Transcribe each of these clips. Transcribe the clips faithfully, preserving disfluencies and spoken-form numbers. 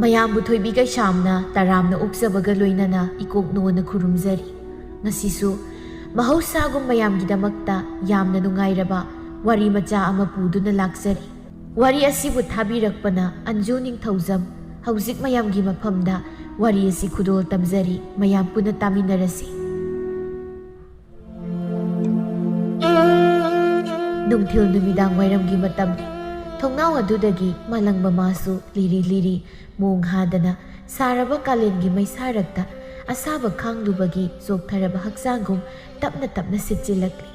ꯃꯌꯥꯝꯕꯨ ꯊꯣꯏꯕꯤ ꯀꯩꯁꯥꯝꯅ ꯇꯔꯥꯝꯅ ꯑꯣꯛꯆꯕꯒ ꯂꯣꯏꯅꯅ ꯏꯀꯣꯛ ꯅꯣꯟꯅ ꯈꯨꯔꯨꯝꯖꯔꯤ꯫ ꯉꯁꯤꯁꯨ ꯃꯍꯧꯁꯥꯒꯨꯝ ꯃꯌꯥꯝꯒꯤꯗꯃꯛꯇ ꯌꯥꯝꯅ ꯅꯨꯡꯉꯥꯏꯔꯕ ꯋꯥꯔꯤ ꯃꯆꯥ ꯑꯃ ꯄꯨꯗꯨꯅ ꯂꯥꯛꯆꯔꯤ꯫ ꯋꯥꯔꯤ ꯑꯁꯤꯕꯨ ꯊꯥꯕꯤꯔꯛꯄꯅ ꯑꯟꯖꯨ ꯅꯤꯡꯊꯧꯖꯝ꯫ ꯍꯧꯖꯤꯛ ꯃꯌꯥꯝꯒꯤ ꯃꯐꯝꯗ ꯋꯥꯔꯤ ꯑꯁꯤ ꯈꯨꯗꯣꯜ ꯇꯝꯖꯔꯤ, ꯃꯌꯥꯝ ꯄꯨꯟꯅ ꯇꯥꯃꯤꯟꯅꯔꯁꯤ꯫ ꯅꯨꯡꯊꯤꯜ ꯅꯨꯃꯤꯗꯥꯡ ꯋꯥꯏꯔꯝꯒꯤ ꯃꯇꯝꯅꯤ꯫ ꯊꯣꯡꯅꯥꯎ ꯑꯗꯨꯗꯒꯤ ꯃꯥꯂꯪꯕ ꯃꯥꯁꯨ ꯂꯤꯔꯤ ꯂꯤꯔꯤ ꯃꯣꯡ ꯍꯥꯗꯅ ꯁꯥꯔꯕ ꯀꯥꯂꯦꯟꯒꯤ ꯃꯩꯁꯥꯔꯛꯇ ꯑꯁꯥꯕ ꯈꯥꯡꯂꯨꯕꯒꯤ ꯆꯣꯛꯊꯔꯕ ꯍꯛꯆꯥꯡꯒꯨꯝ ꯇꯞꯅ ꯇꯞꯅ ꯁꯤꯠꯆꯤꯜꯂꯛꯂꯤ꯫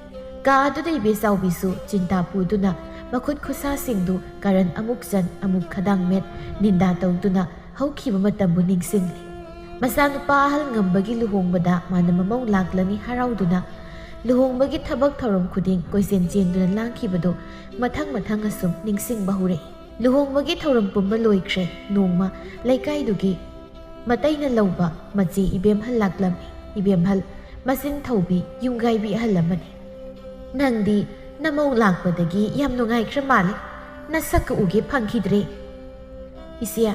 ꯀꯥ ꯑꯗꯨꯗ ꯏꯕꯦꯆꯥꯎꯕꯤꯁꯨ ꯆꯤꯟꯇꯥ ꯄꯨꯗꯨꯅ ꯃꯈꯨꯠ ꯈꯨꯠꯁꯥꯁꯤꯡꯗꯨ ꯀꯔꯟ ꯑꯃꯨꯛ ꯆꯟ ꯑꯃꯨꯛ ꯈꯗꯥꯡ ꯃꯦꯠ ꯅꯤꯟꯗꯥ ꯇꯧꯗꯨꯅ ꯍꯧꯈꯤꯕ ꯃꯇꯝꯕꯨ ꯅꯤꯡꯁꯤꯡꯂꯤ꯫ ꯃꯆꯥꯅꯨꯄꯥ ꯑꯍꯜ ꯉꯝꯕꯒꯤ ꯂꯨꯍꯣꯡꯕꯗ ꯃꯥꯅ ꯃꯃꯧ ꯂꯥꯛꯂꯅꯤ ꯍꯔꯥꯎꯗꯨꯅ ꯂꯨꯍꯣꯡꯕꯒꯤ ꯊꯕꯛ ꯊꯧꯔꯝ ꯈꯨꯗꯤꯡ ꯀꯣꯏꯆꯦꯟ ꯆꯦꯟꯗꯨꯅ ꯂꯥꯡꯈꯤꯕꯗꯨ ꯃꯊꯪ ꯃꯊꯪ ꯑꯁꯨꯝ ꯅꯤꯡꯁꯤꯡꯕ ꯍꯧꯔꯛꯏ꯫ ꯂꯨꯍꯣꯡꯕꯒꯤ ꯊꯧꯔꯝ ꯄꯨꯝꯕ ꯂꯣꯏꯈ꯭ꯔꯦ꯫ ꯅꯣꯡꯃ ꯂꯩꯀꯥꯏꯗꯨꯒꯤ ꯃꯇꯩꯅ ꯂꯧꯕ ꯃꯆꯦ ꯏꯕꯦꯝꯍꯜ ꯂꯥꯛꯂꯝꯃꯤ꯫ ꯏꯕꯦꯝꯍꯜ ꯃꯆꯤꯟ ꯊꯧꯕꯤ ꯌꯨꯝꯒꯥꯏꯕꯤ ꯑꯍꯜ ꯑꯃꯅꯤ꯫ "ꯅꯪꯗꯤ ꯅꯃꯧ ꯂꯥꯛꯄꯗꯒꯤ ꯌꯥꯝ ꯅꯨꯡꯉꯥꯏꯈ꯭ꯔ ꯃꯥꯜꯂꯦ꯫ ꯅꯁꯛꯀ ꯎꯒꯦ ꯐꯪꯈꯤꯗ꯭ꯔꯦ꯫" "ꯏꯆꯦ,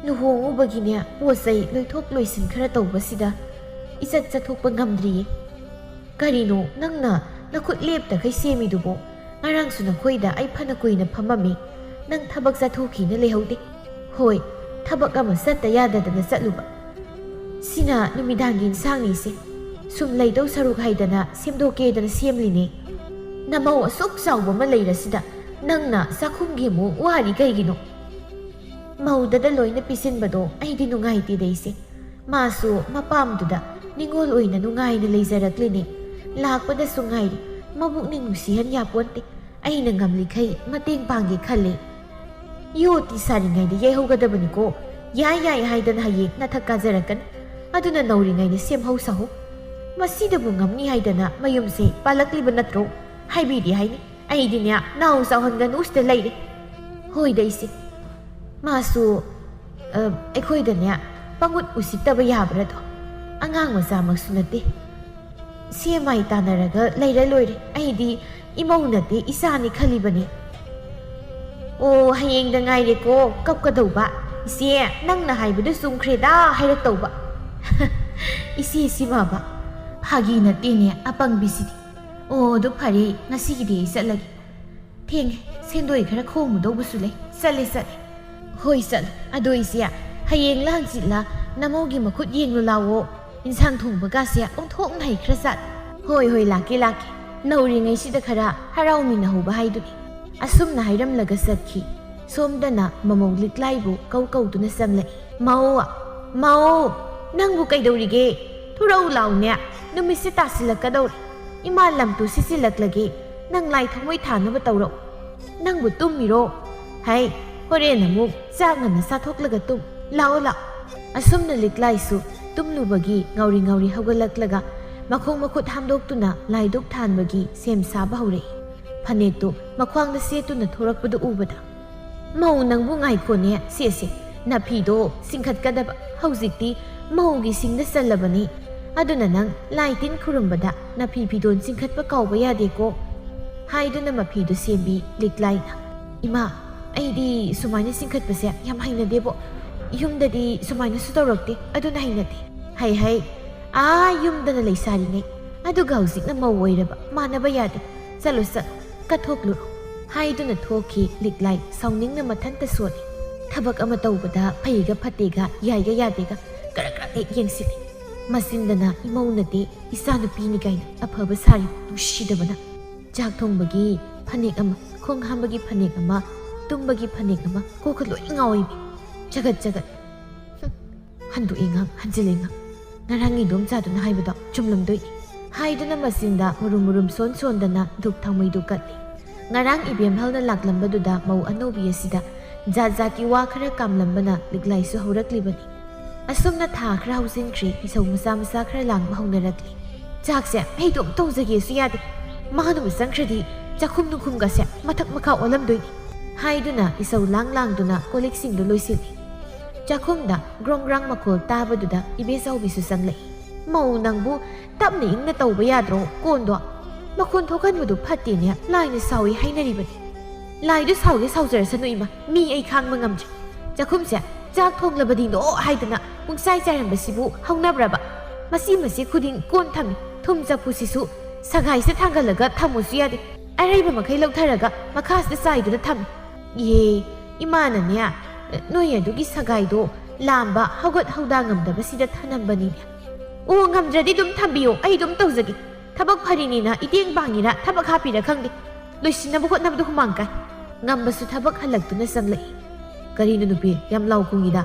ꯂꯨꯍꯣꯡꯉꯨꯕꯒꯤꯅꯦ ꯄꯣꯠ ꯆꯩ ꯂꯣꯏꯊꯣꯛ ꯂꯣꯏꯁꯤꯟ ꯈꯔ ꯇꯧꯕꯁꯤꯗ ꯏꯆꯠ ꯆꯠꯊꯣꯛꯄ ꯉꯝꯗ꯭ꯔꯤꯌꯦ꯫" "ꯀꯔꯤꯅꯣ ꯅꯪꯅ ꯅꯈꯨꯠ ꯂꯦꯞꯇꯈꯩ ꯁꯦꯝꯃꯤꯗꯨꯕꯣ? ꯉꯔꯥꯡꯁꯨ ꯅꯈꯣꯏꯗ ꯑꯩ ꯐꯅ ꯀꯨꯏꯅ ꯐꯝꯃꯝꯃꯤ, ꯅꯪ ꯊꯕꯛ ꯆꯠꯊꯣꯛꯈꯤꯅ ꯂꯩꯍꯧꯗꯦ꯫" "ꯍꯣꯏ, ꯊꯕꯛ ꯑꯃ ꯆꯠꯇ ꯌꯥꯗꯗꯅ ꯆꯠꯂꯨꯕ꯫ ꯁꯤꯅ ꯅꯨꯃꯤꯗꯥꯡꯒꯤ ꯏꯟꯁꯥꯡꯅꯤ ꯏꯆꯦ꯫ ꯁꯨꯝ ꯂꯩꯗꯧ ꯁꯔꯨꯛ ꯍꯥꯏꯗꯅ ꯁꯦꯝꯗꯣꯛꯀꯦꯗꯅ ꯁꯦꯝꯂꯤꯅꯦ꯫" "ꯅꯃꯧ ꯑꯁꯨꯛ ꯆꯥꯎꯕ ꯑꯃ ꯂꯩꯔꯁꯤꯗ ꯅꯪꯅ ꯆꯥꯛꯈꯨꯝꯒꯤ ꯑꯃꯨꯛ ꯋꯥꯔꯤ ꯀꯩꯒꯤꯅꯣ?" "ꯃꯧꯗꯗ ꯂꯣꯏꯅ ꯄꯤꯁꯤꯟꯕꯗꯣ ꯑꯩꯗꯤ ꯅꯨꯡꯉꯥꯏꯇꯦꯗ ꯏꯆꯦ꯫ ꯃꯥꯁꯨ ꯃꯄꯥꯝꯗꯨꯗ ꯅꯤꯉꯣꯜ ꯑꯣꯏꯅ ꯅꯨꯡꯉꯥꯏꯅ ꯂꯩꯖꯔꯛꯂꯤꯅꯤ꯫ ꯂꯥꯛꯄꯗꯁꯨ ꯉꯥꯏꯔꯤ, ꯃꯕꯨꯛꯅꯤꯡ ꯅꯨꯡꯁꯤꯍꯟ ꯌꯥꯄꯣꯟꯇꯦ꯫ ꯑꯩꯅ ꯉꯝꯂꯤꯈꯩ ꯃꯇꯦꯡ ꯄꯥꯡꯒꯦ ꯈꯜꯂꯤ꯫" "ꯌꯣꯠꯇꯤ ꯁꯥꯔꯤꯉꯩꯗ ꯌꯩꯍꯧꯒꯗꯕꯅꯤꯀꯣ꯫ ꯌꯥꯏ ꯌꯥꯏ ꯍꯥꯏꯗꯅ ꯍꯌꯦꯡ ꯅꯊꯛ ꯀꯥꯖꯔꯛꯀꯅꯤ꯫ ꯑꯗꯨꯅ ꯅꯧꯔꯤꯉꯩꯗ ꯁꯦꯝꯍꯧ ꯁꯥꯍꯧ꯫ ꯃꯁꯤꯗꯕꯨ ꯉꯝꯅꯤ ꯍꯥꯏꯗꯅ ꯃꯌꯨꯝꯁꯦ ꯄꯥꯜꯂꯛꯂꯤꯕ ꯅꯠꯇ꯭ꯔꯣ? ꯍꯥꯏꯕꯤꯔꯤ ꯍꯥꯏꯅꯤ꯫ ꯑꯩꯗꯤꯅꯦ, ꯅꯥꯎ ꯆꯥꯎꯍꯟꯒꯅꯨ ꯁꯤꯗ ꯂꯩꯔꯦ꯫" "ꯍꯣꯏꯗ ꯏꯆꯦ꯫ ꯃꯥꯁꯨ, ꯑ, ꯑꯩꯈꯣꯏꯗꯅꯦ ꯄꯪꯎꯠ ꯎꯁꯤꯠꯇꯕ ꯌꯥꯕ꯭ꯔꯥꯗꯣ? ꯑꯉꯥꯡ ꯃꯆꯥꯃꯛꯁꯨ ꯅꯠꯇꯦ꯫" ꯁꯦ ꯃꯥꯏ ꯇꯥꯟꯅꯔꯒ ꯂꯩꯔ ꯂꯣꯏꯔꯦ꯫ ꯑꯩꯗꯤ ꯏꯃꯧ ꯅꯠꯇꯦ, ꯏꯆꯥꯅꯤ ꯈꯜꯂꯤꯕꯅꯤ꯫ ꯑꯣ, ꯍꯌꯦꯡꯗ ꯉꯥꯏꯔꯦꯀꯣ ꯀꯞꯀꯗꯧꯕ꯫ ꯏꯆꯦ, ꯅꯪꯅ ꯍꯥꯏꯕꯗꯨ ꯆꯨꯝꯈ꯭ꯔꯦꯗ ꯍꯥꯏꯔꯛꯇꯧꯕ꯫ ꯏꯆꯦ ꯁꯤꯃꯕ꯫ ꯐꯥꯒꯤ ꯅꯠꯇꯦꯅꯦ ꯑꯄꯪꯕꯤꯁꯤꯗꯤ꯫ ꯑꯣ, ꯑꯗꯨ ꯐꯔꯦ, ꯉꯁꯤꯒꯤꯗꯤ ꯑꯩ ꯆꯠꯂꯒꯦ꯫ ꯊꯦꯡꯉꯦ, ꯁꯦꯟꯗꯣꯏ ꯈꯔ ꯈꯣꯝꯃꯨꯗꯧꯕꯁꯨ ꯂꯩ꯫ ꯆꯠꯂꯦ, ꯆꯠꯂꯦ꯫ ꯍꯣꯏ, ꯆꯠꯂꯣ꯫ ꯑꯗꯣ ꯏꯆꯦ, ꯍꯌꯦꯡꯂ ꯍꯪꯆꯤꯠꯂ ꯅꯃꯧꯒꯤ ꯃꯈꯨꯠ ꯌꯦꯡꯂꯨ ꯂꯥꯎꯑꯣ꯫ ꯏꯟꯁꯥꯡ ꯊꯣꯡꯕꯒꯥꯁꯦ ꯑꯣꯟꯊꯣꯛꯅ ꯍꯩꯈ꯭ꯔꯖꯥꯠ꯫ ꯍꯣꯏ, ꯍꯣꯏ, ꯂꯥꯛꯀꯦ, ꯂꯥꯛꯀꯦ꯫ ꯅꯧꯔꯤꯉꯩꯁꯤꯗ ꯈꯔ ꯍꯔꯥꯎꯃꯤꯟꯅꯍꯧꯕ ꯍꯥꯏꯗꯨꯅꯤ꯫ ꯑꯁꯨꯝꯅ ꯍꯥꯏꯔꯝꯂꯒ ꯆꯠꯈꯤ꯫ ꯁꯣꯝꯗꯅ ꯃꯃꯧ ꯂꯤꯛꯂꯥꯏꯕꯨ ꯀꯧ ꯀꯧꯗꯨꯅ ꯆꯪꯂꯛꯏ꯫ "ꯃꯧ, ꯃꯧ, ꯅꯪꯕꯨ ꯀꯩꯗꯧꯔꯤꯒꯦ? ꯊꯣꯔꯛꯎ ꯂꯥꯎꯅꯦ, ꯅꯨꯃꯤꯠꯁꯦ ꯇꯥꯁꯤꯜꯂꯛꯀꯗꯧꯔꯦ꯫ ꯏꯃꯥ ꯂꯝꯇꯨ ꯁꯤꯠꯆꯤꯜꯂꯛꯂꯒꯦ, ꯅꯪ ꯂꯥꯏ ꯊꯥꯎꯃꯩ ꯊꯥꯅꯕ ꯇꯧꯔꯛꯎ꯫ ꯅꯪꯕꯨ ꯇꯨꯝꯃꯤꯔꯣ? ꯍꯩ, ꯍꯣꯔꯦꯟ ꯑꯃꯨꯛ ꯆꯥꯛ ꯉꯟꯅ ꯆꯥꯊꯣꯛꯂꯒ ꯇꯨꯝ꯫ ꯂꯥꯛꯑꯣ, ꯂꯥꯛꯑꯣ꯫" ꯑꯁꯨꯝꯅ ꯂꯤꯛꯂꯥꯏꯁꯨ ꯇꯨꯝꯂꯨꯕꯒꯤ ꯉꯥꯎꯔꯤ ꯉꯥꯎꯔꯤ ꯍꯧꯒꯠꯂꯛꯂꯒ ꯃꯈꯣꯡ ꯃꯈꯨꯠ ꯍꯥꯝꯗꯣꯛꯇꯨꯅ ꯂꯥꯏꯗꯨꯛ ꯊꯥꯟꯕꯒꯤ ꯁꯦꯝ ꯁꯥꯕ ꯍꯧꯔꯛꯏ꯫ ꯐꯅꯦꯛꯇꯨ ꯃꯈ꯭ꯋꯥꯡꯗ ꯁꯦꯠꯇꯨꯅ ꯊꯣꯔꯛꯄꯗꯨ ꯎꯕꯗ, "ꯃꯧ, ꯅꯪꯕꯨ ꯉꯥꯏꯈꯣꯅꯦ, ꯁꯦ, ꯁꯦ, ꯅꯐꯤꯗꯣ ꯆꯤꯡꯈꯠꯀꯗꯕ꯫ ꯍꯧꯖꯤꯛꯇꯤ ꯃꯧꯒꯤ ꯁꯤꯡꯗ ꯆꯜꯂꯕꯅꯤ꯫ ꯑꯗꯨꯅ ꯅꯪ ꯂꯥꯏ ꯇꯤꯟ ꯈꯨꯔꯨꯝꯕꯗ ꯅꯐꯤ ꯐꯤꯗꯣꯟ ꯆꯤꯡꯈꯠꯄ ꯀꯥꯎꯕ ꯌꯥꯗꯦꯀꯣ," ꯍꯥꯏꯗꯨꯅ ꯃꯐꯤꯗꯨ ꯁꯦꯝꯕꯤ ꯂꯤꯛꯂꯥꯏꯅ꯫ "ꯏꯃꯥ, ꯑꯩꯗꯤ ꯁꯨꯃꯥꯏꯅ ꯆꯤꯡꯈꯠꯄꯁꯦ ꯌꯥꯝ ꯍꯩꯅꯗꯦꯕꯣ꯫ ꯌꯨꯝꯗꯗꯤ ꯁꯨꯃꯥꯏꯅꯁꯨ ꯇꯧꯔꯛꯇꯦ, ꯑꯗꯨꯅ ꯍꯩꯅꯗꯦ꯫" "ꯍꯩ, ꯍꯩ, ꯑꯥ ꯌꯨꯝꯗꯅ ꯂꯩꯁꯥꯔꯤꯉꯩ, ꯑꯗꯨꯒ ꯍꯧꯖꯤꯛꯅ ꯃꯧ ꯑꯣꯏꯔꯕ, ꯃꯥꯟꯅꯕ ꯌꯥꯗꯦ꯫ ꯆꯠꯂꯣ, ꯆꯠꯂꯣ, ꯀꯠꯊꯣꯛꯂꯨꯔꯣ," ꯍꯥꯏꯗꯨꯅ ꯊꯣꯛꯈꯤ ꯂꯤꯛꯂꯥꯏ ꯁꯥꯎꯅꯤꯡꯅ ꯃꯊꯟꯇ ꯁꯣꯜꯂꯤ꯫ ꯊꯕꯛ ꯑꯃ ꯇꯧꯕꯗ ꯐꯩꯒ ꯐꯠꯇꯦꯒ, ꯌꯥꯏꯒ ꯌꯥꯗꯦꯒ ꯀꯔꯛ ꯀꯔꯛ ꯍꯦꯛ ꯌꯦꯡꯁꯤꯜꯂꯤ꯫ ꯃꯆꯤꯟꯗꯅ "ꯏꯃꯧ ꯅꯠꯇꯦ, ꯏꯆꯥꯅꯨꯄꯤꯅꯤ" ꯀꯥꯏꯅ ꯑꯐꯕ ꯁꯥꯔꯤ, ꯅꯨꯡꯁꯤꯗꯕꯅ꯫ ꯆꯥꯛ ꯊꯣꯡꯕꯒꯤ ꯐꯅꯦꯛ ꯑꯃ, ꯈꯣꯡ ꯍꯥꯝꯕꯒꯤ ꯐꯅꯦꯛ ꯑꯃ, ꯇꯨꯝꯕꯒꯤ ꯐꯅꯦꯛ ꯑꯃ, ꯀꯣꯛꯀ ꯂꯣꯏ ꯉꯥꯎꯏꯃꯤ꯫ ꯆꯒꯠ ꯆꯒꯠ꯫ "ꯍꯨꯝ, ꯍꯟꯗꯣꯛꯑꯦ ꯉꯥꯡ, ꯍꯟꯖꯤꯜꯂꯦ ꯉꯥꯡ꯫ ꯉꯔꯥꯡ ꯏꯗꯣꯝꯆꯥꯗꯨꯅ ꯍꯥꯏꯕꯗꯣ ꯆꯨꯝꯂꯝꯗꯣꯏꯅꯤ," ꯍꯥꯏꯗꯨꯅ ꯃꯆꯤꯟꯗ ꯃꯨꯔꯨꯝ ꯃꯨꯔꯨꯝ ꯁꯣꯟ ꯁꯣꯟꯗꯅ ꯙꯨꯞ ꯊꯥꯎꯃꯩꯗꯨ ꯀꯠꯂꯤ꯫ ꯉꯔꯥꯡ ꯏꯕꯦꯝꯍꯜꯅ ꯂꯥꯛꯂꯝꯕꯗꯨꯗ ꯃꯧ ꯑꯅꯧꯕꯤ ꯑꯁꯤꯗ ꯖꯥꯠ ꯖꯥꯠꯀꯤ ꯋꯥ ꯈꯔ ꯀꯥꯝꯂꯝꯕꯅ ꯂꯤꯛꯂꯥꯏꯁꯨ ꯍꯧꯔꯛꯂꯤꯕꯅꯤ꯫ ꯑꯁꯨꯝꯅ ꯊꯥ ꯈꯔ ꯍꯧꯖꯤꯟꯈ꯭ꯔꯦ, ꯏꯁꯧ ꯃꯆꯥ ꯃꯆꯥ ꯈꯔ ꯂꯥꯡꯕ ꯍꯧꯅꯔꯛꯂꯤ꯫ "ꯆꯥꯛꯁꯦ ꯑꯩ ꯑꯗꯨꯝ ꯇꯧꯖꯒꯦꯁꯨ ꯌꯥꯗꯦ, ꯃꯥꯅꯕꯨ ꯆꯪꯈ꯭ꯔꯗꯤ ꯆꯥꯛꯈꯨꯝ ꯅꯨꯡꯈꯨꯝꯒꯁꯦ ꯃꯊꯛ ꯃꯈꯥ ꯑꯣꯜꯂꯝꯗꯣꯏꯅꯤ," ꯍꯥꯏꯗꯨꯅ ꯏꯁꯧ ꯂꯥꯡ ꯂꯥꯡꯗꯨꯅ ꯀꯣꯜꯂꯤꯛꯁꯤꯡꯗꯨ ꯂꯣꯏꯁꯤꯜꯂꯤ꯫ ꯆꯥꯛꯈꯨꯝꯗ ꯒ꯭ꯔꯣꯡ ꯒ꯭ꯔꯥꯡ ꯃꯈꯣꯜ ꯇꯥꯕꯗꯨꯗ ꯏꯕꯦꯆꯥꯎꯕꯤꯁꯨ ꯆꯪꯂꯛꯏ꯫ "ꯃꯧ ꯅꯪꯕꯨ ꯇꯞꯅ ꯏꯪꯅ ꯇꯧꯕ ꯌꯥꯗ꯭ꯔꯣ? ꯀꯣꯟꯗꯣ ꯃꯈꯣꯟ ꯊꯣꯛꯍꯟꯕꯗꯨ ꯐꯠꯇꯦꯅꯦ, ꯂꯥꯏꯅ ꯁꯥꯎꯏ ꯍꯥꯏꯅꯔꯤꯕꯅꯤ꯫ ꯂꯥꯏꯗꯨ ꯁꯥꯎꯒꯦ ꯁꯥꯎꯖꯔꯁꯅꯨ ꯏꯃꯥ, ꯃꯤ ꯑꯩ ꯈꯥꯡꯕ ꯉꯝꯗ꯭ꯔꯦ꯫ ꯆꯥꯛꯈꯨꯝꯁꯦ ꯆꯥꯛ ꯊꯣꯡꯂꯕꯗꯤ ꯅꯣ ꯍꯥꯏꯗꯅ ꯄꯨꯡꯆꯥꯏ ꯆꯥꯏꯔꯝꯕꯁꯤꯕꯨ ꯍꯧꯅꯕ꯭ꯔꯕ? ꯃꯁꯤ ꯃꯁꯤ ꯈꯨꯗꯤꯡ ꯀꯣꯟ ꯊꯝꯃꯤ, ꯊꯨꯝ ꯆꯐꯨꯁꯤꯁꯨ ꯁꯒꯥꯏꯁꯤꯗ ꯊꯥꯡꯒꯠꯂꯒ ꯊꯝꯃꯨꯁꯨ ꯌꯥꯗꯦ꯫ ꯑꯔꯩꯕ ꯃꯈꯩ ꯂꯧꯊꯔꯒ ꯃꯈꯥꯁꯤꯗ ꯆꯥꯏꯗꯨꯅ ꯊꯝꯃꯤ꯫ ꯏꯍꯦ, ꯏꯃꯥꯅꯅꯦ, ꯅꯣꯏ ꯑꯗꯨꯒꯤ ꯁꯒꯥꯏꯗꯣ ꯂꯥꯝꯕ ꯍꯧꯒꯠ ꯍꯧꯗꯥ ꯉꯝꯗꯕꯁꯤꯗ ꯊꯅꯝꯕꯅꯤꯅꯦ꯫ ꯑꯣ, ꯉꯝꯗ꯭ꯔꯗꯤ ꯑꯗꯨꯝ ꯊꯝꯕꯤꯌꯣ, ꯑꯩ ꯑꯗꯨꯝ ꯇꯧꯖꯒꯦ꯫ ꯊꯕꯛ ꯐꯔꯤꯅꯤꯅ ꯏꯇꯦꯡ ꯄꯥꯡꯉꯤꯔꯥ ꯊꯕꯛ ꯍꯥꯞꯄꯤꯔꯥ ꯈꯪꯗꯦ, ꯂꯣꯏꯁꯤꯟꯅꯕ ꯍꯣꯠꯅꯕꯗ ꯍꯨꯃꯥꯡ ꯀꯥꯏ꯫" ꯉꯝꯕꯁꯨ ꯊꯕꯛ ꯍꯜꯂꯛꯇꯨꯅ ꯆꯪꯂꯛꯏ꯫ "ꯀꯔꯤꯅꯣ ꯅꯨꯄꯤ, ꯌꯥꯝ ꯂꯥꯎ ꯈꯣꯡꯉꯤꯗ?"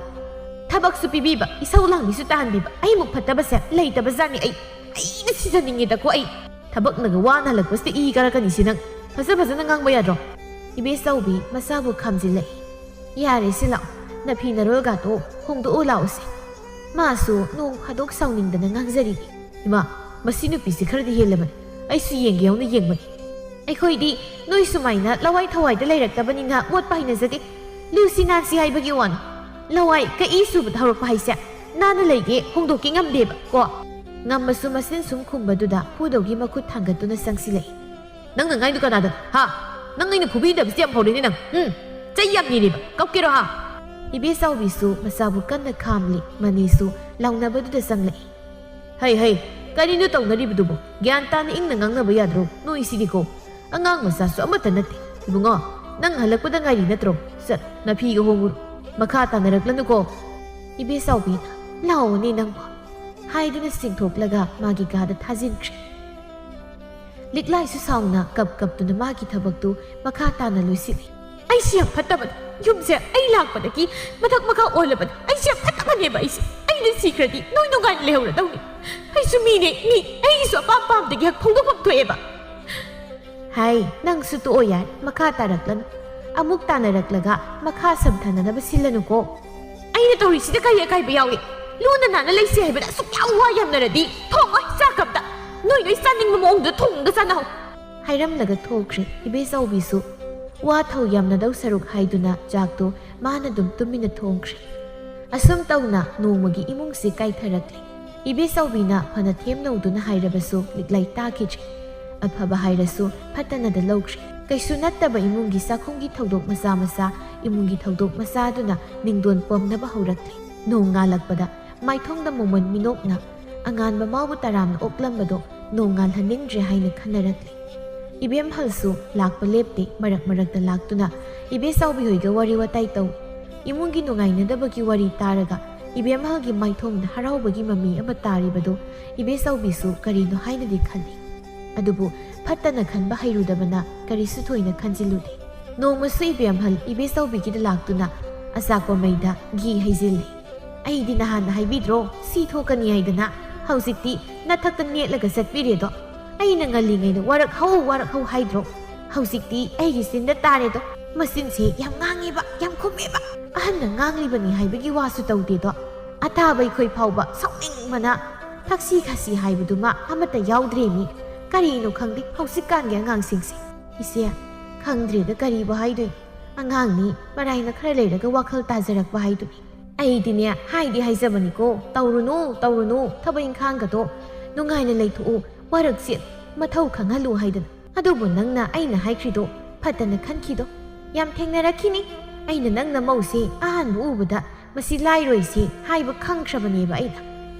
"ꯊꯕꯛꯁꯨ ꯄꯤꯕꯤꯕ, ꯏꯁꯧ ꯂꯥꯡꯕꯤꯁꯨ ꯇꯥꯍꯟꯕꯤꯕ, ꯑꯩꯃꯨꯛ ꯐꯠꯇꯕꯁꯦ ꯂꯩꯇꯕꯖꯥꯠꯅꯤ꯫ ꯑꯩ, ꯑꯩꯅ ꯁꯤꯖꯅꯤꯡꯉꯦꯗꯀꯣ ꯑꯩ꯫ ꯊꯕꯛꯅꯒ ꯋꯥꯅ ꯍꯜꯂꯛꯄꯁꯤꯗ ꯏ ꯀꯥꯔꯛꯀꯅꯤ ꯁꯤ ꯅꯪ꯫ ꯐꯖ ꯐꯖꯅ ꯉꯥꯡꯕ ꯌꯥꯗ꯭ꯔꯣ?" ꯏꯕꯦꯆꯧꯕꯤ ꯃꯁꯥꯕꯨ ꯈꯥꯝꯖꯤꯜꯂꯛꯏ꯫ "ꯌꯥꯔꯦ ꯁꯤ ꯂꯥꯛꯑꯣ, ꯅꯐꯤ ꯅꯔꯣꯜꯒꯥꯗꯣ ꯍꯣꯡꯗꯣꯛꯑꯣ ꯂꯥꯛꯑꯣꯁꯦ꯫" ꯃꯥꯁꯨ ꯅꯣꯡ ꯐꯥꯗꯣꯛ ꯁꯥꯎꯅꯤꯡꯗꯅ ꯉꯥꯡꯖꯔꯤꯅꯤ꯫ "ꯏꯃꯥ, ꯃꯁꯤ ꯅꯨꯄꯤꯁꯤ ꯈꯔꯗꯤ ꯍꯦꯜꯂꯕꯅꯤ꯫ ꯑꯩꯁꯨ ꯌꯦꯡꯒꯦ ꯌꯥꯎꯅ ꯌꯦꯡꯕꯅꯤ꯫" "ꯑꯩꯈꯣꯏꯗꯤ ꯅꯣꯏ ꯁꯨꯃꯥꯏꯅ ꯂꯋꯥꯏ ꯊꯋꯥꯏꯗ ꯂꯩꯔꯛꯇꯕꯅꯤꯅ ꯃꯣꯠꯄ ꯍꯩꯅꯖꯗꯦ꯫ ꯂꯨꯁꯤ ꯅꯥꯟꯁꯤ ꯍꯥꯏꯕꯒꯤ ꯋꯥꯅꯤ꯫ ꯂꯋꯥꯏ ꯀꯛꯏ ꯁꯨꯕꯗ ꯍꯧꯔꯛꯄ ꯍꯥꯏꯁꯦ ꯅꯥꯟꯅ ꯂꯩꯒꯦ ꯍꯣꯡꯗꯣꯛꯀꯦ ꯉꯝꯗꯦꯕ ꯀꯣ꯫" ꯉꯝꯃꯁꯨ ꯃꯆꯤꯟ ꯁꯨꯝ ꯈꯨꯝꯕꯗꯨꯗ ꯐꯨꯗꯧꯒꯤ ꯃꯈꯨꯠ ꯊꯥꯡꯒꯠꯇꯨꯅ ꯆꯪꯁꯤꯜꯂꯛꯏ꯫ "ꯅꯪꯅ ꯉꯥꯏꯗꯨ ꯀꯅꯥꯗ? ꯍꯥ? ꯅꯪ ꯑꯩꯅ ꯐꯨꯕꯤꯗꯕꯁꯤ ꯌꯥꯝ ꯍꯧꯔꯦꯅꯦ ꯅꯪ꯫ ꯎꯝ, ꯆꯩ ꯌꯥꯝ ꯅꯤꯔꯦꯕ꯫ ꯀꯞꯀꯦꯔꯣ ꯍꯥ?" ꯏꯕꯦꯆꯧꯕꯤꯁꯨ ꯃꯆꯥꯕꯨ ꯀꯟꯅ ꯈꯥꯝꯂꯤ, ꯃꯅꯤꯁꯨ ꯂꯥꯎꯅꯕꯗꯨꯗ ꯆꯪꯂꯛꯏ꯫ "ꯍꯩ, ꯍꯩ, ꯀꯔꯤꯅꯣ ꯇꯧꯅꯔꯤꯕꯗꯨꯕꯣ? ꯒ꯭ꯌꯥꯟ ꯇꯥꯅ ꯏꯪꯅ ꯉꯥꯡꯅꯕ ꯌꯥꯗ꯭ꯔꯣ? ꯅꯣꯏꯁꯤꯗꯤꯀꯣ꯫ ꯑꯉꯥꯡ ꯃꯆꯥꯁꯨ ꯑꯃꯠꯇ ꯅꯠꯇꯦ꯫ ꯏꯕꯨꯡꯉꯣ, ꯅꯪ ꯍꯜꯂꯛꯄꯗ ꯉꯥꯏꯔꯤ ꯅꯠꯇ꯭ꯔꯣ? ꯆꯠ, ꯅꯐꯤꯒ ꯍꯣꯡꯉꯨꯔꯣ꯫ ꯃꯈꯥ ꯇꯥꯅꯔꯛꯂꯅꯨꯀꯣ꯫" ꯏꯕꯦꯆꯧꯕꯤꯅ, "ꯂꯥꯛꯑꯣꯅꯦ ꯅꯪꯕꯣ," ꯍꯥꯏꯗꯨꯅ ꯆꯤꯡꯊꯣꯛꯂꯒ ꯃꯥꯒꯤ ꯀꯥꯗ ꯊꯥꯖꯤꯟꯈ꯭ꯔꯦ꯫ ꯂꯤꯛꯂꯥꯏꯁꯨ ꯁꯥꯎꯅ ꯀꯞ ꯀꯞꯇꯨꯅ ꯃꯥꯒꯤ ꯊꯕꯛꯇꯨ ꯃꯈꯥ ꯇꯥꯅ ꯂꯣꯏꯁꯤꯜꯂꯤ꯫ "ꯑꯩꯁꯤ ꯌꯥꯝ ꯐꯠꯇꯕꯅꯤ꯫ ꯌꯨꯝꯁꯦ ꯑꯩ ꯂꯥꯛꯄꯗꯒꯤ ꯃꯊꯛ ꯃꯈꯥ ꯑꯣꯜꯂꯕꯅꯤ꯫ ꯑꯩꯁꯤ ꯌꯥꯝ ꯐꯠꯇꯕꯅꯦꯕ ꯑꯩꯁꯦ꯫ ꯑꯩꯅ ꯁꯤꯈ꯭ꯔꯗꯤ ꯅꯣꯏ ꯅꯨꯡꯉꯥꯏꯅ ꯂꯩꯍꯧꯔꯗꯧꯅꯤ꯫ ꯑꯩꯁꯨ ꯃꯤꯅꯦ, ꯃꯤ꯫ ꯑꯩꯒꯤꯁꯨ ꯑꯄꯥꯝ ꯄꯥꯝꯗꯒꯤ ꯍꯦꯛ ꯐꯣꯡꯗꯣꯛꯐꯝ ꯊꯣꯛꯑꯦꯕ꯫" "ꯍꯥꯏ, ꯅꯪꯁꯨ ꯇꯣꯛꯑꯣ ꯌꯥꯔꯦ, ꯃꯈꯥ ꯇꯥꯔꯛꯂꯅꯨ꯫ ꯑꯃꯨꯛ ꯇꯥꯅꯔꯛꯂꯒ ꯃꯈꯥ ꯁꯝꯊꯅꯅꯕ ꯁꯤꯜꯂꯅꯨꯀꯣ꯫" "ꯑꯩꯅ ꯇꯧꯔꯤꯁꯤꯗ ꯀꯔꯤ ꯑꯀꯥꯏꯕ ꯌꯥꯎꯏ? ꯂꯨꯅ ꯅꯥꯟꯅ ꯂꯩꯁꯤ ꯍꯥꯏꯕꯗ ꯑꯁꯨꯛ ꯌꯥꯝ ꯋꯥ ꯌꯥꯝꯅꯔꯗꯤ ꯊꯣꯡꯉꯣꯏ ꯆꯥꯛ ꯑꯝꯇ꯫ ꯅꯣꯏ ꯅꯣꯏ ꯆꯥꯅꯤꯡꯕ ꯃꯑꯣꯡꯗꯨꯗ ꯊꯣꯡꯉꯒ ꯆꯥꯅꯍꯧ꯫" ꯍꯥꯏꯔꯝꯂꯒ ꯊꯣꯛꯈ꯭ꯔꯦ꯫ ꯏꯕꯦꯆꯧꯕꯤꯁꯨ ꯋꯥ ꯊꯧ ꯌꯥꯝꯅꯗꯧ ꯁꯔꯨꯛ ꯍꯥꯏꯗꯨꯅ ꯆꯥꯛꯇꯣ ꯃꯥꯅ ꯑꯗꯨꯝ ꯇꯨꯃꯤꯟꯅ ꯊꯣꯡꯈ꯭ꯔꯦ꯫ ꯑꯁꯨꯝ ꯇꯧꯅ ꯅꯣꯡꯃꯒꯤ ꯏꯃꯨꯡꯁꯤ ꯀꯥꯏꯊꯔꯛꯂꯦ꯫ ꯏꯕꯦꯆꯧꯕꯤꯅ ꯐꯅ ꯊꯦꯝꯅꯧꯗꯨꯅ ꯍꯥꯏꯔꯕꯁꯨ ꯂꯤꯛꯂꯩ ꯇꯥꯈꯤꯗ꯭ꯔꯦ꯫ ꯑꯐꯕ ꯍꯥꯏꯔꯁꯨ ꯐꯠꯇꯅꯗ ꯂꯧꯈ꯭ꯔꯦ꯫ ꯀꯩꯁꯨ ꯅꯠꯇꯕ ꯏꯃꯨꯡꯒꯤ ꯆꯥꯛꯈꯨꯝꯒꯤ ꯊꯧꯗꯣꯛ ꯃꯆꯥ ꯃꯆꯥ, ꯏꯃꯨꯡꯒꯤ ꯊꯧꯗꯣꯛ ꯃꯆꯥꯗꯨꯅ ꯃꯤꯡꯗꯣꯟ ꯄꯣꯝꯅꯕ ꯍꯧꯔꯛꯂꯦ꯫ ꯅꯣꯡ ꯉꯥꯜꯂꯛꯄꯗ ꯃꯥꯏꯊꯣꯡꯗ ꯃꯣꯃꯣꯟ ꯃꯤꯅꯣꯛꯅ ꯑꯉꯥꯟꯕ ꯃꯥꯎꯕ ꯇꯔꯥꯝꯅ ꯑꯣꯛꯂꯝꯕꯗꯣ ꯅꯣꯡ ꯉꯥꯜꯍꯟꯅꯤꯡꯗ꯭ꯔꯦ ꯍꯥꯏꯅ ꯈꯟꯅꯔꯛꯂꯦ꯫ ꯏꯕꯦꯝꯍꯜꯁꯨ ꯂꯥꯛꯄ ꯂꯦꯞꯇꯦ, ꯃꯔꯛ ꯃꯔꯛꯇ ꯂꯥꯛꯇꯨꯅ ꯏꯕꯦꯆꯧꯕꯤ ꯍꯣꯏꯒ ꯋꯥꯔꯤ ꯋꯥꯇꯥꯏ ꯇꯧ꯫ ꯏꯃꯨꯡꯒꯤ ꯅꯨꯡꯉꯥꯏꯅꯗꯕꯒꯤ ꯋꯥꯔꯤ ꯇꯥꯔꯒ ꯏꯕꯦꯝꯍꯜꯒꯤ ꯃꯥꯏꯊꯣꯡꯗ ꯍꯔꯥꯎꯕꯒꯤ ꯃꯃꯤ ꯑꯃ ꯇꯥꯔꯤꯕꯗꯨ ꯏꯕꯦꯆꯧꯕꯤꯁꯨ ꯀꯔꯤꯅꯣ ꯍꯥꯏꯅꯗꯤ ꯈꯜꯂꯤ꯫ ꯑꯗꯨꯕꯨ ꯐꯠꯇꯅ ꯈꯟꯕ ꯍꯩꯔꯨꯗꯕꯅ ꯀꯔꯤꯁꯨ ꯊꯣꯏꯅ ꯈꯟꯖꯤꯜꯂꯨꯗꯦ꯫ ꯅꯣꯡꯃꯁꯨ ꯏꯕꯦꯝꯍꯜ ꯏꯕꯦꯆꯧꯕꯤꯒꯤꯗ ꯂꯥꯛꯇꯨꯅ ꯑꯆꯥꯛꯄ ꯃꯩꯗ ꯘꯤ ꯍꯩꯖꯤꯜꯂꯤ꯫ "ꯑꯩꯗꯤ ꯅꯍꯥꯟꯅ ꯍꯥꯏꯕꯤꯗ꯭ꯔꯣ, ꯁꯤ ꯊꯣꯛꯀꯅꯤ ꯍꯥꯏꯗꯅ? ꯍꯧꯖꯤꯛꯇꯤ ꯅꯊꯛꯇ ꯅꯦꯠꯂꯒ ꯆꯠꯄꯤꯔꯦꯗꯣ꯫ ꯑꯩꯅ ꯉꯜꯂꯤꯉꯩꯗ ꯋꯥꯔꯛ ꯍꯧ, ꯋꯥꯔꯛ ꯍꯧ ꯍꯥꯏꯗ꯭ꯔꯣ? ꯍꯧꯖꯤꯛꯇꯤ ꯑꯩꯒꯤ ꯆꯤꯟꯗ ꯇꯥꯔꯦꯗꯣ꯫ ꯃꯆꯤꯟꯁꯦ ꯌꯥꯝ ꯉꯥꯡꯉꯦꯕ, ꯌꯥꯝ ꯈꯨꯝꯃꯦꯕ꯫ ꯑꯍꯟꯅ ꯉꯥꯡꯂꯤꯕꯅꯤ ꯍꯥꯏꯕꯒꯤ ꯋꯥꯁꯨ ꯇꯧꯗꯦꯗꯣ꯫ ꯑꯇꯥꯕ ꯑꯩꯈꯣꯏ ꯐꯥꯎꯕ ꯁꯥꯎꯅꯤꯡꯕꯅ ꯊꯛꯁꯤ ꯈꯥꯁꯤ ꯍꯥꯏꯕꯗꯨꯃ ꯑꯃꯠꯇ ꯌꯥꯎꯗ꯭ꯔꯦꯃꯤ꯫ ꯀꯔꯤꯅꯣ ꯈꯪꯗꯦ ꯍꯧꯖꯤꯛꯀꯥꯟꯒꯤ ꯑꯉꯥꯡꯁꯤꯡꯁꯦ꯫ ꯏꯆꯦ, ꯈꯪꯗ꯭ꯔꯦꯗ ꯀꯔꯤꯕꯨ ꯍꯥꯏꯗꯣꯏꯅꯣ꯫ ꯑꯉꯥꯡꯅꯤ, ꯃꯔꯥꯏꯅ ꯈꯔ ꯂꯩꯔꯒ ꯋꯥꯈꯜ ꯇꯥꯖꯔꯛꯄ ꯍꯥꯏꯗꯨꯅꯤ꯫ ꯑꯩꯗꯤꯅꯦ ꯍꯥꯏꯗꯤ ꯍꯥꯏꯖꯕꯅꯤꯀꯣ, ꯇꯧꯔꯨꯅꯨ, ꯇꯧꯔꯨꯅꯨ, ꯊꯕꯛ ꯏꯪꯈꯥꯡꯒꯗꯣ ꯅꯨꯡꯉꯥꯏꯅ ꯂꯩꯊꯣꯛꯎ, ꯋꯥꯔꯛ ꯆꯦꯜ, ꯃꯊꯧ ꯈꯪꯍꯜꯂꯨ ꯍꯥꯏꯗꯅ꯫ ꯑꯗꯨꯕꯨ ꯅꯪꯅ ꯑꯩꯅ ꯍꯥꯏꯈ꯭ꯔꯤꯗꯣ ꯐꯠꯇꯅ ꯈꯟꯈꯤꯗꯣ꯫ ꯌꯥꯝ ꯊꯦꯡꯅꯔꯛꯈꯤꯅꯤ꯫ ꯑꯩꯅ ꯅꯪ ꯅꯃꯧꯁꯦ ꯑꯍꯥꯟꯕ ꯎꯕꯗ ꯃꯁꯤ ꯂꯥꯏꯔꯣꯏꯁꯦ ꯍꯥꯏꯕ ꯈꯪꯈ꯭ꯔꯕꯅꯦꯕ ꯑꯩꯅ꯫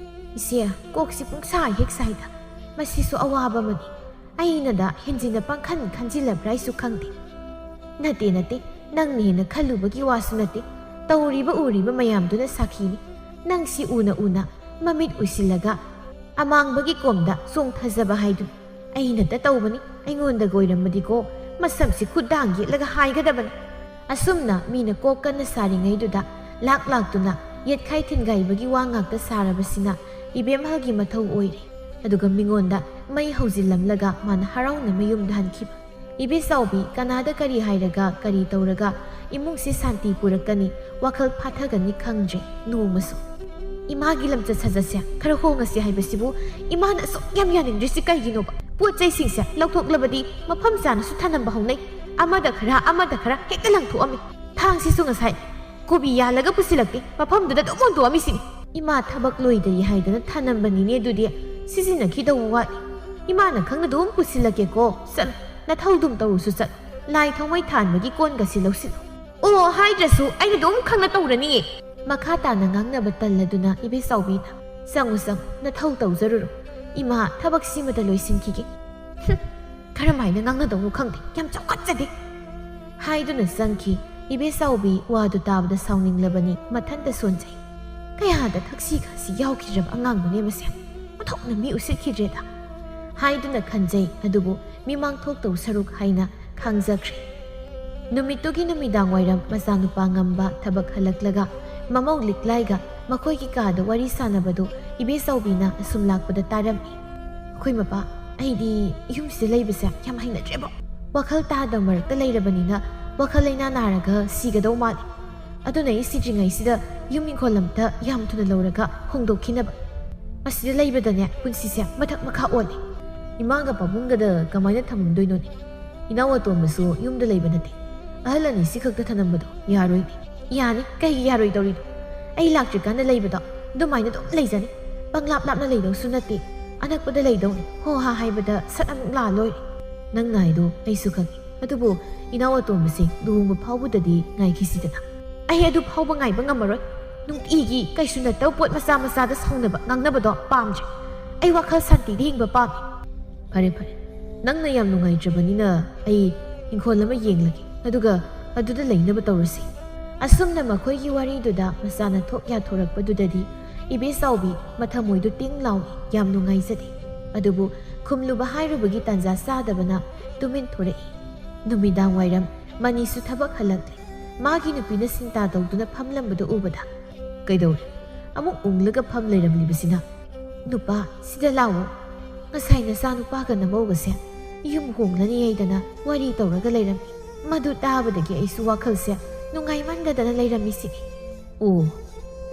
ꯏꯆꯦ, ꯀꯣꯛꯁꯤ ꯄꯨꯡꯁꯥ ꯍꯦꯛ ꯁꯥꯏꯗ꯫ ꯃꯁꯤꯁꯨ ꯑꯋꯥꯕ ꯑꯃꯅꯤ꯫ ꯑꯩꯅꯗ ꯍꯦꯟꯖꯤꯟꯅ ꯄꯪꯈꯟ ꯈꯟꯖꯤꯜꯂꯕ꯭ꯔꯥ ꯑꯩꯁꯨ ꯈꯪꯗꯦ꯫ ꯅꯠꯇꯦ, ꯅꯠꯇꯦ, ꯅꯪꯅ ꯍꯦꯟꯅ ꯈꯜꯂꯨꯕꯒꯤ ꯋꯥꯁꯨ ꯅꯠꯇꯦ꯫ ꯇꯧꯔꯤꯕ ꯎꯔꯤꯕ ꯃꯌꯥꯝꯗꯨꯅ ꯁꯥꯈꯤꯅꯤ꯫ ꯅꯪꯁꯤ ꯎꯅ ꯎꯅ ꯃꯃꯤꯠ ꯎꯏꯁꯤꯜꯂꯒ ꯑꯃꯥꯡꯕꯒꯤ ꯀꯣꯝꯗ ꯆꯣꯡꯊꯖꯕ ꯍꯥꯏꯗꯨꯅꯤ꯫ ꯑꯩꯅꯇ ꯇꯧꯕꯅꯤ, ꯑꯩꯉꯣꯟꯗꯒ ꯑꯣꯏꯔꯝꯃꯗꯤꯀꯣ ꯃꯁꯝꯁꯤ ꯈꯨꯠꯗꯥꯡ ꯌꯦꯠꯂꯒ ꯍꯥꯏꯒꯗꯕꯅꯤ꯫ ꯑꯁꯨꯝꯅ ꯃꯤꯅ ꯀꯣꯛ ꯀꯟꯅ ꯁꯥꯔꯤꯉꯩꯗꯨꯗ ꯂꯥꯛ ꯂꯥꯛꯇꯨꯅ ꯌꯦꯠꯈꯥꯏ ꯊꯤꯟꯒꯥꯏꯕꯒꯤ ꯋꯥ ꯉꯥꯛꯇ ꯁꯥꯔꯕꯁꯤꯅ ꯏꯕꯦꯝꯍꯜꯒꯤ ꯃꯊꯧ ꯑꯣꯏꯔꯦ꯫ ꯑꯗꯨꯒ ꯃꯤꯉꯣꯟꯗ ꯃꯩ ꯍꯧꯖꯤꯜꯂꯝꯂꯒ ꯃꯥꯅ ꯍꯔꯥꯎꯅ ꯃꯌꯨꯝꯗ ꯍꯟꯈꯤꯕ꯫ ꯏꯕꯦꯆꯥꯎꯕꯤ ꯀꯅꯥꯗ ꯀꯔꯤ ꯍꯥꯏꯔꯒ ꯀꯔꯤ ꯇꯧꯔꯒ ꯏꯃꯨꯡꯁꯤ ꯁꯥꯟꯇꯤ ꯄꯨꯔꯛꯀꯅꯤ, ꯋꯥꯈꯜ ꯐꯥꯊꯒꯅꯤ ꯈꯪꯗ꯭ꯔꯦ ꯅꯣꯡꯃꯁꯨ꯫ ꯏꯃꯥꯒꯤ ꯂꯝꯆꯠ ꯁꯥꯖꯠꯁꯦ ꯈꯔ ꯍꯣꯡꯉꯁꯤ ꯍꯥꯏꯕꯁꯤꯕꯨ ꯏꯃꯥꯅ ꯑꯁꯨꯛ ꯌꯥꯝ ꯌꯥꯅꯤꯡꯗ꯭ꯔꯤꯁꯤ ꯀꯩꯒꯤꯅꯣꯕ? ꯄꯣꯠ ꯆꯩꯁꯤꯡꯁꯦ ꯂꯧꯊꯣꯛꯂꯕꯗꯤ ꯃꯐꯝ ꯆꯥꯅꯁꯨ ꯊꯅꯝꯕ ꯍꯧꯅꯩ꯫ ꯑꯃꯗ ꯈꯔ, ꯑꯃꯗ ꯈꯔ ꯍꯦꯛꯇ ꯂꯪꯊꯣꯛꯑꯝꯃꯤ꯫ ꯊꯥꯡꯁꯤꯁꯨ ꯉꯁꯥꯏ ꯀꯣꯕꯤ ꯌꯥꯜꯂꯒ ꯄꯨꯁꯤꯜꯂꯛꯇꯦ, ꯃꯐꯝꯗꯨꯗ ꯑꯗꯨꯝ ꯍꯨꯟꯗꯣꯛꯑꯝꯃꯤꯁꯤꯅꯤ꯫ "ꯏꯃꯥ ꯊꯕꯛ ꯂꯣꯏꯗ꯭ꯔꯤ ꯍꯥꯏꯗꯅ ꯊꯅꯝꯕꯅꯤꯅꯦ, ꯑꯗꯨꯗꯤ ꯁꯤꯖꯤꯟꯅꯈꯤꯗꯧꯕ ꯋꯥꯠꯂꯤ꯫ ꯏꯃꯥꯅ ꯈꯪꯅꯗꯨꯝ ꯄꯨꯁꯤꯜꯂꯛꯀꯦꯀꯣ꯫ ꯆꯠꯂꯣ, ꯅꯊꯧꯗꯨꯝ ꯇꯧꯔꯨꯁꯨ ꯆꯠꯂꯣ꯫ ꯂꯥꯏ ꯊꯥꯎꯃꯩ ꯊꯥꯟꯕꯒꯤ ꯀꯣꯟꯒꯁꯤ ꯂꯧꯁꯤꯜꯂꯣ꯫ ꯑꯣ ꯍꯥꯏꯗ꯭ꯔꯁꯨ ꯑꯩꯅ ꯑꯗꯨꯝ ꯈꯪꯅ ꯇꯧꯔꯅꯤꯌꯦ"꯫ ꯃꯈꯥ ꯇꯥꯅ ꯉꯥꯡꯅꯕ ꯇꯜꯂꯗꯨꯅ ꯏꯕꯦꯆꯥꯎꯕꯤꯅ, "ꯆꯪꯉꯨ ꯆꯪꯉꯨ, ꯅꯊꯧ ꯇꯧꯖꯔꯨꯔꯣ꯫ ꯏꯃꯥ ꯊꯕꯛꯁꯤꯃꯇ ꯂꯣꯏꯁꯤꯟꯈꯤꯒꯦ"꯫ "ꯍꯨꯝ, ꯀꯔꯝꯍꯥꯏꯅ ꯉꯥꯡꯅꯗꯧꯅꯣ ꯈꯪꯗꯦ, ꯌꯥꯝ ꯆꯥꯎꯈꯠꯆꯗꯦ" ꯍꯥꯏꯗꯨꯅ ꯆꯪꯈꯤ꯫ ꯏꯕꯦꯆꯥꯎꯕꯤ ꯋꯥꯗꯨ ꯇꯥꯕꯗ ꯁꯥꯎꯅꯤꯡꯂꯕꯅꯤ, ꯃꯊꯟꯇ ꯁꯣꯟꯖꯩ꯫ "ꯀꯌꯥꯗ ꯊꯛꯁꯤ ꯈꯥꯁꯤ ꯌꯥꯎꯈꯤꯗ꯭ꯔꯕ ꯑꯉꯥꯡꯅꯣꯅꯦ ꯃꯁꯦ, ꯑꯣꯟꯊꯣꯛꯅ ꯃꯤ ꯎꯁꯤꯠꯈꯤꯗ꯭ꯔꯦꯗ" ꯍꯥꯏꯗꯨꯅ ꯈꯟꯖꯩ꯫ ꯑꯗꯨꯕꯨ ꯃꯤꯃꯥꯡ ꯊꯣꯛꯇꯧ ꯁꯔꯨꯛ ꯍꯥꯏꯅ ꯈꯥꯡꯖꯈ꯭ꯔꯦ꯫ ꯅꯨꯃꯤꯠꯇꯨꯒꯤ ꯅꯨꯃꯤꯗꯥꯡ ꯋꯥꯏꯔꯝ ꯃꯆꯥꯅꯨꯄꯥ ꯉꯝꯕ ꯊꯕꯛ ꯍꯜꯂꯛꯂꯒ ꯃꯃꯧ ꯂꯤꯛꯂꯥꯏꯒ ꯃꯈꯣꯏꯒꯤ ꯀꯥꯗ ꯋꯥꯔꯤ ꯁꯥꯟꯅꯕꯗꯨ ꯏꯕꯦꯆꯧꯕꯤꯅ ꯑꯁꯨꯝ ꯂꯥꯛꯄꯗ ꯇꯥꯔꯝꯃꯤ꯫ "ꯑꯩꯈꯣꯏ ꯃꯄꯥ, ꯑꯩꯗꯤ ꯌꯨꯝꯁꯤꯗ ꯂꯩꯕꯁꯦ ꯌꯥꯝ ꯍꯩꯅꯗ꯭ꯔꯦꯕꯣ꯫ ꯋꯥꯈꯜ ꯇꯥꯗꯕ ꯃꯔꯛꯇ ꯂꯩꯔꯕꯅꯤꯅ ꯋꯥꯈꯜ ꯂꯩꯅꯥ ꯅꯥꯔꯒ ꯁꯤꯒꯗꯧ ꯃꯥꯜꯂꯤ꯫ ꯑꯗꯨꯅ ꯑꯩ ꯁꯤꯗ꯭ꯔꯤꯉꯩꯁꯤꯗ ꯌꯨꯝ ꯏꯪꯈꯣꯜ ꯑꯝꯇ ꯌꯥꯝ ꯊꯨꯅ ꯂꯧꯔꯒ ꯍꯣꯡꯗꯣꯛꯈꯤꯅꯕ꯫ ꯃꯁꯤꯗ ꯂꯩꯕꯗꯅꯦ ꯄꯨꯟꯁꯤꯁꯦ ꯃꯊꯛ ꯃꯈꯥ ꯑꯣꯜꯂꯦ꯫ ꯏꯃꯥꯒ ꯄꯥꯕꯨꯡꯒꯗ ꯀꯃꯥꯏꯅ ꯊꯝꯃꯝꯗꯣꯏꯅꯣꯅꯦ? ꯏꯅꯥꯎ ꯑꯇꯣꯝꯕꯁꯨ ꯌꯨꯝꯗ ꯂꯩꯕ ꯅꯠꯇꯦ꯫ ꯑꯍꯜ ꯑꯅꯤꯁꯤ ꯈꯛꯇ ꯊꯅꯝꯕꯗꯣ ꯌꯥꯔꯣꯏꯅꯦ"꯫ "ꯌꯥꯅꯤ, ꯀꯩꯒꯤ ꯌꯥꯔꯣꯏꯗꯧꯔꯤꯅꯣ? ꯑꯩ ꯂꯥꯛꯇ꯭ꯔꯤꯀꯥꯟꯗ ꯂꯩꯕꯗꯣ ꯑꯗꯨꯃꯥꯏꯅ ꯑꯗꯨꯝ ꯂꯩꯖꯅꯤ꯫ ꯄꯪꯂꯥꯞ ꯂꯥꯞꯅ ꯂꯩꯗꯧꯁꯨ ꯅꯠꯇꯦ꯫ ꯑꯅꯛꯄꯗ ꯂꯩꯗꯧꯅꯤ, ꯍꯣ ꯍꯥ ꯍꯥꯏꯕꯗ ꯁꯠ ꯑꯃꯨꯛ ꯂꯥꯛꯑ ꯂꯣꯏꯔꯦ"꯫ "ꯅꯪ ꯅꯥꯏꯗꯣ ꯑꯩꯁꯨ ꯈꯪꯉꯤ꯫ ꯑꯗꯨꯕꯨ ꯏꯅꯥꯎ ꯑꯇꯣꯝꯕꯁꯦ ꯂꯨꯍꯣꯡꯕ ꯐꯥꯎꯕꯗꯗꯤ ꯉꯥꯏꯈꯤꯁꯤꯗꯅ"꯫ "ꯑꯩ ꯑꯗꯨ ꯐꯥꯎꯕ ꯉꯥꯏꯕ ꯉꯝꯃꯔꯣꯏ꯫ ꯅꯨꯡꯇꯤꯒꯤ ꯀꯩꯁꯨ ꯅꯠꯇꯕ ꯄꯣꯠ ꯃꯆꯥ ꯃꯆꯥꯗ ꯁꯥꯎꯅꯕ ꯉꯥꯡꯅꯕꯗꯣ ꯄꯥꯝꯗ꯭ꯔꯦ꯫ ꯑꯩ ꯋꯥꯈꯜ ꯁꯥꯟꯇꯤꯗ ꯍꯤꯡꯕ ꯄꯥꯝꯃꯤ"꯫ "ꯐꯔꯦ ꯐꯔꯦ, ꯅꯪꯅ ꯌꯥꯝ ꯅꯨꯡꯉꯥꯏꯇ꯭ꯔꯕꯅꯤꯅ ꯑꯩ ꯏꯪꯈꯣꯜ ꯑꯃ ꯌꯦꯡꯂꯒꯦ, ꯑꯗꯨꯒ ꯑꯗꯨꯗ ꯂꯩꯅꯕ ꯇꯧꯔꯁꯤ"꯫ ꯑꯁꯨꯝꯅ ꯃꯈꯣꯏꯒꯤ ꯋꯥꯔꯤꯗꯨꯗ ꯃꯆꯥꯅ ꯊꯣꯛ ꯌꯥꯊꯣꯔꯛꯄꯗꯨꯗꯗꯤ ꯏꯕꯦꯆꯥꯎꯕꯤ ꯃꯊꯃꯣꯏꯗꯨ ꯇꯤꯡ ꯂꯥꯎꯏ, ꯌꯥꯝ ꯅꯨꯡꯉꯥꯏꯖꯗꯦ꯫ ꯑꯗꯨꯕꯨ ꯈꯨꯝꯂꯨꯕ ꯍꯥꯏꯔꯨꯕꯒꯤ ꯇꯥꯟꯖꯥ ꯆꯥꯗꯕꯅ ꯇꯨꯃꯤꯟ ꯊꯣꯔꯛꯏ꯫ ꯅꯨꯃꯤꯗꯥꯡ ꯋꯥꯏꯔꯝ ꯃꯅꯤꯁꯨ ꯊꯕꯛ ꯍꯜꯂꯛꯂꯦ꯫ ꯃꯥꯒꯤ ꯅꯨꯄꯤꯅ ꯁꯤꯟꯇꯥ ꯇꯧꯗꯨꯅ ꯐꯝꯂꯝꯕꯗꯨ ꯎꯕꯗ, "ꯀꯩꯗꯧꯔꯦ? ꯑꯃꯨꯛ ꯎꯪꯂꯒ ꯐꯝ ꯂꯩꯔꯝꯂꯤꯕꯁꯤꯅ?" "ꯅꯨꯄꯥ, ꯁꯤꯗ ꯂꯥꯛꯑꯣ꯫ ꯉꯁꯥꯏ ꯅꯆꯥ ꯅꯨꯄꯥꯒ ꯅꯃꯧꯒꯁꯦ ꯌꯨꯝ ꯍꯣꯡꯂꯅꯤ ꯍꯥꯏꯗꯅ ꯋꯥꯔꯤ ꯇꯧꯔꯒ ꯂꯩꯔꯝꯃꯤ꯫ ꯃꯗꯨ ꯇꯥꯕꯗꯒꯤ ꯑꯩꯁꯨ ꯋꯥꯈꯜꯁꯦ ꯅꯨꯡꯉꯥꯏꯃꯟꯗꯗꯅ ꯂꯩꯔꯝꯃꯤꯁꯤꯅꯤ"꯫ "ꯑꯣ,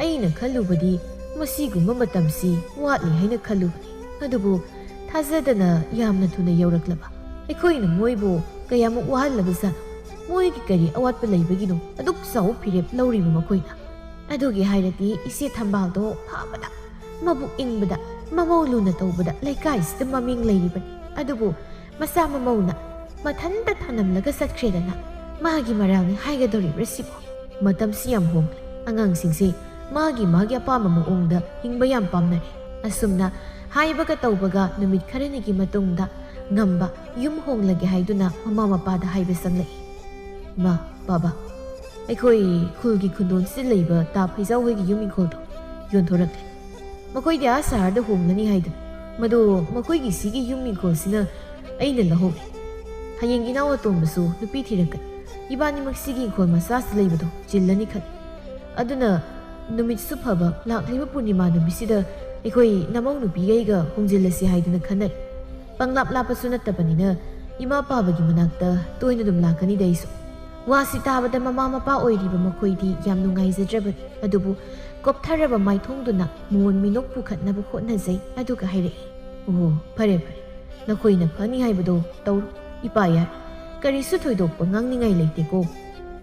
ꯑꯩꯅ ꯈꯜꯂꯨꯕꯗꯤ ꯃꯁꯤꯒꯨꯝꯕ ꯃꯇꯝꯁꯤ ꯋꯥꯠꯂꯤ ꯍꯥꯏꯅ ꯈꯜꯂꯨꯕꯅꯤ꯫ ꯑꯗꯨꯕꯨ ꯊꯥꯖꯗꯅ ꯌꯥꯝꯅ ꯊꯨꯅ ꯌꯧꯔꯛꯂꯕ꯫ ꯑꯩꯈꯣꯏꯅ ꯃꯣꯏꯕꯨ ꯀꯌꯥꯃꯨꯛ ꯋꯥꯍꯜꯂꯕꯖꯥꯠꯅꯣ? ꯃꯣꯏꯒꯤ ꯀꯔꯤ ꯑꯋꯥꯠꯄ ꯂꯩꯕꯒꯤꯅꯣ ꯑꯗꯨꯛ ꯆꯥꯎꯕ ꯐꯤꯔꯦꯞ ꯂꯧꯔꯤꯕ ꯃꯈꯣꯏꯅ?" ꯑꯗꯨꯒꯤ ꯍꯥꯏꯔꯗꯤ ꯏꯆꯦ ꯊꯝꯕꯥꯜꯗꯣ ꯐꯕꯗ, ꯃꯕꯨꯛ ꯏꯪꯕꯗ, ꯃꯃꯧ ꯂꯨꯅ ꯇꯧꯕꯗ ꯂꯩꯀꯥꯏꯁꯤꯗ ꯃꯃꯤꯡ ꯂꯩꯔꯤꯕꯅꯤ꯫ ꯑꯗꯨꯕꯨ ꯃꯆꯥ ꯃꯃꯧꯅ ꯃꯊꯟꯇ ꯊꯅꯝꯂꯒ ꯆꯠꯈ꯭ꯔꯦꯗꯅ꯫ ꯃꯥꯒꯤ ꯃꯔꯥꯜꯅꯤ ꯍꯥꯏꯒꯗꯧꯔꯤꯕ꯭ꯔꯥ ꯁꯤꯕꯨ? ꯃꯇꯝꯁꯤ ꯌꯥꯝ ꯍꯣꯡꯂꯦ꯫ ꯑꯉꯥꯡꯁꯤꯡꯁꯦ ꯃꯥꯒꯤ ꯃꯥꯒꯤ ꯑꯄꯥꯝꯕ ꯃꯑꯣꯡꯗ ꯍꯤꯡꯕ ꯌꯥꯝ ꯄꯥꯝꯅꯔꯦ꯫ ꯑꯁꯨꯝꯅ ꯍꯥꯏꯕꯒ ꯇꯧꯕꯒ ꯅꯨꯃꯤꯠ ꯈꯔꯅꯤꯒꯤ ꯃꯇꯨꯡꯗ ꯉꯝꯕ ꯌꯨꯝ ꯍꯣꯡꯂꯒꯦ ꯍꯥꯏꯗꯨꯅ ꯃꯃꯥ ꯃꯄꯥꯗ ꯍꯥꯏꯕ ꯆꯪꯂꯛꯏ꯫ "ꯃꯥ, ꯕꯥꯕꯥ, ꯑꯩꯈꯣꯏ ꯈꯨꯜꯒꯤ ꯈꯨꯟꯗꯣꯟꯁꯤꯗ ꯂꯩꯕ ꯇꯥ ꯐꯩꯖꯥꯎ ꯍꯣꯏꯒꯤ ꯌꯨꯝ ꯏꯪꯈꯣꯜꯗꯣ ꯌꯣꯟꯊꯣꯔꯛꯂꯦ꯫ ꯃꯈꯣꯏꯗꯤ ꯑꯥ ꯁꯍꯔꯗ ꯍꯣꯡꯂꯅꯤ ꯍꯥꯏꯗꯨꯅ꯫ ꯃꯗꯣ ꯃꯈꯣꯏꯒꯤ ꯁꯤꯒꯤ ꯌꯨꯝ ꯏꯪꯈꯣꯜꯁꯤꯅ ꯑꯩꯅ ꯂꯧꯍꯧꯔꯦ꯫ ꯍꯌꯦꯡ ꯏꯅꯥꯎ ꯑꯇꯣꯝꯕꯁꯨ ꯅꯨꯄꯤ ꯊꯤꯔꯛꯀꯅꯤ꯫ ꯏꯕꯥꯅꯤꯃꯛ ꯁꯤꯒꯤ ꯏꯪꯈꯣꯜ ꯃꯆꯥꯁꯤꯗ ꯂꯩꯕꯗꯣ ꯆꯤꯜꯂꯅꯤ ꯈꯜꯂꯤ꯫ ꯑꯗꯨꯅ ꯅꯨꯃꯤꯠꯁꯨ ꯐꯕ ꯂꯥꯛꯂꯤꯕ ꯄꯨꯔꯅꯤꯃꯥ ꯅꯨꯃꯤꯠꯁꯤꯗ ꯑꯩꯈꯣꯏ ꯅꯃꯧ ꯅꯨꯄꯤꯒꯩꯒ ꯍꯣꯡꯖꯤꯜꯂꯁꯤ ꯍꯥꯏꯗꯨꯅ ꯈꯟꯅꯔꯤ꯫ ꯄꯪꯂꯥꯞ ꯂꯥꯞꯄꯁꯨ ꯅꯠꯇꯕꯅꯤꯅ ꯏꯃꯥ ꯄꯥꯕꯒꯤ ꯃꯅꯥꯛꯇ ꯇꯣꯏꯅ ꯑꯗꯨꯝ ꯂꯥꯛꯀꯅꯤꯗ ꯑꯩꯁꯨ꯫" ꯋꯥꯁꯤ ꯇꯥꯕꯗ ꯃꯃꯥ ꯃꯄꯥ ꯑꯣꯏꯔꯤꯕ ꯃꯈꯣꯏꯗꯤ ꯌꯥꯝ ꯅꯨꯡꯉꯥꯏꯖꯗ꯭ꯔꯕꯅꯤ꯫ ꯑꯗꯨꯕꯨ ꯀꯣꯞꯊꯔꯕ ꯃꯥꯏꯊꯣꯡꯗꯨꯅ ꯃꯣꯟ ꯃꯤꯅꯣꯛ ꯄꯨꯈꯠꯅꯕ ꯍꯣꯠꯅꯖꯩ꯫ ꯑꯗꯨꯒ ꯍꯥꯏꯔꯛꯏ, "ꯑꯣ, ꯐꯔꯦ ꯐꯔꯦ, ꯅꯈꯣꯏꯅ ꯐꯅꯤ ꯍꯥꯏꯕꯗꯣ ꯇꯧꯔꯣ꯫ ꯏꯄꯥ ꯌꯥꯏ, ꯀꯔꯤꯁꯨ ꯊꯣꯏꯗꯣꯛꯄ ꯉꯥꯡꯅꯤꯡꯉꯥꯏ ꯂꯩꯇꯦꯀꯣ꯫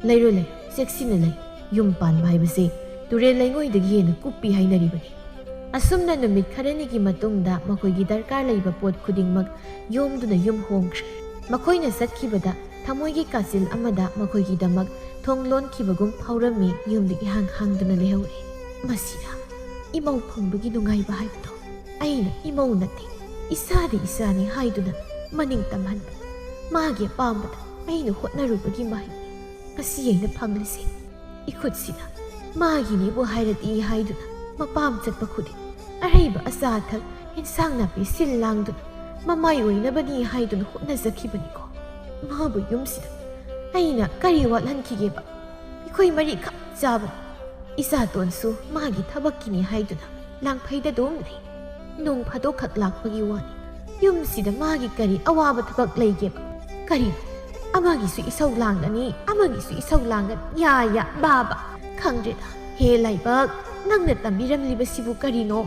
ꯂꯩꯔꯣ ꯂꯩꯔꯣ, ꯆꯦꯛꯁꯤꯟꯅ ꯂꯩ꯫ ꯌꯨꯝ ꯄꯥꯟꯕ ꯍꯥꯏꯕꯁꯦ ꯇꯨꯔꯦꯜ ꯂꯩꯉꯣꯏꯗꯒꯤ ꯍꯦꯟꯅ ꯀꯨꯞꯄꯤ ꯍꯥꯏꯅꯔꯤꯕꯅꯤ꯫" ꯑꯁꯨꯝꯅ ꯅꯨꯃꯤꯠ ꯈꯔꯅꯤꯒꯤ ꯃꯇꯨꯡꯗ ꯃꯈꯣꯏꯒꯤ ꯗꯔꯀꯥꯔ ꯂꯩꯕ ꯄꯣꯠ ꯈꯨꯗꯤꯡꯃꯛ ꯌꯣꯝꯗꯨꯅ ꯌꯨꯝ ꯍꯣꯡꯈ꯭ꯔꯦ꯫ ꯃꯈꯣꯏꯅ ꯆꯠꯈꯤꯕꯗ ꯊꯃꯣꯏꯒꯤ ꯀꯥꯆꯤꯜ ꯑꯃꯗ ꯃꯈꯣꯏꯒꯤꯗꯃꯛ ꯊꯣꯡ ꯂꯣꯟꯈꯤꯕꯒꯨꯝ ꯐꯥꯎꯔꯝꯃꯤ꯫ ꯌꯨꯝꯗꯨ ꯏꯍꯥꯡ ꯍꯥꯡꯗꯨꯅ ꯂꯩꯍꯧꯔꯦ꯫ ꯃꯁꯤꯗ ꯏꯃꯧ ꯐꯪꯕꯒꯤ ꯅꯨꯡꯉꯥꯏꯕ ꯍꯥꯏꯕꯗꯣ꯫ ꯑꯩꯅ ꯏꯃꯧ ꯅꯠꯇꯦ, ꯏꯆꯥꯗꯤ ꯏꯆꯥꯅꯤ ꯍꯥꯏꯗꯨꯅ ꯃꯅꯤꯡ ꯇꯝꯍꯟꯕ, ꯃꯥꯒꯤ ꯑꯄꯥꯝꯕꯗ ꯑꯩꯅ ꯍꯣꯠꯅꯔꯨꯕꯒꯤ ꯃꯍꯩ ꯉꯁꯤ ꯑꯩꯅ ꯐꯪꯂꯤꯁꯦ꯫ ꯏꯈꯨꯠꯁꯤꯅ ꯃꯥꯒꯤꯅꯦꯕꯨ ꯍꯥꯏꯔꯗꯤ ꯍꯥꯏꯗꯨꯅ ꯃꯄꯥꯝ ꯆꯠꯄ ꯈꯨꯗꯤꯡ ꯑꯔꯩꯕ ꯑꯆꯥ ꯑꯊꯛ, ꯏꯟꯁꯥꯡ ꯅꯥꯄꯤ ꯁꯤꯜ ꯂꯥꯡꯗꯨꯅ ꯃꯃꯥꯏ ꯑꯣꯏꯅꯕꯅꯤ ꯍꯥꯏꯗꯨꯅ ꯍꯣꯠꯅꯖꯈꯤꯕꯅꯤꯀꯣ꯫ ꯃꯥꯕꯨ ꯌꯨꯝꯁꯤꯗ ꯑꯩꯅ ꯀꯔꯤ ꯋꯥꯠꯍꯟꯈꯤꯒꯦꯕ? ꯑꯩꯈꯣꯏ ꯃꯔꯤꯈꯛ ꯆꯥꯕꯅꯤ꯫ ꯏꯆꯥꯇꯣꯟꯁꯨ ꯃꯥꯒꯤ ꯊꯕꯛꯀꯤꯅꯤ ꯍꯥꯏꯗꯨꯅ ꯂꯥꯡꯐꯩꯗ ꯑꯗꯨꯝ ꯂꯩ꯫ ꯅꯣꯡ ꯐꯥꯗꯣꯛꯈꯛ ꯂꯥꯛꯄꯒꯤ ꯋꯥꯅꯤ꯫ ꯌꯨꯝꯁꯤꯗ ꯃꯥꯒꯤ ꯀꯔꯤ ꯑꯋꯥꯕ ꯊꯕꯛ ꯂꯩꯒꯦꯕ? ꯀꯔꯤꯅꯣ? ꯑꯃꯒꯤꯁꯨ ꯏꯁꯧ ꯂꯥꯡꯒꯅꯤ, ꯑꯃꯒꯤꯁꯨ ꯏꯁꯧ ꯂꯥꯡꯒꯅꯤ꯫ ꯌꯥ, ꯌꯥ, ꯕꯥꯕꯥ꯫ ꯈꯪꯗ꯭ꯔꯦꯗ꯫ ꯍꯦ ꯂꯥꯏꯕꯛ, ꯅꯪꯅ ꯇꯝꯕꯤꯔꯝꯂꯤꯕꯁꯤꯕꯨ ꯀꯔꯤꯅꯣ?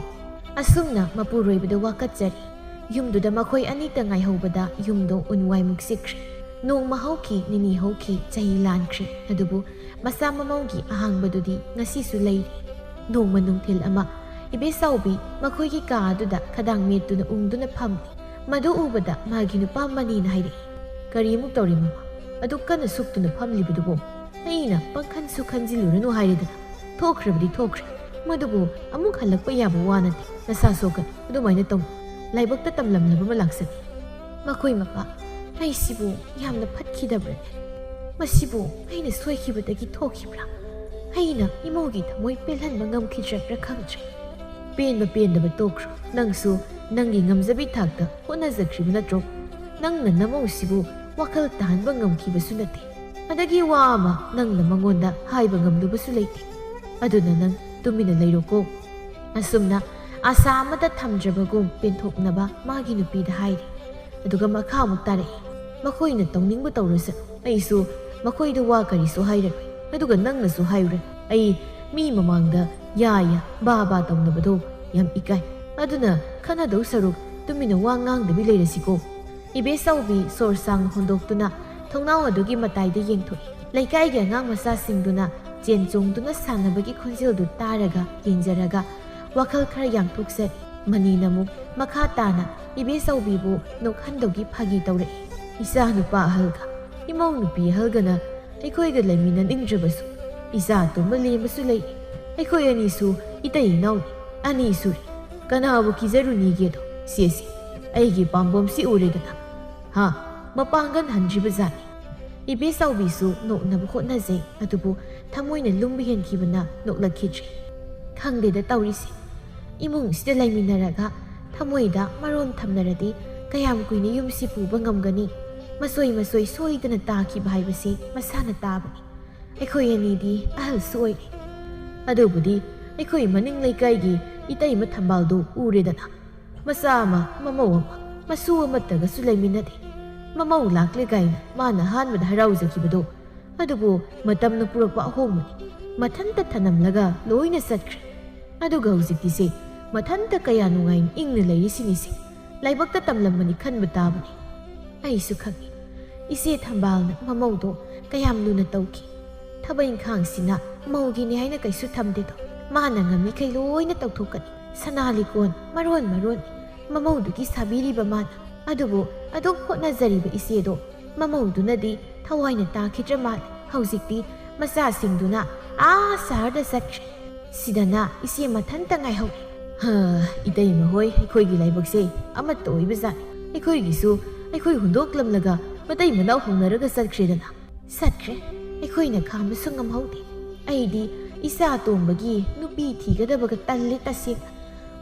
ꯑꯁꯨꯝꯅ ꯃꯄꯨꯔꯣꯏꯕꯗ ꯋꯥꯀꯠꯆꯔꯤ꯫ ꯌꯨꯝꯗꯨꯗ ꯃꯈꯣꯏ ꯑꯅꯤꯇ ꯉꯥꯏꯍꯧꯕꯗ ꯌꯨꯝꯗꯣ ꯎꯟ ꯋꯥꯏꯃꯨꯛ ꯆꯤꯛꯈ꯭ꯔꯦ꯫ ꯅꯣꯡꯃ ꯍꯧꯈꯤ, ꯅꯤꯅꯤ ꯍꯧꯈꯤ, ꯆꯍꯤ ꯂꯥꯟꯈ꯭ꯔꯦ꯫ ꯑꯗꯨꯕꯨ ꯃꯆꯥ ꯃꯃꯧꯒꯤ ꯑꯍꯥꯡꯕꯗꯨꯗꯤ ꯉꯁꯤꯁꯨ ꯂꯩꯔꯤ꯫ ꯅꯣꯡꯃ ꯅꯨꯡꯊꯤꯜ ꯑꯃ ꯏꯕꯦꯆꯥꯎꯕꯤ ꯃꯈꯣꯏꯒꯤ ꯀꯥ ꯑꯗꯨꯗ ꯈꯗꯥꯡ ꯃꯦꯠꯇꯨꯅ ꯎꯪꯗꯨꯅ ꯐꯝꯂꯤ꯫ ꯃꯗꯨ ꯎꯕꯗ ꯃꯥꯒꯤ ꯅꯨꯄꯥ ꯃꯅꯤꯅ ꯍꯥꯏꯔꯛꯏ, "ꯀꯔꯤꯃꯨꯛ ꯇꯧꯔꯤ ꯃꯃꯥ? ꯑꯗꯨꯛ ꯀꯟꯅ ꯁꯨꯛꯇꯨꯅ ꯐꯝꯂꯤꯕꯗꯨꯕꯨ? ꯑꯩꯅ ꯄꯪꯈꯟꯁꯨ ꯈꯟꯖꯤꯜꯂꯨꯔꯅꯨ ꯍꯥꯏꯔꯦꯗꯅ꯫ ꯊꯣꯛꯈ꯭ꯔꯕꯗꯤ ꯊꯣꯛꯈ꯭ꯔꯦ꯫ ꯃꯗꯨꯕꯨ ꯑꯃꯨꯛ ꯍꯜꯂꯛꯄ ꯌꯥꯕ ꯋꯥ ꯅꯠꯇꯦ꯫ ꯅꯁꯥ ꯁꯣꯛꯀꯅꯤ꯫ ꯑꯗꯨꯃꯥꯏꯅ ꯇꯧꯅꯨ꯫ ꯂꯥꯏꯕꯛꯇ ꯇꯝꯂꯝꯂꯕ ꯑꯃ ꯂꯥꯛꯆꯅꯤ꯫" "ꯃꯈꯣꯏ ꯃꯄꯥ, ꯑꯩꯁꯤꯕꯨ ꯌꯥꯝꯅ ꯐꯠꯈꯤꯗꯕ꯭ꯔꯅꯦ? ꯃꯁꯤꯕꯨ ꯑꯩꯅ ꯁꯣꯏꯈꯤꯕꯗꯒꯤ ꯊꯣꯛꯈꯤꯕ꯭ꯔꯥ? ꯑꯩꯅ ꯏꯃꯧꯒꯤ ꯊꯃꯣꯏ ꯄꯦꯜꯍꯟꯕ ꯉꯝꯈꯤꯗ꯭ꯔꯕ꯭ꯔꯥ ꯈꯪꯗ꯭ꯔꯦ꯫" "ꯄꯦꯟꯕ ꯄꯦꯟꯗꯕ ꯇꯣꯛꯈ꯭ꯔꯣ꯫ ꯅꯪꯁꯨ ꯅꯪꯒꯤ ꯉꯝꯖꯕꯤ ꯊꯥꯛꯇ ꯍꯣꯠꯅꯖꯈ꯭ꯔꯤꯕ ꯅꯠꯇ꯭ꯔꯣ? ꯅꯪꯅ ꯅꯃꯧꯁꯤꯕꯨ ꯋꯥꯈꯜ ꯇꯥꯍꯟꯕ ꯉꯝꯈꯤꯕꯁꯨ ꯅꯠꯇꯦ꯫ ꯑꯗꯒꯤ ꯋꯥ ꯑꯃ ꯅꯪꯅ ꯃꯉꯣꯟꯗ ꯍꯥꯏꯕ ꯉꯝꯂꯨꯕꯁꯨ ꯂꯩꯇꯦ꯫ ꯑꯗꯨꯅ ꯅꯪ ꯇꯨꯃꯤꯟꯅ ꯂꯩꯔꯣꯀꯣ꯫" ꯑꯁꯨꯝꯅ ꯑꯥꯁꯥ ꯑꯃꯠꯇ ꯊꯝꯗ꯭ꯔꯕꯒꯨꯝ ꯄꯦꯟꯊꯣꯛꯅꯕ ꯃꯥꯒꯤ ꯅꯨꯄꯤꯗ ꯍꯥꯏꯔꯤ꯫ ꯑꯗꯨꯒ ꯃꯈꯥ ꯑꯃꯨꯛ ꯇꯥꯔꯛꯏ, "ꯃꯈꯣꯏꯅ ꯇꯧꯅꯤꯡꯕ ꯇꯧꯔꯁꯅꯨ꯫ ꯑꯩꯁꯨ ꯃꯈꯣꯏꯗ ꯋꯥ ꯀꯔꯤꯁꯨ ꯍꯥꯏꯔꯔꯣꯏ꯫ ꯑꯗꯨꯒ ꯅꯪꯅꯁꯨ ꯍꯥꯏꯔꯨꯔꯦ꯫ ꯑꯩ ꯃꯤ ꯃꯃꯥꯡꯗ ꯌꯥ ꯌꯥ, ꯕꯥ ꯕꯥ ꯇꯧꯅꯕꯗꯣ ꯌꯥꯝ ꯏꯀꯥꯏ꯫ ꯑꯗꯨꯅ ꯈꯟꯅꯗꯧ ꯁꯔꯨꯛ ꯇꯨꯃꯤꯟꯅ ꯋꯥ ꯉꯥꯡꯗꯕꯤ ꯂꯩꯔꯁꯤꯀꯣ꯫" ꯏꯕꯦꯆꯧꯕꯤ ꯁꯣꯔ ꯁꯥꯡꯅ ꯍꯣꯟꯗꯣꯛꯇꯨꯅ ꯊꯣꯡꯅꯥꯎ ꯑꯗꯨꯒꯤ ꯃꯇꯥꯏꯗ ꯌꯦꯡꯊꯣꯛꯏ꯫ ꯂꯩꯀꯥꯏꯒꯤ ꯑꯉꯥꯡ ꯃꯆꯥꯁꯤꯡꯗꯨꯅ ꯆꯦꯟ ꯆꯣꯡꯗꯨꯅ ꯁꯥꯟꯅꯕꯒꯤ ꯈꯣꯟꯖꯦꯜꯗꯨ ꯇꯥꯔꯒ ꯌꯦꯡꯖꯔꯒ ꯋꯥꯈꯜ ꯈꯔ ꯌꯥꯡꯊꯣꯛꯆꯔꯤ꯫ ꯃꯅꯤꯅ ꯑꯃꯨꯛ ꯃꯈꯥ ꯇꯥꯅ ꯏꯕꯦꯆꯧꯕꯤꯕꯨ ꯅꯣꯛꯍꯟꯗꯧꯒꯤ ꯐꯥꯒꯤ ꯇꯧꯔꯛꯏ꯫ "ꯏꯆꯥ ꯅꯨꯄꯥ ꯑꯍꯜꯒ ꯏꯃꯧ ꯅꯨꯄꯤ ꯑꯍꯜꯒꯅ ꯑꯩꯈꯣꯏꯒ ꯂꯩꯃꯤꯟꯅꯅꯤꯡꯗ꯭ꯔꯕꯁꯨ, ꯏꯆꯥ ꯑꯇꯣꯝꯕ ꯂꯦꯝꯕꯁꯨ ꯂꯩ꯫ ꯑꯩꯈꯣꯏ ꯑꯅꯤꯁꯨ ꯏꯇꯩ ꯏꯅꯥꯎꯅꯤ꯫ ꯑꯅꯤ ꯁꯨꯔꯦ꯫ ꯀꯅꯥꯕꯨ ꯀꯤꯖꯔꯨꯅꯤꯒꯦꯗꯣ? ꯁꯦꯁꯦ, ꯑꯩꯒꯤ ꯄꯥꯝꯕꯣꯝꯁꯤ ꯎꯔꯦꯗꯅ꯫ ꯍꯥ, ꯃꯄꯥꯡꯒꯜ ꯍꯟꯗ꯭ꯔꯤꯕ ꯖꯥꯠꯅꯤ꯫" ꯏꯕꯦꯆꯧꯕꯤꯁꯨ ꯅꯣꯛꯅꯕ ꯍꯣꯠꯅꯖꯩ, ꯑꯗꯨꯕꯨ ꯊꯃꯣꯏꯅ ꯂꯨꯝꯕ ꯍꯦꯟꯈꯤꯕꯅ ꯅꯣꯛꯂꯛꯈꯤꯗ꯭ꯔꯦ꯫ "ꯈꯪꯗꯦꯗ ꯇꯧꯔꯤꯁꯦ꯫ ꯏꯃꯨꯡꯁꯤꯗ ꯂꯩꯃꯤꯟꯅꯔꯒ ꯊꯃꯣꯏꯗ ꯃꯔꯣꯝ ꯊꯝꯅꯔꯗꯤ ꯀꯌꯥꯝ ꯀꯨꯏꯅ ꯌꯨꯝꯁꯤ ꯄꯨꯕ ꯉꯝꯒꯅꯤ? ꯃꯁꯣꯏ ꯃꯁꯣꯏ ꯁꯣꯏꯗꯅ ꯇꯥꯈꯤꯕ ꯍꯥꯏꯕꯁꯤ ꯃꯁꯥꯅ ꯇꯥꯕꯅꯤ꯫ ꯑꯩꯈꯣꯏ ꯑꯅꯤꯗꯤ ꯑꯍꯜꯁꯨ ꯑꯣꯏꯔꯦ꯫ ꯑꯗꯨꯕꯨꯗꯤ ꯑꯩꯈꯣꯏ ꯃꯅꯤꯡ ꯂꯩꯀꯥꯏꯒꯤ ꯏꯇꯩꯃ ꯊꯝꯕꯥꯜꯗꯨ ꯎꯔꯦꯗꯅ꯫ ꯃꯆꯥ ꯑꯃ, ꯃꯃꯧ ꯑꯃ, ꯃꯁꯨ ꯑꯃꯠꯇꯒꯁꯨ ꯂꯩꯃꯤꯟꯅꯗꯦ꯫ ꯃꯃꯧ ꯂꯥꯛꯂꯦ ꯀꯥꯏꯅ ꯃꯥꯅ ꯑꯍꯥꯟꯕꯗ ꯍꯔꯥꯎꯖꯈꯤꯕꯗꯣ, ꯑꯗꯨꯕꯨ ꯃꯇꯝꯅ ꯄꯨꯔꯛꯄ ꯑꯍꯣꯡꯕꯅꯤ꯫ ꯃꯊꯟꯇ ꯊꯅꯝꯂꯒ ꯂꯣꯏꯅ ꯆꯠꯈ꯭ꯔꯦ꯫ ꯑꯗꯨꯒ ꯍꯧꯖꯤꯛꯇꯤꯁꯦ ꯃꯊꯟꯇ ꯀꯌꯥ ꯅꯨꯡꯉꯥꯏꯅ ꯏꯪꯅ ꯂꯩꯔꯤꯁꯤꯅꯤꯁꯦ꯫ ꯂꯥꯏꯕꯛꯇ ꯇꯝꯂꯝꯕꯅꯤ ꯈꯟꯕ ꯇꯥꯕꯅꯤ꯫ ꯑꯩꯁꯨ ꯈꯪꯏ꯫ ꯏꯆꯦ ꯊꯝꯕꯥꯜꯅ ꯃꯃꯧꯗꯣ ꯀꯌꯥꯝ ꯂꯨꯅ ꯇꯧꯈꯤ꯫ ꯊꯕꯛ ꯏꯪꯈꯥꯡꯁꯤꯅ ꯃꯧꯒꯤꯅꯤ ꯍꯥꯏꯅ ꯀꯩꯁꯨ ꯊꯝꯗꯦꯗꯣ꯫ ꯃꯥꯅ ꯉꯝꯃꯤꯈꯩ ꯂꯣꯏꯅ ꯇꯧꯊꯣꯛꯀꯅꯤ꯫ ꯁꯅꯥ ꯂꯤꯀꯣꯟ ꯃꯔꯣꯟ ꯃꯔꯣꯟ ꯃꯃꯧꯗꯨꯒꯤ ꯁꯥꯕꯤꯔꯤꯕ ꯃꯥꯅ꯫ ꯑꯗꯨꯕꯨ ꯑꯗꯨꯛ ꯍꯣꯠꯅꯖꯔꯤꯕ ꯏꯆꯦꯗꯣ ꯃꯃꯧꯗꯨꯅꯗꯤ ꯊꯋꯥꯏꯅ ꯇꯥꯈꯤꯗ꯭ꯔ ꯃꯥꯜꯂꯦ꯫ ꯍꯧꯖꯤꯛꯇꯤ ꯃꯆꯥꯁꯤꯡꯗꯨꯅ ꯑꯥ ꯁꯍꯔꯗ ꯆꯠꯈ꯭ꯔꯦ꯫ ꯁꯤꯗꯅ ꯏꯆꯦ ꯃꯊꯟꯇ ꯉꯥꯏꯍꯧꯔꯦ꯫ ꯍꯥ, ꯏꯇꯩꯃ ꯍꯣꯏ, ꯑꯩꯈꯣꯏꯒꯤ ꯂꯥꯏꯕꯛꯁꯦ ꯑꯃꯠꯇ ꯑꯣꯏꯕꯖꯥꯠꯅꯤ꯫ ꯑꯩꯈꯣꯏꯒꯤꯁꯨ ꯑꯩꯈꯣꯏ ꯍꯨꯟꯗꯣꯛꯂꯝꯂꯒ ꯃꯇꯩ ꯃꯅꯥꯎ ꯍꯧꯅꯔꯒ ꯆꯠꯈ꯭ꯔꯦꯗꯅ꯫ ꯆꯠꯈ꯭ꯔꯦ꯫ ꯑꯩꯈꯣꯏꯅ ꯈꯥꯝꯕꯁꯨ ꯉꯝꯍꯧꯗꯦ꯫ ꯑꯩꯗꯤ ꯏꯆꯥ ꯑꯇꯣꯝꯕꯒꯤ ꯅꯨꯄꯤ ꯊꯤꯒꯗꯕꯒ ꯇꯜꯂꯦ ꯇꯁꯦꯡꯅ꯫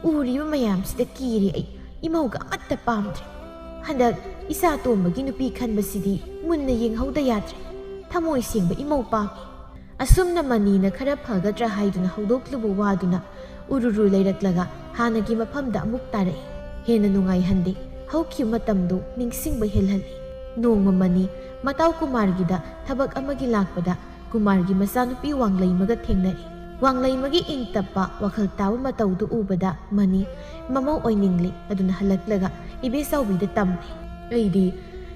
ꯎꯔꯤꯕ ꯃꯌꯥꯝꯁꯤꯗ ꯀꯤꯔꯦ ꯑꯩ꯫ ꯏꯃꯧꯒ ꯑꯃꯠꯇ ꯄꯥꯝꯗ꯭ꯔꯦ꯫ ꯍꯟꯗꯛ ꯏꯆꯥ ꯑꯇꯣꯝꯕꯒꯤ ꯅꯨꯄꯤ ꯈꯟꯕꯁꯤꯗꯤ ꯃꯨꯟꯅ ꯌꯦꯡꯍꯧꯗ ꯌꯥꯗ꯭ꯔꯦ꯫ ꯊꯃꯣꯏ ꯁꯦꯡꯕ ꯏꯃꯧ ꯄꯥꯝꯃꯤ꯫ ꯑꯁꯨꯝꯅ ꯃꯅꯤꯅ ꯈꯔ ꯐꯒꯗ꯭ꯔꯥ ꯍꯥꯏꯗꯨꯅ ꯍꯧꯗꯣꯛꯂꯨꯕ ꯋꯥꯗꯨꯅ ꯎꯔꯨꯔꯨ ꯂꯩꯔꯛꯂꯒ ꯍꯥꯟꯅꯒꯤ ꯃꯐꯝꯗ ꯑꯃꯨꯛ ꯇꯥꯔꯛꯏ꯫ ꯍꯦꯟꯅ ꯅꯨꯡꯉꯥꯏꯍꯟꯗꯦ꯫ ꯍꯧꯈꯤꯕ ꯃꯇꯝꯗꯨ ꯅꯤꯡꯁꯤꯡꯕ ꯍꯦꯜꯍꯜꯂꯤ꯫ ꯅꯣꯡꯃ ꯃꯅꯤ ꯃꯇꯥꯎ ꯀꯨꯃꯥꯔꯒꯤꯗ ꯊꯕꯛ ꯑꯃꯒꯤ ꯂꯥꯛꯄꯗ ꯀꯨꯃꯥꯔꯒꯤ ꯃꯆꯥꯅꯨꯄꯤ ꯋꯥꯡꯂꯩꯃꯒ ꯊꯦꯡꯅꯔꯦ꯫ ꯋꯥꯡꯂꯩꯃꯒꯤ ꯏꯪ ꯇꯞꯄ, ꯋꯥꯈꯜ ꯇꯥꯕ ꯃꯇꯧꯗꯨ ꯎꯕꯗ ꯃꯅꯤ ꯃꯃꯧ ꯑꯣꯏꯅꯤꯡꯂꯦ꯫ ꯑꯗꯨꯅ ꯍꯜꯂꯛꯂꯒ ꯏꯕꯦꯆꯥꯎꯕꯤꯗ ꯇꯝꯂꯦ꯫ ꯑꯩꯗꯤ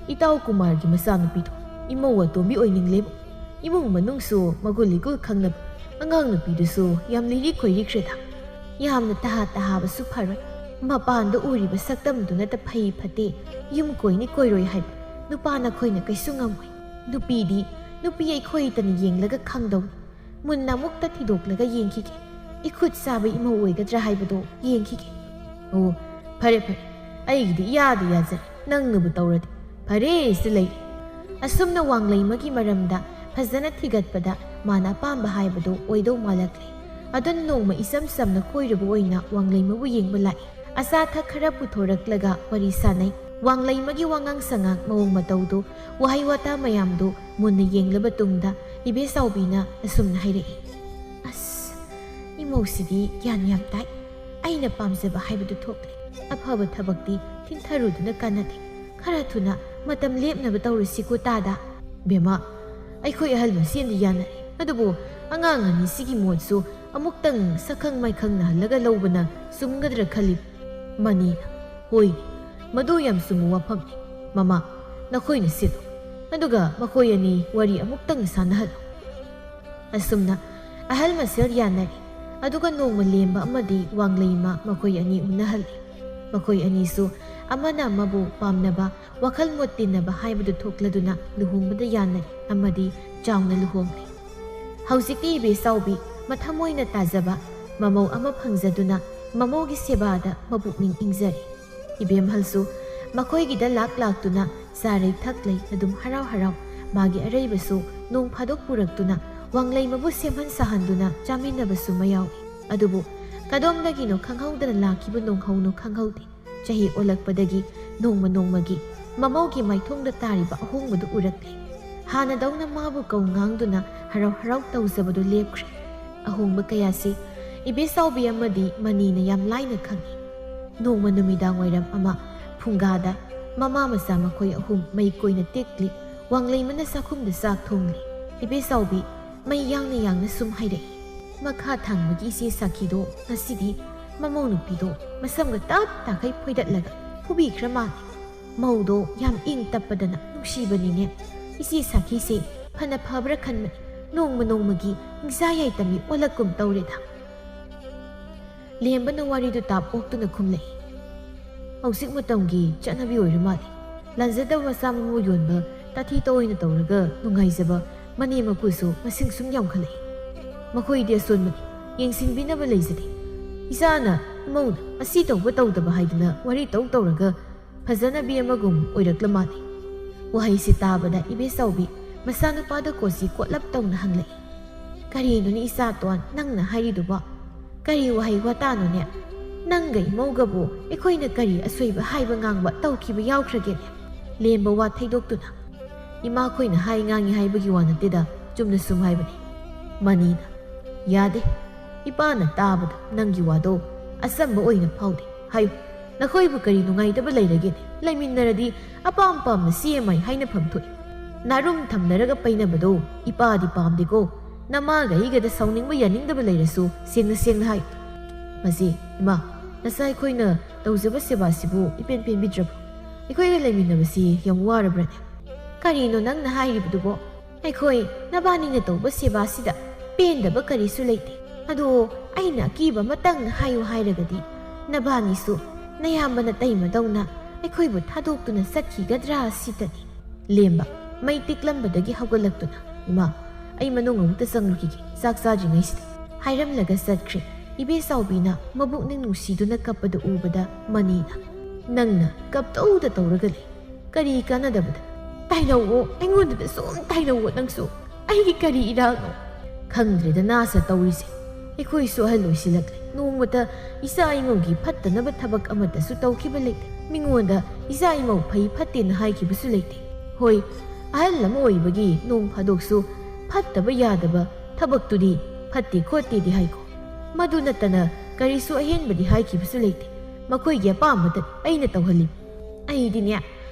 ꯏꯇꯥꯎ ꯀꯨꯃꯥꯔꯒꯤ ꯃꯆꯥꯅꯨꯄꯤꯗꯣ ꯏꯃꯧ ꯑꯇꯣꯝꯕꯤ ꯑꯣꯏꯅꯤꯡꯂꯦꯕꯨ꯫ ꯏꯃꯨꯡ ꯃꯅꯨꯡꯁꯨ ꯃꯒꯨꯟ ꯏꯒꯨꯜ ꯈꯪꯅꯕ ꯑꯉꯥꯡ ꯅꯨꯄꯤꯗꯨꯁꯨ ꯌꯥꯝ ꯂꯤꯔꯤ ꯈꯣꯏꯔꯤꯈ꯭ꯔꯦꯗ꯫ ꯌꯥꯝꯅ ꯇꯍꯥ ꯇꯍꯥꯕꯁꯨ ꯐꯔꯣꯏ꯫ ꯃꯄꯥꯟꯗ ꯎꯔꯤꯕ ꯁꯛꯇꯝꯗꯨꯅꯇ ꯐꯩ ꯐꯠꯇꯦ, ꯌꯨꯝ ꯀꯣꯏꯅꯤ ꯀꯣꯏꯔꯣꯏ ꯍꯥꯏꯕ ꯅꯨꯄꯥ ꯅꯈꯣꯏꯅ ꯀꯩꯁꯨ ꯉꯝꯃꯣꯏ꯫ ꯅꯨꯄꯤꯗꯤ ꯅꯨꯄꯤ ꯑꯩꯈꯣꯏꯇꯅ ꯌꯦꯡꯂꯒ ꯈꯪꯗꯧꯅꯤ꯫ ꯃꯨꯟꯅ ꯑꯃꯨꯛꯇ ꯊꯤꯗꯣꯛꯂꯒ ꯌꯦꯡꯈꯤꯒꯦ꯫ ꯏꯈꯨꯠ ꯆꯥꯕ ꯏꯃꯧ ꯑꯣꯏꯒꯗ꯭ꯔꯥ ꯍꯥꯏꯕꯗꯣ ꯌꯦꯡꯈꯤꯒꯦ꯫ ꯑꯣ, ꯐꯔꯦ ꯐꯔꯦ, ꯑꯩꯒꯤꯗꯤ ꯏꯌꯥꯗ ꯌꯥꯖꯔꯦ, ꯅꯪꯅꯕꯨ ꯇꯧꯔꯗꯤ꯫ ꯐꯔꯦ, ꯁꯤ ꯂꯩꯔꯦ꯫ ꯑꯁꯨꯝꯅ ꯋꯥꯡꯂꯩꯃꯒꯤ ꯃꯔꯝꯗ ꯐꯖꯅ ꯊꯤꯒꯠꯄꯗ ꯃꯥꯅ ꯑꯄꯥꯝꯕ ꯍꯥꯏꯕꯗꯨ ꯑꯣꯏꯗꯧ ꯃꯥꯜꯂꯛꯂꯦ꯫ ꯑꯗꯨꯅ ꯅꯣꯡꯃ ꯏꯆꯝ ꯆꯝꯅ ꯀꯣꯏꯔꯨꯕ ꯑꯣꯏꯅ ꯋꯥꯡꯂꯩꯃꯕꯨ ꯌꯦꯡꯕ ꯂꯥꯛꯏ꯫ ꯑꯆꯥ ꯑꯊꯛ ꯈꯔ ꯄꯨꯊꯣꯔꯛꯂꯒ ꯋꯥꯔꯤ ꯁꯥꯟꯅꯩ꯫ ꯋꯥꯡꯂꯩꯃꯒꯤ ꯋꯥꯉꯥꯡ ꯁꯉꯥꯡ ꯃꯑꯣꯡ ꯃꯇꯧꯗꯨ, ꯋꯥꯍꯩ ꯋꯥꯇꯥ ꯃꯌꯥꯝꯗꯨ ꯃꯨꯟꯅ ꯌꯦꯡꯂꯕ ꯇꯨꯡꯗ ꯏꯕꯦꯆꯥꯎꯕꯤꯅ ꯑꯁꯨꯝꯅ ꯍꯥꯏꯔꯛꯏ, "ꯑꯁ, ꯏꯃꯧꯁꯤꯗꯤ ꯒ꯭ꯌꯥꯟ ꯌꯥꯝ ꯇꯥꯏ꯫ ꯑꯩꯅ ꯄꯥꯝꯖꯕ ꯍꯥꯏꯕꯗꯨ ꯊꯣꯛꯂꯦ꯫ ꯑꯐꯕ ꯊꯕꯛꯇꯤ ꯊꯤꯟꯊꯔꯨꯗꯨꯅ ꯀꯥꯟꯅꯗꯦ꯫ ꯈꯔ ꯊꯨꯅ ꯃꯇꯝ ꯂꯦꯞꯅꯕ ꯇꯧꯔꯁꯤꯀꯣ ꯇꯥꯗ?" ꯕꯦꯝꯃ, ꯑꯩꯈꯣꯏ ꯑꯍꯜ ꯃꯁꯦꯟꯗꯤ ꯌꯥꯅꯔꯦ, ꯑꯗꯨꯕꯨ ꯑꯉꯥꯡ ꯑꯅꯤꯁꯤꯒꯤ ꯃꯣꯠꯁꯨ ꯑꯃꯨꯛꯇꯪ ꯁꯛꯈꯪ ꯃꯥꯏꯈꯪꯅꯍꯜꯂꯒ ꯂꯧꯕꯅ ꯆꯨꯝꯒꯗ꯭ꯔꯥ ꯈꯜꯂꯤ꯫ ꯃꯅꯤꯅ, "ꯍꯣꯏꯅꯦ, ꯃꯗꯨ ꯌꯥꯝ ꯆꯨꯝꯕ ꯋꯥꯐꯝꯅꯤ꯫ ꯃꯃꯥ, ꯅꯈꯣꯏꯅ ꯁꯤꯜꯂꯨ꯫ ꯑꯗꯨꯒ ꯃꯈꯣꯏ ꯑꯅꯤ ꯋꯥꯔꯤ ꯑꯃꯨꯛꯇꯪ ꯁꯥꯟꯅꯍꯜꯂꯨ꯫ ꯑꯁꯨꯝꯅ ꯑꯍꯜ ꯃꯁꯦꯜ ꯌꯥꯅꯔꯦ꯫ ꯑꯗꯨꯒ ꯅꯣꯡꯃ ꯂꯦꯝꯕ ꯑꯃꯗꯤ ꯋꯥꯡꯂꯩꯃ ꯃꯈꯣꯏ ꯑꯅꯤ ꯎꯅꯍꯜꯂꯤ꯫ ꯃꯈꯣꯏ ꯑꯅꯤꯁꯨ ꯑꯃꯅ ꯑꯃꯕꯨ ꯄꯥꯝꯅꯕ, ꯋꯥꯈꯜ ꯃꯣꯠ ꯇꯤꯟꯅꯕ ꯍꯥꯏꯕꯗꯨ ꯊꯣꯛꯂꯗꯨꯅ ꯂꯨꯍꯣꯡꯕꯗ ꯌꯥꯅꯔꯦ ꯑꯃꯗꯤ ꯆꯥꯎꯅ ꯂꯨꯍꯣꯡꯂꯦ꯫ ꯍꯧꯖꯤꯛꯇꯤ ꯏꯕꯦꯆꯥꯎꯕꯤ ꯃꯊꯃꯣꯏꯅ ꯇꯥꯖꯕ ꯃꯃꯧ ꯑꯃ ꯐꯪꯖꯗꯨꯅ ꯃꯃꯧꯒꯤ ꯁꯦꯕꯥꯗ ꯃꯄꯨꯛꯅꯤꯡ ꯏꯪꯖꯔꯦ꯫ ꯏꯕꯦꯝꯍꯜꯁꯨ ꯃꯈꯣꯏꯒꯤꯗ ꯂꯥꯛ ꯂꯥꯛꯇꯨꯅ ꯆꯥꯔꯩ ꯊꯛꯂꯩ ꯑꯗꯨꯝ ꯍꯔꯥꯎ ꯍꯔꯥꯎ ꯃꯥꯒꯤ ꯑꯔꯩꯕꯁꯨ ꯅꯣꯡ ꯐꯥꯗꯣꯛ ꯄꯨꯔꯛꯇꯨꯅ ꯋꯥꯡꯂꯩꯃꯕꯨ ꯁꯦꯝꯍꯟ ꯁꯥꯍꯟꯗꯨꯅ ꯆꯥꯃꯤꯟꯅꯕꯁꯨ ꯃꯌꯥꯎꯏ꯫ ꯑꯗꯨꯕꯨ ꯀꯗꯣꯝꯗꯒꯤꯅꯣ ꯈꯪꯍꯧꯗꯅ ꯂꯥꯛꯈꯤꯕ ꯅꯣꯡꯍꯧꯅꯣ ꯈꯪꯍꯧꯗꯦ꯫ ꯆꯍꯤ ꯑꯣꯜꯂꯛꯄꯗꯒꯤ ꯅꯣꯡꯃ ꯅꯣꯡꯃꯒꯤ ꯃꯃꯧꯒꯤ ꯃꯥꯏꯊꯣꯡꯗ ꯇꯥꯔꯤꯕ ꯑꯍꯣꯡꯕꯗꯨ ꯎꯔꯛꯂꯦ꯫ ꯍꯥꯟꯅꯗꯧꯅ ꯃꯥꯕꯨ ꯀꯧ ꯉꯥꯡꯗꯨꯅ ꯍꯔꯥꯎ ꯍꯔꯥꯎ ꯇꯧꯖꯕꯗꯨ ꯂꯦꯞꯈ꯭ꯔꯦ꯫ ꯑꯍꯣꯡꯕ ꯀꯌꯥꯁꯤ ꯏꯕꯦꯆꯥꯎꯕꯤ ꯑꯃꯗꯤ ꯃꯅꯤꯅ ꯌꯥꯝ ꯂꯥꯏꯅ ꯈꯪꯏ꯫ ꯅꯣꯡꯃ ꯅꯨꯃꯤꯗꯥꯡ ꯋꯥꯏꯔꯝ ꯑꯃ ꯐꯨꯡꯒꯥꯗ ꯃꯃꯥ ꯃꯆꯥ ꯃꯈꯣꯏ ꯑꯍꯨꯝ ꯃꯩ ꯀꯣꯏꯅ ꯇꯦꯛꯂꯤ꯫ ꯋꯥꯡꯂꯩꯃꯅ ꯆꯥꯛꯈꯨꯝꯗ ꯆꯥꯛ ꯊꯣꯡꯂꯤ꯫ ꯏꯕꯦꯆꯥꯎꯕꯤ ꯃꯩ ꯌꯥꯡꯅ ꯌꯥꯡꯅ ꯁꯨꯝ ꯍꯥꯏꯔꯛꯏ꯫ ꯃꯈꯥ ꯊꯪꯕꯒꯤ ꯏꯆꯦ ꯁꯥꯈꯤꯗꯣ ꯉꯁꯤꯗꯤ ꯃꯃꯧ ꯅꯨꯄꯤꯗꯣ ꯃꯁꯝꯒ ꯇꯞ ꯇꯥꯈꯩ ꯐꯣꯏꯗꯠꯂꯒ ꯐꯨꯕꯤꯈ꯭ꯔ ꯃꯥꯜꯂꯦ꯫ ꯃꯧꯗꯣ ꯌꯥꯝ ꯏꯪ ꯇꯞꯄꯗꯅ ꯅꯨꯡꯁꯤꯕꯅꯤꯅꯦ꯫ ꯏꯆꯦ ꯁꯥꯈꯤꯁꯦ ꯐꯅ ꯐꯕ꯭ꯔꯥ ꯈꯟꯕꯅꯤ, ꯅꯣꯡꯃ ꯅꯣꯡꯃꯒꯤ ꯍꯤꯡꯆꯥ ꯌꯥꯏꯇꯝꯃꯤ ꯑꯣꯜꯂꯛꯀꯨꯝ ꯇꯧꯔꯦꯗ꯫ ꯂꯦꯝꯕꯅ ꯋꯥꯔꯤꯗꯨ ꯇꯥꯞ ꯑꯣꯛꯇꯨꯅ ꯈꯨꯝꯂꯛꯏ꯫ ꯍꯧꯖꯤꯛ ꯃꯇꯝꯒꯤ ꯆꯠꯅꯕꯤ ꯑꯣꯏꯔ ꯃꯥꯜꯂꯦ꯫ ꯂꯥꯟꯖꯗꯕ ꯃꯆꯥ ꯃꯃꯧ ꯌꯣꯟꯕ ꯇꯥꯊꯤ ꯇꯧꯑꯣꯏꯅ ꯇꯧꯔꯒ ꯅꯨꯡꯉꯥꯏꯖꯕ ꯃꯅꯦꯝ ꯃꯀꯨꯁꯨ ꯃꯁꯤꯡ ꯁꯨꯝ ꯌꯥꯝꯈꯠꯂꯛꯏ꯫ ꯃꯈꯣꯏꯗꯤ ꯑꯁꯣꯟꯕꯅꯤ, ꯌꯦꯡꯁꯤꯟꯕꯤꯅꯕ ꯂꯩꯖꯗꯦ꯫ ꯏꯆꯥꯅ ꯏꯃꯧꯅ ꯑꯁꯤ ꯇꯧꯕ ꯇꯧꯗꯕ ꯍꯥꯏꯗꯅ ꯋꯥꯔꯤ ꯇꯧ ꯇꯧꯔꯒ ꯐꯖꯅꯕꯤ ꯑꯃꯒꯨꯝ ꯑꯣꯏꯔꯛꯂ ꯃꯥꯜꯂꯦ꯫ ꯋꯥꯍꯩꯁꯤ ꯇꯥꯕꯗ ꯏꯕꯦꯆꯥꯎꯕꯤ ꯃꯆꯥꯅꯨꯄꯥꯗ ꯀꯣꯆꯤ ꯀꯣꯠꯂꯞ ꯇꯧꯅ ꯍꯪꯂꯛꯏ꯫ ꯀꯔꯤꯅꯣꯅꯦ ꯏꯆꯥꯇꯣꯟ ꯅꯪꯅ ꯍꯥꯏꯔꯤꯗꯨꯕꯣ? ꯀꯔꯤ ꯋꯥꯍꯩ ꯋꯥꯇꯥꯅꯣꯅꯦ? ꯅꯪꯒ ꯏꯃꯧꯒꯕꯨ ꯑꯩꯈꯣꯏꯅ ꯀꯔꯤ ꯑꯁꯣꯏꯕ ꯍꯥꯏꯕ ꯉꯥꯡꯕ ꯇꯧꯈꯤꯕ ꯌꯥꯎꯈ꯭ꯔꯒꯦꯅꯦ? ꯂꯦꯝꯕ ꯋꯥ ꯊꯩꯗꯣꯛꯇꯨꯅ, ꯏꯃꯥꯈꯣꯏꯅ ꯍꯥꯏ ꯉꯥꯡꯉꯤ ꯍꯥꯏꯕꯒꯤ ꯋꯥ ꯅꯠꯇꯦꯗ, ꯆꯨꯝꯅ ꯁꯨꯝ ꯍꯥꯏꯕꯅꯤ꯫ ꯃꯅꯤꯅ, ꯌꯥꯗꯦ, ꯏꯄꯥꯅ ꯇꯥꯕꯗ ꯅꯪꯒꯤ ꯋꯥꯗꯣ ꯑꯆꯝꯕ ꯑꯣꯏꯅ ꯐꯥꯎꯗꯦ꯫ ꯍꯥꯏꯌꯨ, ꯅꯈꯣꯏꯕꯨ ꯀꯔꯤ ꯅꯨꯡꯉꯥꯏꯇꯕ ꯂꯩꯔꯒꯦꯅꯦ? ꯂꯩꯃꯤꯟꯅꯔꯗꯤ ꯑꯄꯥꯝ ꯄꯥꯝꯅ ꯁꯤ ꯑꯦꯝ ꯑꯥꯏ ꯍꯥꯏꯅꯐꯝ ꯊꯣꯛꯏ꯫ ꯅꯥꯔꯨꯝ ꯊꯝꯅꯔꯒ ꯄꯩꯅꯕꯗꯣ ꯏꯄꯥꯗꯤ ꯄꯥꯝꯗꯦꯀꯣ꯫ ꯅꯃꯥꯒ ꯑꯩꯒꯗ ꯁꯥꯎꯅꯤꯡꯕ ꯌꯥꯅꯤꯡꯗꯕ ꯂꯩꯔꯁꯨ ꯁꯦꯡꯅ ꯁꯦꯡꯅ ꯍꯥꯏꯌꯨ꯫ ꯃꯁꯤ, ꯏꯃꯥ, ꯅꯆꯥ ꯑꯩꯈꯣꯏꯅ ꯇꯧꯖꯕ ꯁꯦꯕꯥꯁꯤꯕꯨ ꯏꯄꯦꯟ ꯄꯦꯟꯕꯤꯗ꯭ꯔꯕꯣ? ꯑꯩꯈꯣꯏꯒ ꯂꯩꯃꯤꯟꯅꯕꯁꯤ ꯌꯥꯝ ꯋꯥꯔꯕ꯭ꯔꯅꯦ? "ꯀꯔꯤꯅꯣ ꯅꯪꯅ ꯍꯥꯏꯔꯤꯕꯗꯨꯕꯣ? ꯑꯩꯈꯣꯏ ꯅꯕꯥꯅꯤꯅ ꯇꯧꯕ ꯁꯦꯕꯥꯁꯤꯗ ꯄꯦꯟꯗꯕ ꯀꯔꯤꯁꯨ ꯂꯩꯇꯦ꯫ ꯑꯗꯣ ꯑꯩꯅ ꯑꯀꯤꯕ ꯑꯃꯇꯪ ꯍꯥꯏꯌꯨ ꯍꯥꯏꯔꯒꯗꯤ, ꯅꯕꯥꯅꯤꯁꯨ ꯅꯌꯥꯝꯕ ꯅꯇꯩꯃꯗꯧꯅ ꯑꯩꯈꯣꯏꯕꯨ ꯊꯥꯗꯣꯛꯇꯨꯅ ꯆꯠꯈꯤꯒꯗ꯭ꯔꯥ ꯁꯤꯇꯅꯤ꯫" ꯂꯦꯝꯕ ꯃꯩ ꯇꯤꯛꯂꯝꯕꯗꯒꯤ ꯍꯧꯒꯠꯂꯛꯇꯨꯅ, "ꯏꯃꯥ, ꯑꯩ ꯃꯅꯨꯡ ꯑꯃꯨꯛꯇ ꯆꯪꯂꯨꯈꯤꯒꯦ, ꯆꯥꯛ ꯆꯥꯗ꯭ꯔꯤꯉꯩꯁꯤꯗ" ꯍꯥꯏꯔꯝꯂꯒ ꯆꯠꯈ꯭ꯔꯦ꯫ ꯏꯕꯦꯆꯥꯎꯕꯤꯅ ꯃꯕꯨꯛꯅꯤꯡ ꯅꯨꯡꯁꯤꯗꯨꯅ ꯀꯞꯄꯗꯨ ꯎꯕꯗ ꯃꯅꯤꯅ, "ꯅꯪꯅ ꯀꯞꯇꯧꯗ ꯇꯧꯔꯒ ꯂꯩ꯫ ꯀꯔꯤ ꯀꯥꯟꯅꯗꯕꯗ? ꯇꯥꯏꯅꯧꯑꯣ, ꯑꯩꯉꯣꯟꯗꯗ ꯁꯨꯝ ꯇꯥꯏꯅꯧꯑꯣ ꯅꯪꯁꯨ꯫ ꯑꯩꯒꯤ ꯀꯔꯤ ꯏꯔꯥꯜꯅꯣ? ꯈꯪꯗ꯭ꯔꯦꯗ ꯅꯥꯁ ꯇꯧꯔꯤꯁꯦ꯫ ꯑꯩꯈꯣꯏꯁꯨ ꯑꯍꯜ ꯑꯣꯏꯁꯤꯜꯂꯛꯂꯦ꯫ ꯅꯣꯡꯃꯇ ꯏꯆꯥ ꯏꯃꯧꯒꯤ ꯐꯠꯇꯅꯕ ꯊꯕꯛ ꯑꯃꯠꯇꯁꯨ ꯇꯧꯈꯤꯕ ꯂꯩꯇꯦ꯫ ꯃꯤꯉꯣꯟꯗ ꯏꯆꯥ ꯏꯃꯧ ꯐꯩ ꯐꯠꯇꯦꯅ ꯍꯥꯏꯈꯤꯕꯁꯨ ꯂꯩꯇꯦ꯫ ꯍꯣꯏ, ꯑꯍꯜ ꯑꯃ ꯑꯣꯏꯕꯒꯤ ꯅꯣꯡ ꯐꯥꯗꯣꯛꯁꯨ ꯐꯠꯇꯕ ꯌꯥꯗꯕ ꯊꯕꯛꯇꯨꯗꯤ ꯐꯠꯇꯦ ꯈꯣꯠꯇꯦꯗꯤ ꯍꯥꯏꯀꯣ꯫ ꯃꯗꯨ ꯅꯠꯇꯅ ꯀꯔꯤꯁꯨ ꯑꯍꯦꯟꯕꯗꯤ ꯍꯥꯏꯈꯤꯕꯁꯨ ꯂꯩꯇꯦ꯫ ꯃꯈꯣꯏꯒꯤ ꯑꯄꯥꯝꯕꯇ ꯑꯩꯅ ꯇꯧꯍꯜꯂꯤ꯫ ꯑꯩꯗꯤꯅꯦ,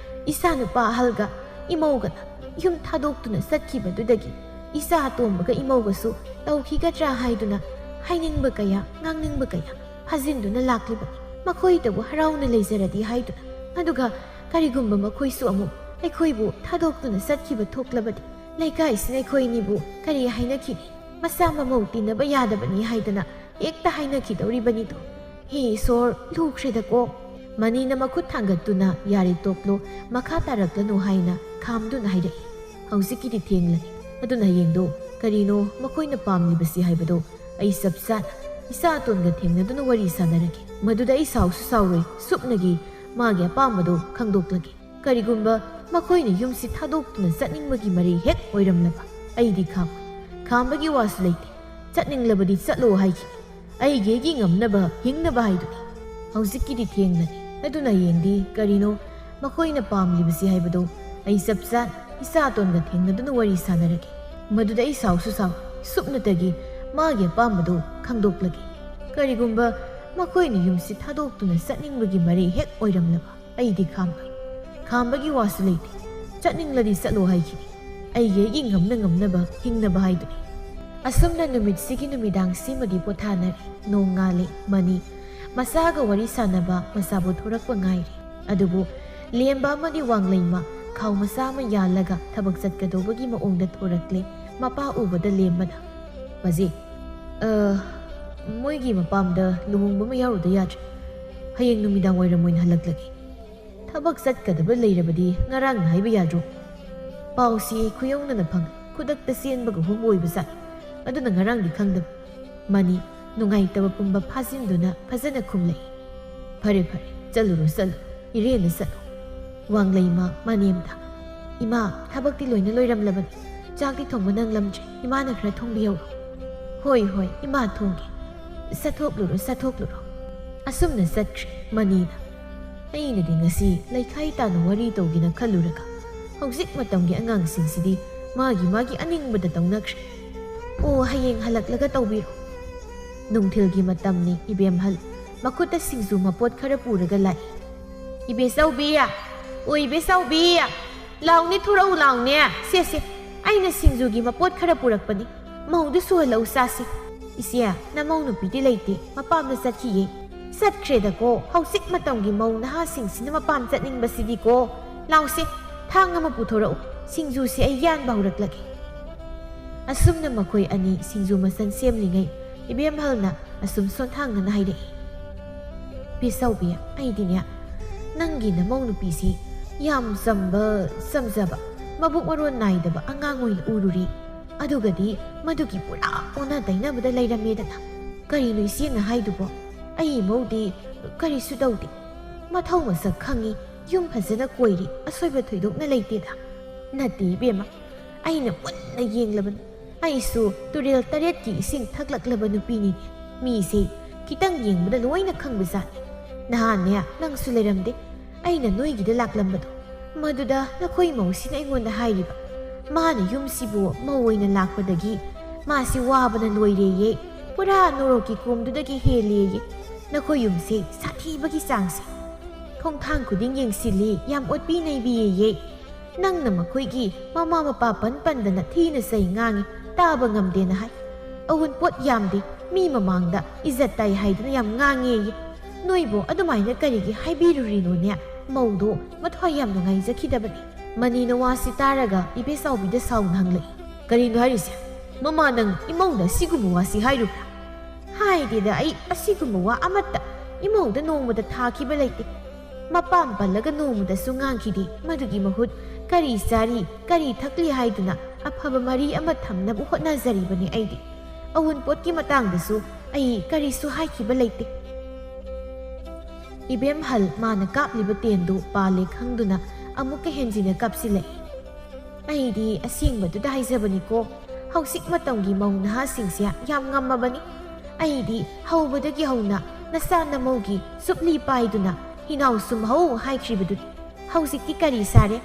ꯏꯆꯥ ꯅꯨꯄꯥ ꯑꯍꯜꯒ ꯏꯃꯧꯒꯅ ꯌꯨꯝ ꯊꯥꯗꯣꯛꯇꯨꯅ ꯆꯠꯈꯤꯕꯗꯨꯗꯒꯤ ꯏꯆꯥ ꯑꯇꯣꯝꯕꯒ ꯏꯃꯧꯒꯁꯨ ꯇꯧꯈꯤꯒꯗ꯭ꯔꯥ ꯍꯥꯏꯗꯨꯅ ꯍꯥꯏꯅꯤꯡꯕ ꯀꯌꯥ, ꯉꯥꯡꯅꯤꯡꯕ ꯀꯌꯥ ꯐꯥꯖꯤꯟꯗꯨꯅ ꯂꯥꯛꯂꯤꯕꯅꯤ꯫ ꯃꯈꯣꯏꯇꯕꯨ ꯍꯔꯥꯎꯅ ꯂꯩꯖꯔꯗꯤ ꯍꯥꯏꯗꯨꯅ꯫ ꯑꯗꯨꯒ ꯀꯔꯤꯒꯨꯝꯕ ꯃꯈꯣꯏꯁꯨ ꯑꯃꯨꯛ ꯑꯩꯈꯣꯏꯕꯨ ꯊꯥꯗꯣꯛꯇꯨꯅ ꯆꯠꯈꯤꯕ ꯊꯣꯛꯂꯕꯗꯤ ꯂꯩꯀꯥꯏꯁꯤꯅ ꯑꯩꯈꯣꯏ ꯑꯅꯤꯕꯨ ꯀꯔꯤ ꯍꯥꯏꯅꯈꯤꯅꯤ? ꯃꯆꯥ ꯃꯃꯧ ꯇꯤꯟꯅꯕ ꯌꯥꯗꯕꯅꯤ ꯍꯥꯏꯗꯅ ꯍꯦꯛꯇ ꯍꯥꯏꯅꯈꯤꯗꯧꯔꯤꯕꯅꯤꯗꯣ꯫ ꯍꯦ ꯏꯁꯣꯔ, ꯂꯨꯈ꯭ꯔꯦꯗꯀꯣ꯫ ꯃꯅꯤꯅ ꯃꯈꯨꯠ ꯊꯥꯡꯒꯠꯇꯨꯅ, "ꯌꯥꯔꯦ, ꯇꯣꯛꯂꯣ, ꯃꯈꯥ ꯇꯥꯔꯛꯂꯅꯨ" ꯍꯥꯏꯅ ꯈꯥꯝꯗꯨꯅ ꯍꯥꯏꯔꯛꯏ꯫ "ꯍꯧꯖꯤꯛꯀꯤꯗꯤ ꯊꯦꯡꯂꯅꯤ꯫ ꯑꯗꯨꯅ ꯍꯌꯦꯡꯗꯣ ꯀꯔꯤꯅꯣ ꯃꯈꯣꯏꯅ ꯄꯥꯝꯂꯤꯕꯁꯤ ꯍꯥꯏꯕꯗꯣ ꯑꯩ ꯆꯞ ꯆꯥꯅ ꯏꯆꯥ ꯑꯇꯣꯟꯒ ꯊꯦꯡꯅꯗꯨꯅ ꯋꯥꯔꯤ ꯁꯥꯟꯅꯔꯒꯦ꯫ ꯃꯗꯨꯗ ꯑꯩ ꯁꯥꯎꯁꯨ ꯁꯥꯎꯔꯣꯏ, ꯁꯨꯞꯅꯒꯤ ꯃꯥꯒꯤ ꯑꯄꯥꯝꯕꯗꯣ ꯈꯪꯗꯣꯛꯂꯒꯦ꯫ ꯀꯔꯤꯒꯨꯝꯕ ꯃꯈꯣꯏꯅ ꯌꯨꯝꯁꯤ ꯊꯥꯗꯣꯛꯇꯨꯅ ꯆꯠꯅꯤꯡꯕꯒꯤ ꯃꯔꯩ ꯍꯦꯛ ꯑꯣꯏꯔꯝꯂꯕ, ꯑꯩꯗꯤ ꯈꯥꯝꯃꯣꯏ꯫ ꯈꯥꯝꯕꯒꯤ ꯋꯥꯁꯨ ꯂꯩꯇꯦ꯫ ꯆꯠꯅꯤꯡꯂꯕꯗꯤ ꯆꯠꯂꯣ ꯍꯥꯏꯈꯤꯅꯤ꯫ ꯑꯩꯒꯤ ꯑꯩꯒꯤ ꯉꯝꯅꯕ ꯍꯤꯡꯅꯕ ꯍꯥꯏꯗꯨꯅꯤ꯫ ꯍꯧꯖꯤꯛꯀꯤꯗꯤ ꯊꯦꯡꯂꯅꯤ꯫ ꯑꯗꯨꯅ ꯍꯌꯦꯡꯗꯤ ꯀꯔꯤꯅꯣ ꯃꯈꯣꯏꯅ ꯄꯥꯝꯂꯤꯕꯁꯤ ꯍꯥꯏꯕꯗꯣ ꯑꯩ ꯆꯞ ꯆꯥꯅ ꯏꯆꯥ ꯑꯇꯣꯟꯒ ꯊꯦꯡꯅꯗꯨꯅ ꯋꯥꯔꯤ ꯁꯥꯟꯅꯔꯒꯦ꯫ ꯃꯗꯨꯗ ꯑꯩ ꯁꯥꯎꯁꯨ ꯁꯥꯎ, ꯁꯨꯞꯅꯇꯒꯤ ꯃꯥꯒꯤ ꯑꯄꯥꯝꯕꯗꯣ ꯈꯪꯗꯣꯛꯂꯒꯦ꯫ ꯀꯔꯤꯒꯨꯝꯕ ꯃꯈꯣꯏꯅ ꯌꯨꯝꯁꯤ ꯊꯥꯗꯣꯛꯇꯨꯅ ꯆꯠꯅꯤꯡꯕꯒꯤ ꯃꯔꯩ ꯍꯦꯛ ꯑꯣꯏꯔꯝꯂꯕ, ꯑꯩꯗꯤ ꯈꯥꯝꯃꯣꯏ꯫ ꯈꯥꯝꯕꯒꯤ ꯋꯥꯁꯨ ꯂꯩꯇꯦ꯫ ꯆꯠꯅꯤꯡꯂꯗꯤ ꯆꯠꯂꯣ ꯍꯥꯏꯈꯤꯅꯤ꯫ ꯑꯩꯒꯤ ꯑꯩꯒꯤ ꯉꯝꯅ ꯉꯝꯅꯕ ꯍꯤꯡꯅꯕ ꯍꯥꯏꯗꯨꯅꯤ꯫ ꯑꯁꯨꯝꯅ ꯅꯨꯃꯤꯠꯁꯤꯒꯤ ꯅꯨꯃꯤꯗꯥꯡꯁꯤꯃꯗꯤ ꯄꯣꯊꯥꯅꯔꯦ꯫ ꯅꯣꯡ ꯉꯥꯜꯂꯦ꯫ ꯃꯅꯤ ꯃꯆꯥꯒ ꯋꯥꯔꯤ ꯁꯥꯟꯅꯕ ꯃꯆꯥꯕꯨ ꯊꯣꯔꯛꯄ ꯉꯥꯏꯔꯤ꯫ ꯑꯗꯨꯕꯨ ꯂꯦꯝꯕ ꯑꯃꯗꯤ ꯋꯥꯡꯂꯩꯃ ꯈꯥꯎ ꯃꯆꯥ ꯑꯃ ꯌꯥꯜꯂꯒ ꯊꯕꯛ ꯆꯠꯀꯗꯧꯕꯒꯤ ꯃꯑꯣꯡꯗ ꯊꯣꯔꯛꯂꯦ꯫ ꯃꯄꯥ ꯎꯕꯗ ꯂꯦꯝꯕꯅ, "ꯃꯖꯦ, ꯑ, ꯃꯣꯏꯒꯤ ꯃꯄꯥꯝꯗ ꯂꯨꯍꯣꯡꯕ ꯑꯃ ꯌꯥꯎꯔꯨꯗ ꯌꯥꯗ꯭ꯔꯦ꯫ ꯍꯌꯦꯡ ꯅꯨꯃꯤꯗꯥꯡ ꯋꯥꯏꯔꯝ ꯑꯣꯏꯅ ꯍꯜꯂꯛꯂꯒꯦ꯫ ꯊꯕꯛ ꯆꯠꯀꯗꯕ ꯂꯩꯔꯕꯗꯤ ꯉꯔꯥꯡꯅ ꯍꯥꯏꯕ ꯌꯥꯗ꯭ꯔꯣ?" ꯄꯥꯎꯁꯤ ꯈꯨꯌꯧꯅꯅ ꯐꯪ, ꯈꯨꯗꯛꯇ ꯆꯦꯟꯕꯒ ꯍꯣꯡꯕ ꯑꯣꯏꯕꯖꯥꯠꯅꯤ꯫ ꯑꯗꯨꯅ ꯉꯔꯥꯡꯗꯤ ꯈꯪꯗꯕ꯫ ꯃꯅꯤ ꯅꯨꯡꯉꯥꯏꯇꯕ ꯄꯨꯝꯕ ꯐꯥꯖꯤꯟꯗꯨꯅ ꯐꯖꯅ ꯈꯨꯝꯂꯛꯏ꯫ "ꯐꯔꯦ, ꯐꯔꯦ, ꯆꯠꯂꯨꯔꯣ, ꯆꯠꯂꯨ, ꯏꯔꯦꯟꯅ ꯆꯠꯂꯨ꯫ ꯋꯥꯡꯂꯩꯃ, ꯃꯅꯦꯝꯗ꯫ ꯏꯃꯥ, ꯊꯕꯛꯇꯤ ꯂꯣꯏꯅ ꯂꯣꯏꯔꯝꯂꯕꯅꯤ꯫ ꯆꯥꯛꯇꯤ ꯊꯣꯡꯕ ꯅꯪꯂꯝꯗ꯭ꯔꯦ꯫ ꯏꯃꯥꯅ ꯈꯔ ꯊꯣꯡꯕꯤꯍꯧꯔꯣ꯫" "ꯍꯣꯏ, ꯍꯣꯏ, ꯏꯃꯥ ꯊꯣꯡꯒꯦ꯫ ꯆꯠꯊꯣꯛꯂꯨꯔꯣ, ꯆꯠꯊꯣꯛꯂꯨꯔꯣ꯫" ꯑꯁꯨꯝꯅ ꯆꯠꯈ꯭ꯔꯦ ꯃꯅꯤꯅ꯫ ꯑꯩꯅꯗꯤ ꯉꯁꯤ ꯂꯩꯈꯥꯏ ꯇꯥꯅ ꯋꯥꯔꯤ ꯇꯧꯒꯦꯅ ꯈꯜꯂꯨꯔꯒ, ꯍꯧꯖꯤꯛ ꯃꯇꯝꯒꯤ ꯑꯉꯥꯡꯁꯤꯡꯁꯤꯗꯤ ꯃꯥꯒꯤ ꯃꯥꯒꯤ ꯑꯅꯤꯡꯕꯗ ꯇꯧꯅꯈ꯭ꯔꯦ꯫ "ꯑꯣ, ꯍꯌꯦꯡ ꯍꯜꯂꯛꯂꯒ ꯇꯧꯕꯤꯔꯣ꯫" ꯅꯨꯡꯊꯤꯜꯒꯤ ꯃꯇꯝꯅꯤ꯫ ꯏꯕꯦꯝꯍꯜ ꯃꯈꯨꯠꯇ ꯁꯤꯡꯖꯨ ꯃꯄꯣꯠ ꯈꯔ ꯄꯨꯔꯒ ꯂꯥꯛꯏ꯫ "ꯏꯕꯦꯆꯧꯕꯤ! ꯑꯣ, ꯏꯕꯦꯆꯧꯕꯤ! ꯂꯥꯎꯅꯦ, ꯊꯣꯔꯛꯎ ꯂꯥꯎꯅꯦ꯫ ꯁꯦ, ꯁꯦ, ꯑꯩꯅ ꯁꯤꯡꯖꯨꯒꯤ ꯃꯄꯣꯠ ꯈꯔ ꯄꯨꯔꯛꯄꯅꯤ꯫ ꯃꯧꯗꯨ ꯁꯨꯍꯜꯂꯛꯎ ꯆꯥꯁꯤ꯫" "ꯏꯆꯦ, ꯅꯃꯧ ꯅꯨꯄꯤꯗꯤ ꯂꯩꯇꯦ, ꯃꯄꯥꯝꯗ ꯆꯠꯈꯤꯌꯦ꯫" "ꯆꯠꯈ꯭ꯔꯦꯗꯀꯣ, ꯍꯧꯖꯤꯛ ꯃꯇꯝꯒꯤ ꯃꯧ ꯅꯍꯥꯁꯤꯡꯁꯤꯅ ꯃꯄꯥꯝ ꯆꯠꯅꯤꯡꯕꯁꯤꯗꯤꯀꯣ꯫ ꯂꯥꯎꯁꯦ, ꯊꯥꯡ ꯑꯃ ꯄꯨꯊꯣꯔꯛꯎ, ꯁꯤꯡꯖꯨꯁꯦ ꯑꯩ ꯌꯥꯟꯕ ꯍꯧꯔꯛꯂꯒꯦ꯫" ꯑꯁꯨꯝꯅ ꯃꯈꯣꯏ ꯑꯅꯤ ꯁꯤꯡꯖꯨ ꯃꯆꯜ ꯁꯦꯝꯂꯤꯉꯩ, ꯏꯕꯦꯝꯍꯜꯅ ꯑꯁꯨꯝ ꯁꯣꯟꯊꯥꯡꯅꯅ ꯍꯥꯏꯔꯛꯏ, "ꯄꯤꯁꯧꯕꯤ, ꯑꯩꯗꯤꯅꯦ, ꯅꯪꯒꯤ ꯅꯃꯧ ꯅꯨꯄꯤꯁꯤ ꯌꯥꯝ ꯆꯝꯕ, ꯆꯝꯖꯕ, ꯃꯕꯨꯛ ꯃꯔꯣꯟ ꯅꯥꯏꯗꯕ ꯑꯉꯥꯡ ꯑꯣꯏꯅ ꯎꯔꯨꯔꯦ꯫ ꯑꯗꯨꯒꯗꯤ ꯃꯗꯨꯒꯤ ꯄꯨꯔꯥ ꯑꯣꯟꯅ ꯇꯩꯅꯕꯗ ꯂꯩꯔꯝꯃꯦꯗꯅ꯫ ꯀꯔꯤꯅꯣ ꯏꯆꯦꯅ ꯍꯥꯏꯗꯨꯕꯣ? ꯑꯩ ꯃꯧꯗꯤ ꯀꯔꯤꯁꯨ ꯇꯧꯗꯦ꯫ ꯃꯊꯧ ꯃꯁꯛ ꯈꯪꯉꯤ, ꯌꯨꯝ ꯐꯖꯅ ꯀꯣꯏꯔꯤ, ꯑꯁꯣꯏꯕ ꯊꯣꯏꯗꯣꯛꯅ ꯂꯩꯇꯦꯗ꯫" "ꯅꯠꯇꯦ ꯏꯕꯦꯝꯃ, ꯑꯩꯅ ꯃꯨꯟꯅ ꯌꯦꯡꯂꯕꯅꯤ꯫ ꯑꯩꯁꯨ ꯇꯨꯔꯦꯜ ꯇꯔꯦꯠꯀꯤ ꯏꯁꯤꯡ ꯊꯛꯂꯛꯂꯕ ꯅꯨꯄꯤꯅꯤꯅꯦ꯫ ꯃꯤꯁꯦ ꯈꯤꯇꯪ ꯌꯦꯡꯕꯗ ꯂꯣꯏꯅ ꯈꯪꯕꯖꯥꯠꯅꯤ꯫ ꯅꯍꯥꯟꯅꯦ, ꯅꯪꯁꯨ ꯂꯩꯔꯝꯗꯦ꯫ ꯑꯩꯅ ꯅꯣꯏꯒꯤꯗ ꯂꯥꯛꯂꯝꯕꯗꯣ, ꯃꯗꯨꯗ ꯅꯈꯣꯏ ꯃꯧꯁꯤꯅ ꯑꯩꯉꯣꯟꯗ ꯍꯥꯏꯔꯤꯕ, ꯃꯥꯅ ꯌꯨꯝꯁꯤꯕꯨ ꯃꯧ ꯑꯣꯏꯅ ꯂꯥꯛꯄꯗꯒꯤ ꯃꯥꯁꯤ ꯋꯥꯕꯅ ꯂꯣꯏꯔꯦꯌꯦ, ꯄꯨꯔꯥ ꯅꯣꯔꯣꯛꯀꯤ ꯀꯣꯝꯗꯨꯗꯒꯤ ꯍꯦꯜꯂꯦꯌꯦ꯫ ꯅꯈꯣꯏ ꯌꯨꯝꯁꯦ ꯁꯥꯊꯤꯕꯒꯤ ꯆꯥꯡꯁꯦ꯫ ꯈꯣꯡꯊꯥꯡ ꯈꯨꯗꯤꯡ ꯌꯦꯡꯁꯤꯜꯂꯤ, ꯌꯥꯝ ꯑꯣꯠꯄꯤ ꯅꯩꯕꯤꯌꯦꯌꯦ꯫ ꯅꯪꯅ ꯃꯈꯣꯏꯒꯤ ꯃꯃꯥ ꯃꯄꯥ ꯄꯟ ꯄꯟꯗꯅ ꯊꯤꯅ ꯆꯩ ꯉꯥꯡꯉꯤ, ꯇꯥꯕ ꯉꯝꯗꯦꯅ ꯍꯥꯏ꯫ ꯑꯋꯨꯟꯄꯣꯠ ꯌꯥꯝꯗꯦ, ꯃꯤ ꯃꯃꯥꯡꯗ ꯏꯖꯠ ꯇꯥꯏ ꯍꯥꯏꯗꯨꯅ ꯌꯥꯝ ꯉꯥꯡꯉꯦꯌꯦ꯫ ꯅꯣꯏꯕꯨ ꯑꯗꯨꯃꯥꯏꯅ ꯀꯔꯤꯒꯤ ꯍꯥꯏꯕꯤꯔꯨꯔꯤꯅꯣꯅꯦ? ꯃꯧꯗꯣ ꯃꯊ꯭ꯋꯥꯏ ꯌꯥꯝ ꯅꯨꯡꯉꯥꯏꯖꯈꯤꯗꯕꯅꯤ꯫ ꯃꯅꯤꯅ ꯋꯥꯁꯤ ꯇꯥꯔꯒ ꯏꯕꯦꯆꯥꯎꯕꯤꯗ ꯁꯥꯎꯅ ꯍꯪꯂꯛꯏ, "ꯀꯔꯤꯅꯣ ꯍꯥꯏꯔꯤꯁꯦ? ꯃꯃꯥ, ꯅꯪ ꯏꯃꯧꯗ ꯑꯁꯤꯒꯨꯝꯕ ꯋꯥꯁꯤ ꯍꯥꯏꯔꯨꯕ꯭ꯔꯥ?" "ꯍꯥꯏꯗꯦꯗ, ꯑꯩ ꯑꯁꯤꯒꯨꯝꯕ ꯋꯥ ꯑꯃꯠꯇ ꯏꯃꯧꯗ ꯅꯣꯡꯃꯗ ꯊꯥꯈꯤꯕ ꯂꯩꯇꯦ꯫ ꯃꯄꯥꯝ ꯄꯜꯂꯒ ꯅꯣꯡꯃꯗꯁꯨ ꯉꯥꯡꯈꯤꯗꯦ꯫ ꯃꯗꯨꯒꯤ ꯃꯍꯨꯠ ꯀꯔꯤ ꯆꯥꯔꯤ, ꯀꯔꯤ ꯊꯛꯂꯤ ꯍꯥꯏꯗꯨꯅ ꯑꯐꯕ ꯃꯔꯤ ꯑꯃ ꯊꯝꯅꯕ ꯍꯣꯠꯅꯖꯔꯤꯕꯅꯤ ꯑꯩꯗꯤ꯫ ꯑꯋꯨꯟꯄꯣꯠꯀꯤ ꯃꯇꯥꯡꯗꯁꯨ ꯑꯩ ꯀꯔꯤꯁꯨ ꯍꯥꯏꯈꯤꯕ ꯂꯩꯇꯦ꯫" ꯏꯕꯦꯝꯍꯜ ꯃꯥꯅ ꯀꯥꯞꯂꯤꯕ ꯇꯦꯟꯗꯨ ꯄꯥꯜꯂꯦ ꯈꯪꯗꯨꯅ ꯑꯃꯨꯛꯀ ꯍꯦꯟꯖꯤꯟꯅ ꯀꯥꯞꯁꯤꯜꯂꯛꯏ꯫ "ꯑꯩꯗꯤ ꯑꯁꯦꯡꯕꯗꯨꯗ ꯍꯥꯏꯖꯕꯅꯤꯀꯣ, ꯍꯧꯖꯤꯛ ꯃꯇꯝꯒꯤ ꯃꯧ ꯅꯍꯥꯁꯤꯡꯁꯦ ꯌꯥꯝ ꯉꯝꯃꯕꯅꯤ꯫ ꯑꯩꯗꯤ ꯍꯧꯕꯗꯒꯤ ꯍꯧꯅ ꯅꯆꯥ ꯅꯃꯧꯒꯤ ꯆꯨꯞꯂꯤ ꯄꯥꯏꯗꯨꯅ ꯍꯤꯅꯥꯎ ꯁꯨꯝꯍꯧ ꯍꯥꯏꯈ꯭ꯔꯤꯕꯗꯨꯅꯤ꯫ ꯍꯧꯖꯤꯛꯇꯤ ꯀꯔꯤ ꯁꯥꯔꯦ?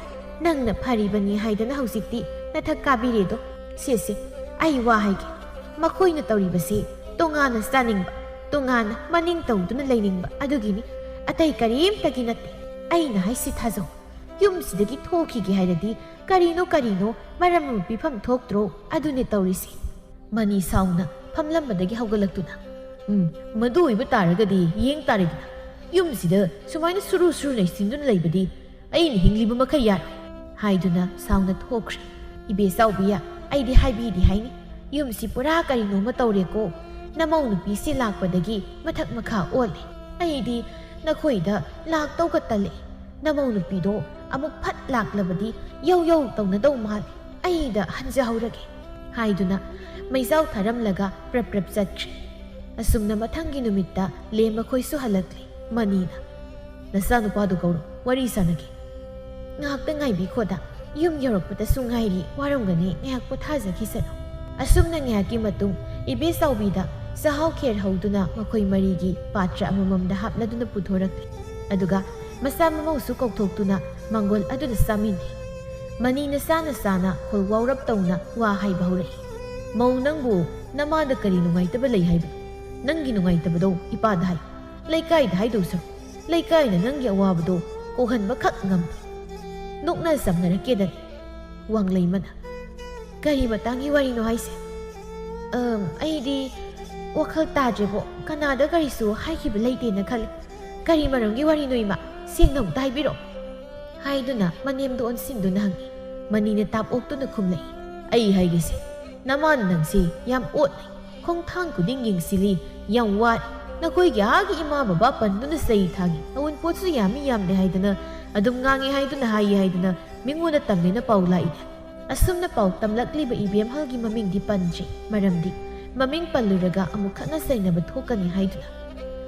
ꯅꯪꯅ ꯐꯔꯤꯕꯅꯤ ꯍꯥꯏꯗꯅ ꯍꯧꯖꯤꯛꯇꯤ ꯅꯊꯛ ꯀꯥꯕꯤꯔꯦꯗꯣ꯫ ꯁꯦ ꯁꯦ, ꯑꯩ ꯋꯥ ꯍꯥꯏꯒꯦ꯫ ꯃꯈꯣꯏꯅ ꯇꯧꯔꯤꯕꯁꯤ ꯇꯣꯉꯥꯟꯅ ꯆꯥꯅꯤꯡꯕ, ꯇꯣꯉꯥꯟꯅ ꯃꯅꯤꯡ ꯇꯧꯗꯨꯅ ꯂꯩꯅꯤꯡꯕ ꯑꯗꯨꯒꯤꯅꯤ, ꯑꯇꯩ ꯀꯔꯤꯝꯇꯒꯤ ꯅꯠꯇꯦ꯫ ꯑꯩꯅ ꯍꯥꯏꯁꯤ ꯊꯥꯖꯧ꯫ ꯌꯨꯝꯁꯤꯗꯒꯤ ꯊꯣꯛꯈꯤꯒꯦ ꯍꯥꯏꯔꯗꯤ ꯀꯔꯤꯅꯣ ꯀꯔꯤꯅꯣ ꯃꯔꯝ ꯑꯃ ꯄꯤꯐꯝ ꯊꯣꯛꯇ꯭ꯔꯣ? ꯑꯗꯨꯅꯦ ꯇꯧꯔꯤꯁꯤ꯫" ꯃꯅꯤ ꯁꯥꯎꯅ ꯐꯝꯂꯝꯕꯗꯒꯤ ꯍꯧꯒꯠꯂꯛꯇꯨꯅ, "ꯎꯝ, ꯃꯗꯨ ꯑꯣꯏꯕ ꯇꯥꯔꯒꯗꯤ ꯌꯦꯡ ꯇꯥꯔꯦꯗꯅ꯫ ꯌꯨꯝꯁꯤꯗ ꯁꯨꯃꯥꯏꯅ ꯁꯨꯔꯨ ꯁꯨꯔꯨ ꯅꯩꯁꯤꯟꯗꯨꯅ ꯂꯩꯕꯗꯤ ꯑꯩꯅ ꯍꯤꯡꯂꯤꯕ ꯃꯈꯩ ꯌꯥꯔꯣꯏ," ꯍꯥꯏꯗꯨꯅ ꯁꯥꯎꯅ ꯊꯣꯛꯈ꯭ꯔꯦ꯫ "ꯏꯕꯦꯆꯥꯎꯕꯤ, ꯑꯩꯗꯤ ꯍꯥꯏꯕꯤꯗꯤ ꯍꯥꯏꯅꯤ, ꯌꯨꯝꯁꯤ ꯄꯨꯔꯥ ꯀꯔꯤꯅꯣꯃ ꯇꯧꯔꯦꯀꯣ꯫ ꯅꯃꯧ ꯅꯨꯄꯤꯁꯤ ꯂꯥꯛꯄꯗꯒꯤ ꯃꯊꯛ ꯃꯈꯥ ꯑꯣꯜꯂꯦ꯫ ꯑꯩꯗꯤ ꯅꯈꯣꯏꯗ ꯂꯥꯛꯇꯧꯒ ꯇꯜꯂꯦ꯫ ꯅꯃꯧ ꯅꯨꯄꯤꯗꯣ ꯑꯃꯨꯛ ꯐꯠ ꯂꯥꯛꯂꯕꯗꯤ ꯌꯧ ꯌꯧ ꯇꯧꯅꯗꯧ ꯃꯥꯜꯂꯦ꯫ ꯑꯩꯗ ꯍꯟꯖꯍꯧꯔꯒꯦ," ꯍꯥꯏꯗꯨꯅ ꯃꯩꯖꯥꯎ ꯊꯥꯔꯝꯂꯒ ꯄ꯭ꯔꯞ ꯄ꯭ꯔꯞ ꯆꯠꯈ꯭ꯔꯦ꯫ ꯑꯁꯨꯝꯅ ꯃꯊꯪꯒꯤ ꯅꯨꯃꯤꯠꯇ ꯂꯦꯝ ꯃꯈꯣꯏꯁꯨ ꯍꯜꯂꯛꯂꯦ꯫ ꯃꯅꯤꯅ, "ꯅꯆꯥꯅꯨꯄꯥꯗꯨ ꯀꯧꯔꯣ, ꯋꯥꯔꯤ ꯁꯥꯟꯅꯒꯦ꯫" "ꯉꯥꯏꯍꯥꯛꯇ ꯉꯥꯏꯕꯤꯈꯣꯗ, ꯌꯨꯝ ꯌꯧꯔꯛꯄꯗꯁꯨ ꯉꯥꯏꯔꯤ, ꯋꯥꯔꯝꯒꯅꯤ, ꯉꯥꯏꯍꯥꯛ ꯄꯣꯊꯥꯖꯈꯤꯁꯅꯨ꯫" ꯑꯁꯨꯝꯅ ꯉꯥꯏꯍꯥꯛꯀꯤ ꯃꯇꯨꯡ ꯏꯕꯦꯆꯥꯎꯕꯤꯗ ꯆꯥꯛꯍꯥꯎ ꯈꯦꯔ ꯍꯧꯗꯨꯅ ꯃꯈꯣꯏ ꯃꯔꯤꯒꯤ ꯄꯥꯇ꯭ꯔ ꯑꯃꯃꯝꯗ ꯍꯥꯞꯂꯗꯨꯅ ꯄꯨꯊꯣꯔꯛꯂꯦ꯫ ꯑꯗꯨꯒ ꯃꯆꯥ ꯃꯃꯧꯁꯨ ꯀꯧꯊꯣꯛꯇꯨꯅ ꯃꯪꯒꯣꯜ ꯑꯗꯨꯗ ꯆꯥꯃꯤꯟꯅꯩ꯫ ꯃꯅꯤꯅ ꯆꯥꯅ ꯆꯥꯅ ꯈꯣꯜꯋꯥꯎꯔꯞ ꯇꯧꯅ ꯋꯥ ꯍꯥꯏꯕ ꯍꯧꯔꯛꯏ꯫ "ꯃꯧ, ꯅꯪꯕꯨ ꯅꯃꯥꯗ ꯀꯔꯤ ꯅꯨꯡꯉꯥꯏꯇꯕ ꯂꯩ ꯍꯥꯏꯕꯅꯣ? ꯅꯪꯒꯤ ꯅꯨꯡꯉꯥꯏꯇꯕꯗꯣ ꯏꯄꯥꯗ ꯍꯥꯏ꯫ ꯂꯩꯀꯥꯏꯗ ꯍꯥꯏꯗꯧ ꯁꯔꯨꯛ, ꯂꯩꯀꯥꯏꯅ ꯅꯪꯒꯤ ꯑꯋꯥꯕꯗꯣ ꯀꯣꯛꯍꯟꯕꯈꯛ ꯉꯝꯗꯦ꯫ ꯅꯣꯛꯅ ꯆꯝꯅꯔꯛꯀꯦꯗꯅꯤ꯫" ꯋꯥꯡꯂꯩꯃꯅ, "ꯀꯔꯤ ꯃꯇꯥꯡꯒꯤ ꯋꯥꯔꯤꯅꯣ ꯍꯥꯏꯁꯦ?" "ꯑꯝ, ꯑꯩꯗꯤ ꯋꯥꯈꯜ ꯇꯥꯗ꯭ꯔꯦꯕꯣ꯫ ꯀꯅꯥꯗ ꯀꯔꯤꯁꯨ ꯍꯥꯏꯈꯤꯕ ꯂꯩꯇꯦꯅ ꯈꯜꯂꯤ꯫ ꯀꯔꯤ ꯃꯔꯝꯒꯤ ꯋꯥꯔꯤꯅꯣ, ꯏꯃꯥ? ꯁꯦꯡꯅ ꯑꯃꯨꯛꯇ ꯍꯥꯏꯕꯤꯔꯛꯑꯣ꯫" ꯍꯥꯏꯗꯨꯅ ꯃꯅꯦꯝꯗꯣ ꯑꯣꯟꯁꯤꯟꯗꯨꯅ ꯍꯪꯉꯤ꯫ ꯃꯅꯤꯅ ꯇꯥꯞ ꯑꯣꯛꯇꯨꯅ ꯈꯨꯝꯂꯛꯏ꯫ ꯑꯩ ꯍꯥꯏꯒꯦꯁꯦ, ꯅꯃꯥꯅ ꯅꯪꯁꯤ ꯌꯥꯝ ꯑꯣꯠꯅꯩ, ꯈꯣꯡꯊꯥꯡ ꯈꯨꯗꯤꯡ ꯌꯦꯡꯁꯤꯜꯂꯤ, ꯌꯥꯝ ꯋꯥꯔꯦ꯫ ꯅꯈꯣꯏꯒꯤ ꯑꯥꯒꯤ ꯏꯃꯥ ꯕꯕꯥ ꯄꯟꯗꯨꯅ ꯆꯩ ꯊꯥꯡꯉꯤ, ꯑꯋꯨꯟꯄꯣꯠꯁꯨ ꯌꯥꯝꯃꯤ ꯌꯥꯝꯗꯦ ꯍꯥꯏꯗꯅ, ꯑꯗꯨꯝ ꯉꯥꯡꯉꯤ ꯍꯥꯏꯗꯨꯅ ꯍꯥꯏꯌꯦ ꯍꯥꯏꯗꯅ ꯃꯤꯉꯣꯟꯗ ꯇꯝꯃꯦꯅ ꯄꯥꯎ ꯂꯥꯛꯏꯅꯦ꯫ ꯑꯁꯨꯝꯅ ꯄꯥꯎ ꯇꯝꯂꯛꯂꯤꯕ ꯏꯕꯦꯝꯍꯜꯒꯤ ꯃꯃꯤꯡꯗꯤ ꯄꯟꯗ꯭ꯔꯤ, ꯃꯔꯝꯗꯤ ꯃꯃꯤꯡ ꯄꯜꯂꯨꯔꯒ ꯑꯃꯨꯛ ꯈꯠꯅ ꯆꯩꯅꯕ ꯊꯣꯛꯀꯅꯤ ꯍꯥꯏꯗꯨꯅ꯫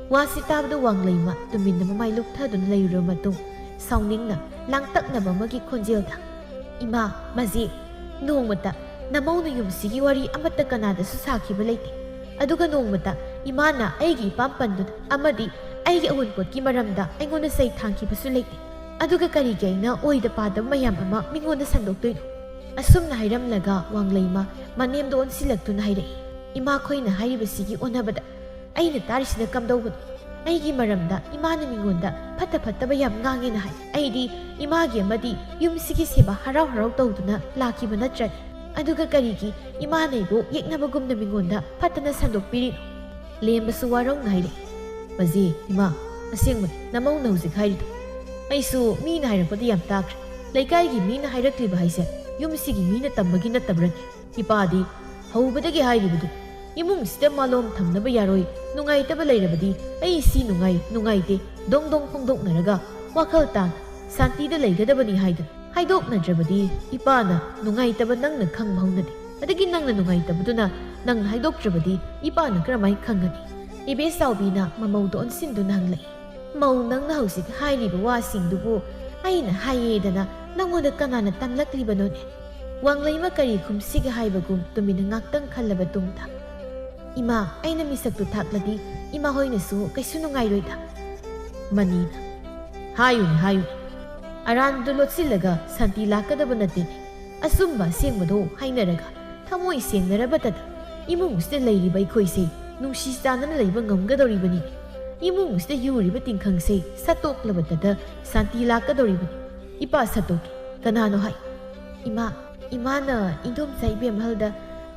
ꯋꯥꯁꯤ ꯇꯥꯕꯗ ꯋꯥꯡꯂꯩꯃ ꯇꯨꯃꯤꯟꯅ ꯃꯃꯥꯏ ꯂꯨꯞꯊꯗꯨꯅ ꯂꯩꯔꯨꯔꯕ ꯃꯇꯨꯡ ꯁꯥꯎꯅꯤꯡꯅ ꯂꯥꯡꯇꯛꯅꯕ ꯑꯃꯒꯤ ꯈꯣꯟꯖꯦꯜꯗ, "ꯏꯃꯥ, ꯃꯖꯦ, ꯅꯣꯡꯃꯇ ꯅꯃꯧꯅ ꯌꯨꯝꯁꯤꯒꯤ ꯋꯥꯔꯤ ꯑꯃꯠꯇ ꯀꯅꯥꯗꯁꯨ ꯁꯥꯈꯤꯕ ꯂꯩꯇꯦ꯫ ꯑꯗꯨꯒ ꯅꯣꯡꯃꯇ ꯏꯃꯥꯅ ꯑꯩꯒꯤ ꯏꯄꯥꯝ ꯄꯟꯗꯨꯅ ꯑꯃꯗꯤ ꯑꯩꯒꯤ ꯑꯋꯨꯟꯄꯣꯠꯀꯤ ꯃꯔꯝꯗ ꯑꯩꯉꯣꯟꯗ ꯆꯩ ꯊꯥꯡꯈꯤꯕꯁꯨ ꯂꯩꯇꯦ꯫ ꯑꯗꯨꯒ ꯀꯔꯤꯒꯤ ꯑꯩꯅ ꯑꯣꯏꯗ ꯄꯥꯗꯕ ꯃꯌꯥꯝ ꯑꯃ ꯃꯤꯉꯣꯟꯗ ꯁꯟꯗꯣꯛꯇꯣꯏꯅꯣ?" ꯑꯁꯨꯝꯅ ꯍꯥꯏꯔꯝꯂꯒ ꯋꯥꯡꯂꯩꯃ ꯃꯅꯦꯝꯗ ꯑꯣꯟꯁꯤꯜꯂꯛꯇꯨꯅ ꯍꯥꯏꯔꯛꯏ, "ꯏꯃꯥꯈꯣꯏꯅ ꯍꯥꯏꯔꯤꯕꯁꯤꯒꯤ ꯑꯣꯟꯅꯕꯗ ꯑꯩꯅ ꯇꯥꯔꯤꯁꯤꯅ ꯀꯝꯗꯧꯕꯅꯣ? ꯑꯩꯒꯤ ꯃꯔꯝꯗ ꯏꯃꯥꯅ ꯃꯤꯉꯣꯟꯗ ꯐꯠꯇ ꯐꯠꯇꯕ ꯌꯥꯝ ꯉꯥꯡꯉꯦꯅ ꯍꯥꯏ꯫ ꯑꯩꯗꯤ ꯏꯃꯥꯒꯤ ꯑꯃꯗꯤ ꯌꯨꯝꯁꯤꯒꯤ ꯁꯦꯕꯥ ꯍꯔꯥꯎ ꯍꯔꯥꯎ ꯇꯧꯗꯨꯅ ꯂꯥꯛꯈꯤꯕ ꯅꯠꯇ꯭ꯔꯅꯦ꯫ ꯑꯗꯨꯒ ꯀꯔꯤꯒꯤ ꯏꯃꯥꯅ ꯑꯩꯕꯨ ꯌꯦꯛꯅꯕꯒꯨꯝꯅ ꯃꯤꯉꯣꯟꯗ ꯐꯠꯇꯅ ꯁꯟꯗꯣꯛꯄꯤꯔꯤꯅꯣ?" ꯂꯦꯝꯕꯁꯨ ꯋꯥꯔꯧꯅ ꯍꯥꯏꯔꯛꯏ, "ꯃꯖꯦ, ꯏꯃꯥ, ꯑꯁꯦꯡꯕꯅꯤ ꯅꯃꯧꯅ ꯍꯧꯖꯤꯛ ꯍꯥꯏꯔꯤꯗꯣ꯫ ꯑꯩꯁꯨ ꯃꯤꯅ ꯍꯥꯏꯔꯛꯄꯗꯤ ꯌꯥꯝ ꯇꯥꯈ꯭ꯔꯦ꯫ ꯂꯩꯀꯥꯏꯒꯤ ꯃꯤꯅ ꯍꯥꯏꯔꯛꯂꯤꯕ ꯍꯥꯏꯁꯦ ꯌꯨꯝꯁꯤꯒꯤ ꯃꯤꯅ ꯇꯝꯕꯒꯤ ꯅꯠꯇꯕ꯭ꯔꯅꯦ? ꯏꯄꯥꯗꯤ ꯍꯧꯕꯗꯒꯤ ꯍꯥꯏꯔꯤꯕꯗꯨ, ꯏꯃꯨꯡꯁꯤꯗ ꯃꯥꯂꯣꯝ ꯊꯝꯅꯕ ꯌꯥꯔꯣꯏ, ꯅꯨꯡꯉꯥꯏꯇꯕ ꯂꯩꯔꯕꯗꯤ ꯑꯩ ꯁꯤ ꯅꯨꯡꯉꯥꯏ, ꯅꯨꯡꯉꯥꯏꯇꯦ, ꯗꯣꯡ ꯗꯣꯡ ꯐꯣꯡꯗꯣꯛꯅꯔꯒ ꯋꯥꯈꯜ ꯇꯥꯅ ꯁꯥꯟꯇꯤꯗ ꯂꯩꯒꯗꯕꯅꯤ ꯍꯥꯏꯗꯨꯅ꯫ ꯍꯥꯏꯗꯣꯛꯅꯗ꯭ꯔꯕꯗꯤ ꯏꯄꯥꯅ ꯅꯨꯡꯉꯥꯏꯇꯕ ꯅꯪꯅ ꯈꯪꯕ ꯍꯧꯅꯗꯦ꯫ ꯑꯗꯒꯤ ꯅꯪꯅ ꯅꯨꯡꯉꯥꯏꯇꯕꯗꯨꯅ ꯅꯪꯅ ꯍꯥꯏꯗꯣꯛꯇ꯭ꯔꯕꯗꯤ ꯏꯄꯥꯅ ꯀꯔꯝꯍꯥꯏꯅ ꯈꯪꯒꯅꯤ?" ꯏꯕꯦꯆꯥꯎꯕꯤꯅ ꯃꯃꯧꯗ ꯑꯣꯟꯁꯤꯟꯗꯨꯅ ꯍꯪꯂꯛꯏ, "ꯃꯧ, ꯅꯪꯅ ꯍꯧꯖꯤꯛ ꯍꯥꯏꯔꯤꯕ ꯋꯥꯁꯤꯡꯗꯨꯕꯨ ꯑꯩꯅ ꯍꯥꯏꯌꯦꯗꯅ ꯅꯪꯉꯣꯟꯗ ꯀꯅꯥꯅ ꯇꯝꯂꯛꯂꯤꯕꯅꯣꯅꯦ?" ꯋꯥꯡꯂꯩꯃ ꯀꯔꯤ ꯈꯨꯝꯁꯤꯒꯦ ꯍꯥꯏꯕꯒꯨꯝ ꯇꯨꯃꯤꯟꯅ ꯉꯥꯛꯇꯪ ꯈꯜꯂꯕ ꯇꯨꯡꯗ, "ꯏꯃꯥ, ꯑꯩꯅ ꯃꯤꯁꯛꯇꯨ ꯊꯥꯛꯂꯗꯤ ꯏꯃꯥ ꯍꯣꯏꯅꯁꯨ ꯀꯩꯁꯨ ꯅꯨꯡꯉꯥꯏꯔꯣꯏꯗ?" ꯃꯅꯤꯅ, "ꯍꯥꯏꯌꯨꯅꯦ, ꯍꯥꯏꯌꯨꯅꯦ꯫ ꯑꯔꯥꯟꯕꯗꯨ ꯂꯣꯠꯁꯤꯜꯂꯒ ꯁꯥꯟꯇꯤ ꯂꯥꯛꯀꯗꯕ ꯅꯠꯇꯦꯅꯦ꯫ ꯑꯆꯨꯝꯕ ꯑꯁꯦꯡꯕꯗꯣ ꯍꯥꯏꯅꯔꯒ ꯊꯃꯣꯏ ꯁꯦꯡꯅꯔꯕꯇꯗ ꯏꯃꯨꯡꯁꯤꯗ ꯂꯩꯔꯤꯕ ꯑꯩꯈꯣꯏꯁꯦ ꯅꯨꯡꯁꯤ ꯆꯥꯟꯅꯅ ꯂꯩꯕ ꯉꯝꯒꯗꯧꯔꯤꯕꯅꯤ꯫ ꯏꯃꯨꯡꯁꯤꯗ ꯌꯨꯔꯤꯕ ꯇꯤꯡꯈꯪꯁꯦ ꯁꯠꯇꯣꯛꯂꯕꯇꯗ ꯁꯥꯟꯇꯤ ꯂꯥꯛꯀꯗꯧꯔꯤꯕꯅꯤ꯫ ꯏꯄꯥ ꯁꯠꯇꯣꯛꯀꯦ꯫ ꯀꯅꯥꯅꯣ ꯍꯥꯏ?" "ꯏꯃꯥ, ꯏꯃꯥꯅ ꯏꯟꯗꯣꯝꯆꯥ ꯏꯕꯦꯝꯍꯜꯗ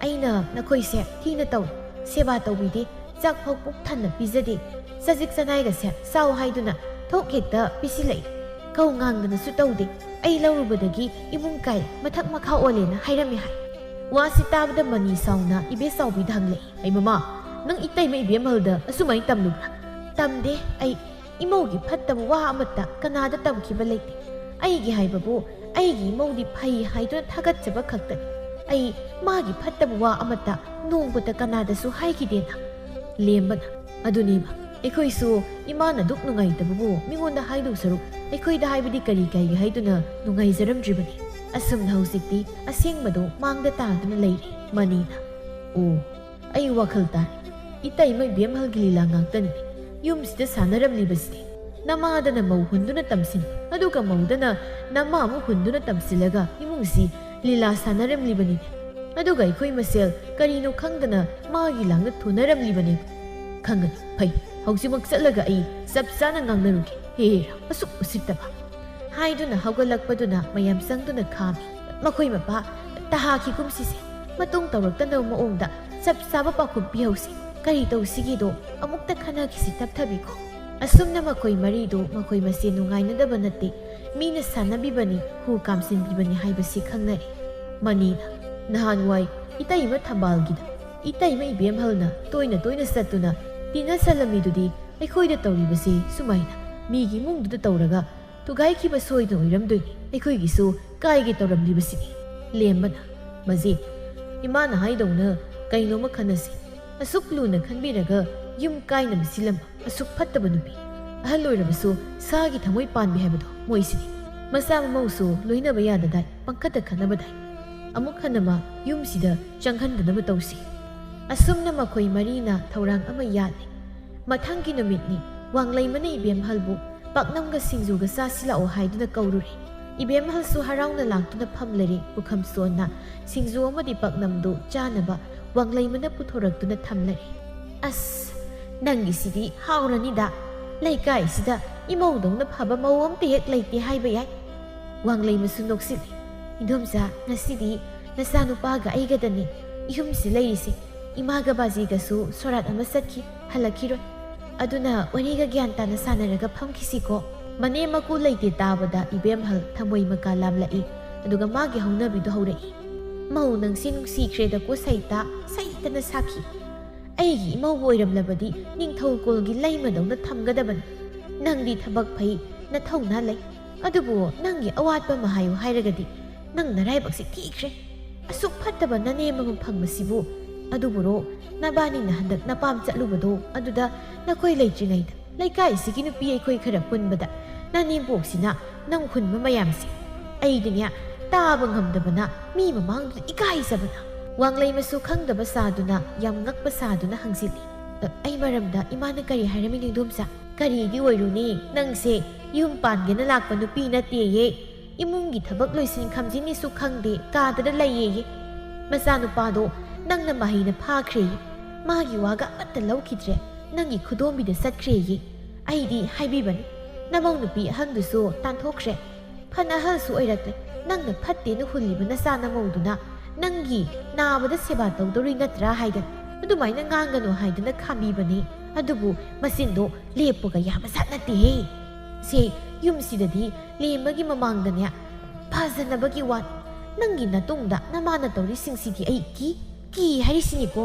ꯑꯩꯅ ꯅꯈꯣꯏꯁꯦ ꯊꯤꯅ ꯇꯧꯏ, ꯁꯦꯕꯥ ꯇꯧꯕꯤꯗꯦ, ꯆꯥꯛ ꯐꯥꯎ ꯄꯨꯛ ꯊꯟꯅ ꯄꯤꯖꯗꯦ, ꯆꯖꯤꯛ ꯆꯅꯥꯏꯒꯁꯦ ꯆꯥꯎ ꯍꯥꯏꯗꯨꯅ ꯊꯣꯛ ꯍꯦꯛꯇ ꯄꯤꯁꯤꯜꯂꯛꯏ꯫ ꯀꯧ ꯉꯥꯡꯗꯅꯁꯨ ꯇꯧꯗꯦ꯫ ꯑꯩ ꯂꯧꯔꯨꯕꯗꯒꯤ ꯏꯃꯨꯡ ꯀꯥꯏ, ꯃꯊꯛ ꯃꯈꯥ ꯑꯣꯜꯂꯦꯅ ꯍꯥꯏꯔꯝꯃꯤ ꯍꯥꯏ꯫ ꯋꯥꯁꯤ ꯇꯥꯕꯗ ꯃꯅꯤ ꯁꯥꯎꯅ ꯏꯕꯦꯆꯥꯎꯕꯤꯗ ꯍꯪꯂꯛꯏ, "ꯑꯩ ꯃꯃꯥ, ꯅꯪ ꯏꯇꯩꯃ ꯏꯕꯦꯝꯍꯜꯗ ꯑꯁꯨꯃꯥꯏꯅ ꯇꯝꯂꯨꯕ꯭ꯔꯥ?" "ꯇꯝꯗꯦ꯫ ꯑꯩ ꯏꯃꯧꯒꯤ ꯐꯠꯇꯕ ꯋꯥ ꯑꯃꯠꯇ ꯀꯅꯥꯗ ꯇꯝꯈꯤꯕ ꯂꯩꯇꯦ꯫ ꯑꯩꯒꯤ ꯍꯥꯏꯕꯕꯨ ꯑꯩꯒꯤ ꯏꯃꯧꯗꯤ ꯐꯩ ꯍꯥꯏꯗꯨꯅ ꯊꯥꯒꯠꯆꯕ ꯈꯛꯇꯅꯤ꯫ ꯑꯩ ꯃꯥꯒꯤ ꯐꯠꯇꯕ ꯋꯥ ꯑꯃꯠꯇ ꯅꯣꯡꯃꯇ ꯀꯅꯥꯗꯁꯨ ꯍꯥꯏꯈꯤꯗꯦꯅ꯫" ꯂꯦꯝꯕꯅ, "ꯑꯗꯨꯅꯦꯕ, ꯑꯩꯈꯣꯏꯁꯨ ꯏꯃꯥꯅ ꯑꯗꯨꯛ ꯅꯨꯡꯉꯥꯏꯇꯕꯕꯨ ꯃꯤꯉꯣꯟꯗ ꯍꯥꯏꯗꯧ ꯁꯔꯨꯛ ꯑꯩꯈꯣꯏꯗ ꯍꯥꯏꯕꯗꯤ ꯀꯔꯤ ꯀꯥꯏꯒꯦ ꯍꯥꯏꯗꯨꯅ ꯅꯨꯡꯉꯥꯏꯖꯔꯝꯗ꯭ꯔꯤꯕꯅꯤ꯫ ꯑꯁꯨꯝꯅ ꯍꯧꯖꯤꯛꯇꯤ ꯑꯁꯦꯡꯕꯗꯣ ꯃꯥꯡꯗ ꯇꯥꯗꯨꯅ ꯂꯩꯔꯦ꯫" ꯃꯅꯤꯅ, "ꯑꯣ, ꯑꯩ ꯋꯥꯈꯜ ꯇꯥꯔꯦ꯫ ꯏꯇꯩꯃ ꯏꯕꯦꯝꯍꯜꯒꯤ ꯂꯤꯂꯥ ꯉꯥꯛꯇꯅꯤ ꯌꯨꯝꯁꯤꯗ ꯁꯥꯟꯅꯔꯝꯂꯤꯕꯁꯤꯗꯤ꯫ ꯅꯃꯥꯗꯅ ꯃꯧ ꯍꯨꯟꯗꯨꯅ ꯇꯝꯁꯤꯟ, ꯑꯗꯨꯒ ꯃꯧꯗꯅ ꯅꯃꯥ ꯑꯃꯨꯛ ꯍꯨꯟꯗꯨꯅ ꯇꯝꯁꯤꯜꯂꯒ ꯏꯃꯨꯡꯁꯤ ꯂꯤꯂꯥ ꯁꯥꯟꯅꯔꯝꯂꯤꯕꯅꯤꯅꯦ꯫ ꯑꯗꯨꯒ ꯑꯩꯈꯣꯏ ꯃꯁꯦꯜ ꯀꯔꯤꯅꯣ ꯈꯪꯗꯅ ꯃꯥꯒꯤ ꯂꯥꯡꯗ ꯊꯨꯅꯔꯝꯂꯤꯕꯅꯦ꯫ ꯈꯪꯒꯅꯤ, ꯐꯩ, ꯍꯧꯖꯤꯛꯃꯛ ꯆꯠꯂꯒ ꯑꯩ ꯆꯞ ꯆꯥꯅ ꯉꯥꯡꯅꯔꯨꯒꯦ꯫ ꯍꯦꯔꯥ, ꯑꯁꯨꯛ ꯎꯁꯤꯠꯇꯕ!" ꯍꯥꯏꯗꯨꯅ ꯍꯧꯒꯠꯂꯛꯄꯗꯨꯅ ꯃꯌꯥꯝ ꯆꯪꯗꯨꯅ ꯈꯥꯝꯃꯤ꯫ "ꯃꯈꯣꯏ ꯃꯄꯥ ꯇꯍꯥꯈꯤꯒꯨꯝꯁꯤꯁꯦ꯫ ꯃꯇꯨꯡ ꯇꯧꯔꯛꯇꯅꯕ ꯃꯑꯣꯡꯗ ꯆꯞ ꯆꯥꯕ ꯄꯥꯎꯈꯨꯝ ꯄꯤꯍꯧꯁꯤ꯫ ꯀꯔꯤ ꯇꯧꯁꯤꯒꯦꯗꯣ ꯑꯃꯨꯛꯇ ꯈꯟꯅꯈꯤꯁꯤ ꯇꯞꯊꯕꯤꯀꯣ꯫" ꯑꯁꯨꯝꯅ ꯃꯈꯣꯏ ꯃꯔꯤꯗꯨ ꯃꯈꯣꯏ ꯃꯁꯦꯟ ꯅꯨꯡꯉꯥꯏꯅꯗꯕ ꯅꯠꯇꯦ, ꯃꯤꯅ ꯁꯥꯟꯅꯕꯤꯕꯅꯤ, ꯍꯨ ꯀꯥꯝꯁꯤꯟꯕꯤꯕꯅꯤ ꯍꯥꯏꯕꯁꯤ ꯈꯪꯅꯔꯦ꯫ ꯃꯅꯤꯅ, "ꯅꯍꯥꯟꯋꯥꯏ ꯏꯇꯩꯃ ꯊꯝꯕꯥꯜꯒꯤꯗ ꯏꯇꯩꯃ ꯏꯕꯦꯝꯍꯜꯅ ꯇꯣꯏꯅ ꯇꯣꯏꯅ ꯆꯠꯇꯨꯅ ꯇꯤꯟꯅꯁꯜꯂꯝꯃꯤꯗꯨꯗꯤ ꯑꯩꯈꯣꯏꯗ ꯇꯧꯔꯤꯕꯁꯤ ꯁꯨꯃꯥꯏꯅ ꯃꯤꯒꯤ ꯏꯃꯨꯡꯗꯨꯗ ꯇꯧꯔꯒ ꯊꯨꯒꯥꯏꯈꯤꯕ ꯁꯣꯏꯗꯅ ꯑꯣꯏꯔꯝꯗꯣꯏꯅꯤ꯫ ꯑꯩꯈꯣꯏꯒꯤꯁꯨ ꯀꯥꯏꯒꯦ ꯇꯧꯔꯝꯂꯤꯕꯁꯤꯅꯤ꯫" ꯂꯦꯝꯕꯅ, "ꯃꯖꯦ, ꯏꯃꯥꯅ ꯍꯥꯏꯗꯧꯅ ꯀꯩꯅꯣꯝꯃ ꯈꯟꯅꯁꯤ꯫ ꯑꯁꯨꯛ ꯂꯨꯅ ꯈꯟꯕꯤꯔꯒ ꯌꯨꯝ ꯀꯥꯏꯅꯕ ꯁꯤꯜꯂꯝꯕ ꯑꯁꯨꯛ ꯐꯠꯇꯕ ꯅꯨꯄꯤ꯫ ꯑꯍꯜ ꯑꯣꯏꯔꯕꯁꯨ ꯁꯥꯒꯤ ꯊꯃꯣꯏ ꯄꯥꯟꯕꯤ ꯍꯥꯏꯕꯗꯣ ꯃꯣꯏꯁꯤꯅꯤ꯫ ꯃꯆꯥ ꯃꯃꯧꯁꯨ ꯂꯣꯏꯅꯕ ꯌꯥꯗꯗꯥꯏ, ꯄꯪꯈꯠꯇ ꯈꯠꯅꯕꯗꯥꯏ꯫ ꯑꯃꯨꯛ ꯍꯟꯅ ꯃꯥ ꯌꯨꯝꯁꯤꯗ ꯆꯪꯍꯟꯗꯅꯕ ꯇꯧꯁꯤ꯫" ꯑꯁꯨꯝꯅ ꯃꯈꯣꯏ ꯃꯔꯤꯅ ꯊꯧꯔꯥꯡ ꯑꯃ ꯌꯥꯠꯂꯤ꯫ ꯃꯊꯪꯒꯤ ꯅꯨꯃꯤꯠꯅꯤ꯫ ꯋꯥꯡꯂꯩꯃꯅ ꯏꯕꯦꯝꯍꯜꯕꯨ ꯄꯥꯛꯅꯝꯒ ꯁꯤꯡꯖꯨꯒ ꯆꯥꯁꯤ ꯂꯥꯛꯑꯣ ꯍꯥꯏꯗꯨꯅ ꯀꯧꯔꯨꯔꯦ꯫ ꯏꯕꯦꯝꯍꯜꯁꯨ ꯍꯔꯥꯎꯅ ꯂꯥꯛꯇꯨꯅ ꯐꯝꯂꯔꯦ꯫ ꯄꯨꯈꯝ ꯁꯣꯟꯅ ꯁꯤꯡꯖꯨ ꯑꯃꯗꯤ ꯄꯥꯛꯅꯝꯗꯨ ꯆꯥꯅꯕ ꯋꯥꯡꯂꯩꯃꯅ ꯄꯨꯊꯣꯔꯛꯇꯨꯅ ꯊꯝꯂꯔꯦ꯫ "ꯑꯁ, ꯅꯪꯒꯤꯁꯤꯗꯤ ꯍꯥꯎꯔꯅꯤꯗ꯫ ꯂꯩꯀꯥꯏꯁꯤꯗ ꯏꯃꯧꯗꯧꯅ ꯐꯕ ꯃꯧ ꯑꯝꯇ ꯍꯦꯛ ꯂꯩꯇꯦ ꯍꯥꯏꯕ ꯌꯥꯏ꯫" ꯋꯥꯡꯂꯩꯃꯁꯨ ꯅꯣꯛꯁꯤꯜꯂꯤ꯫ "ꯏꯟꯗꯣꯝꯆꯥ, ꯉꯁꯤꯗꯤ ꯅꯆꯥꯅꯨꯄꯥꯒ ꯑꯩꯒꯗꯅꯤ ꯌꯨꯝꯁꯤ ꯂꯩꯔꯤꯁꯦ꯫ ꯏꯃꯥꯒ ꯕꯥꯖꯤꯒꯁꯨ ꯁꯣꯔꯥꯠ ꯑꯃ ꯆꯠꯈꯤ, ꯍꯜꯂꯛꯈꯤꯔꯣꯏ꯫ ꯑꯗꯨꯅ ꯋꯥꯔꯤꯒ ꯒ꯭ꯌꯥꯟ ꯇꯥꯅ ꯁꯥꯟꯅꯔꯒ ꯐꯝꯈꯤꯁꯤꯀꯣ꯫" ꯃꯅꯦꯝ ꯃꯀꯨ ꯂꯩꯇꯦ ꯇꯥꯕꯗ ꯏꯕꯦꯝꯍꯜ ꯊꯃꯣꯏ ꯃꯀꯥ ꯂꯥꯝꯂꯛꯏ꯫ ꯑꯗꯨꯒ ꯃꯥꯒꯤ ꯍꯧꯅꯕꯤꯗꯨ ꯍꯧꯔꯛꯏ꯫ "ꯃꯧ ꯅꯪꯁꯤ ꯅꯨꯡꯁꯤꯈ꯭ꯔꯦꯗꯀꯣ ꯁꯩꯇꯥ, ꯁꯩꯇꯅ ꯁꯥꯈꯤ꯫ ꯑꯩꯒꯤ ꯏꯃꯧꯕꯨ ꯑꯣꯏꯔꯝꯂꯕꯗꯤ ꯅꯤꯡꯊꯧ ꯀꯣꯜꯒꯤ ꯂꯩꯃꯗꯧꯅ ꯊꯝꯒꯗꯕꯅꯤ꯫ ꯅꯪꯗꯤ ꯊꯕꯛ ꯐꯩ, ꯅꯊꯧꯅꯥ ꯂꯩ꯫ ꯑꯗꯨꯕꯨ ꯅꯪꯒꯤ ꯑꯋꯥꯠꯄ ꯑꯃ ꯍꯥꯏꯌꯨ ꯍꯥꯏꯔꯒꯗꯤ ꯅꯪ ꯅꯔꯥꯏꯕꯛꯁꯤ ꯊꯤꯈ꯭ꯔꯦ꯫ ꯑꯁꯨꯛ ꯐꯠꯇꯕ ꯅꯅꯦꯝ ꯑꯃ ꯐꯪꯕꯁꯤꯕꯨ꯫ ꯑꯗꯨꯕꯨꯔꯣ, ꯅꯕꯥꯅꯤꯅ ꯍꯟꯗꯛ ꯅꯄꯥꯝ ꯆꯠꯂꯨꯕꯗꯣ ꯑꯗꯨꯗ ꯅꯈꯣꯏ ꯂꯩꯇ꯭ꯔꯤꯉꯩꯗ ꯂꯩꯀꯥꯏꯁꯤꯒꯤ ꯅꯨꯄꯤ ꯑꯩꯈꯣꯏ ꯈꯔ ꯄꯨꯟꯕꯗ ꯅꯅꯦꯝꯕꯣꯛꯁꯤꯅ ꯅꯪ ꯍꯨꯟꯕ ꯃꯌꯥꯝꯁꯦ ꯑꯩꯗꯤꯅꯦ ꯇꯥꯕ ꯉꯝꯗꯕꯅ ꯃꯤ ꯃꯃꯥꯡꯗꯨꯗ ꯏꯀꯥꯏꯖꯕꯅ" ꯋꯥꯡꯂꯩꯃꯁꯨ ꯈꯪꯗꯕ ꯁꯥꯗꯨꯅ ꯌꯥꯝ ꯉꯛꯄ ꯁꯥꯗꯨꯅ ꯍꯪꯖꯤꯜꯂꯤ꯫ "ꯑ, ꯑꯩ ꯃꯔꯝꯗ ꯏꯃꯥꯅ ꯀꯔꯤ ꯍꯥꯏꯔꯝꯃꯤꯅꯣ ꯏꯗꯣꯝꯆꯥ?" "ꯀꯔꯤꯗꯤ ꯑꯣꯏꯔꯨꯅꯤ, ꯅꯪꯁꯦ ꯌꯨꯝ ꯄꯥꯟꯒꯦꯅ ꯂꯥꯛꯄ ꯅꯨꯄꯤ ꯅꯠꯇꯦꯌꯦ꯫ ꯏꯃꯨꯡꯒꯤ ꯊꯕꯛ ꯂꯣꯏꯁꯤꯟ ꯈꯝꯖꯤꯟꯅꯤꯁꯨ ꯈꯪꯗꯦ, ꯀꯥꯗꯗ ꯂꯩꯌꯦꯌꯦ꯫ ꯃꯆꯥꯅꯨꯄꯥꯗꯣ ꯅꯪꯅ ꯃꯍꯩꯅ ꯐꯥꯈ꯭ꯔꯦꯌꯦ꯫ ꯃꯥꯒꯤ ꯋꯥꯒ ꯑꯃꯠꯇ ꯂꯧꯈꯤꯗ꯭ꯔꯦ, ꯅꯪꯒꯤ ꯈꯨꯗꯣꯝꯕꯤꯗ ꯆꯠꯈ꯭ꯔꯦꯌꯦ꯫ ꯑꯩꯗꯤ ꯍꯥꯏꯕꯤꯕꯅꯤ, ꯅꯃꯧ ꯅꯨꯄꯤ ꯑꯍꯟꯗꯨꯁꯨ ꯇꯥꯟꯊꯣꯛꯈ꯭ꯔꯦ꯫ ꯐꯅ ꯑꯍꯜꯁꯨ ꯑꯣꯏꯔꯛꯂꯦ, ꯅꯪꯅ ꯐꯠꯇꯦꯅ ꯍꯨꯜꯂꯤꯕ ꯅꯆꯥ ꯅꯃꯧꯗꯨꯅ ꯅꯪꯒꯤ ꯅꯥꯕꯗ ꯁꯦꯕꯥ ꯇꯧꯗꯧꯔꯤ ꯅꯠꯇ꯭ꯔꯥ ꯍꯥꯏꯗꯅ ꯑꯗꯨꯃꯥꯏꯅ ꯉꯥꯡꯒꯅꯨ ꯍꯥꯏꯗꯅ ꯈꯥꯝꯕꯤꯕꯅꯤ꯫ ꯑꯗꯨꯕꯨ ꯃꯆꯤꯟꯗꯣ ꯂꯦꯞꯄꯒ ꯌꯥꯕ ꯖꯥꯠ ꯅꯠꯇꯦꯍꯦ꯫ ꯁꯦ, ꯌꯨꯝꯁꯤꯗꯗꯤ ꯂꯦꯝꯕꯒꯤ ꯃꯃꯥꯡꯗꯅꯦ ꯐꯖꯅꯕꯒꯤ ꯋꯥꯅꯤ꯫ ꯅꯪꯒꯤ ꯅꯇꯨꯡꯗ ꯅꯃꯥꯅ ꯇꯧꯔꯤꯁꯤꯡꯁꯤꯗꯤ ꯑꯩ ꯀꯤ, ꯀꯤ ꯍꯥꯏꯔꯤꯁꯤꯅꯤꯀꯣ꯫"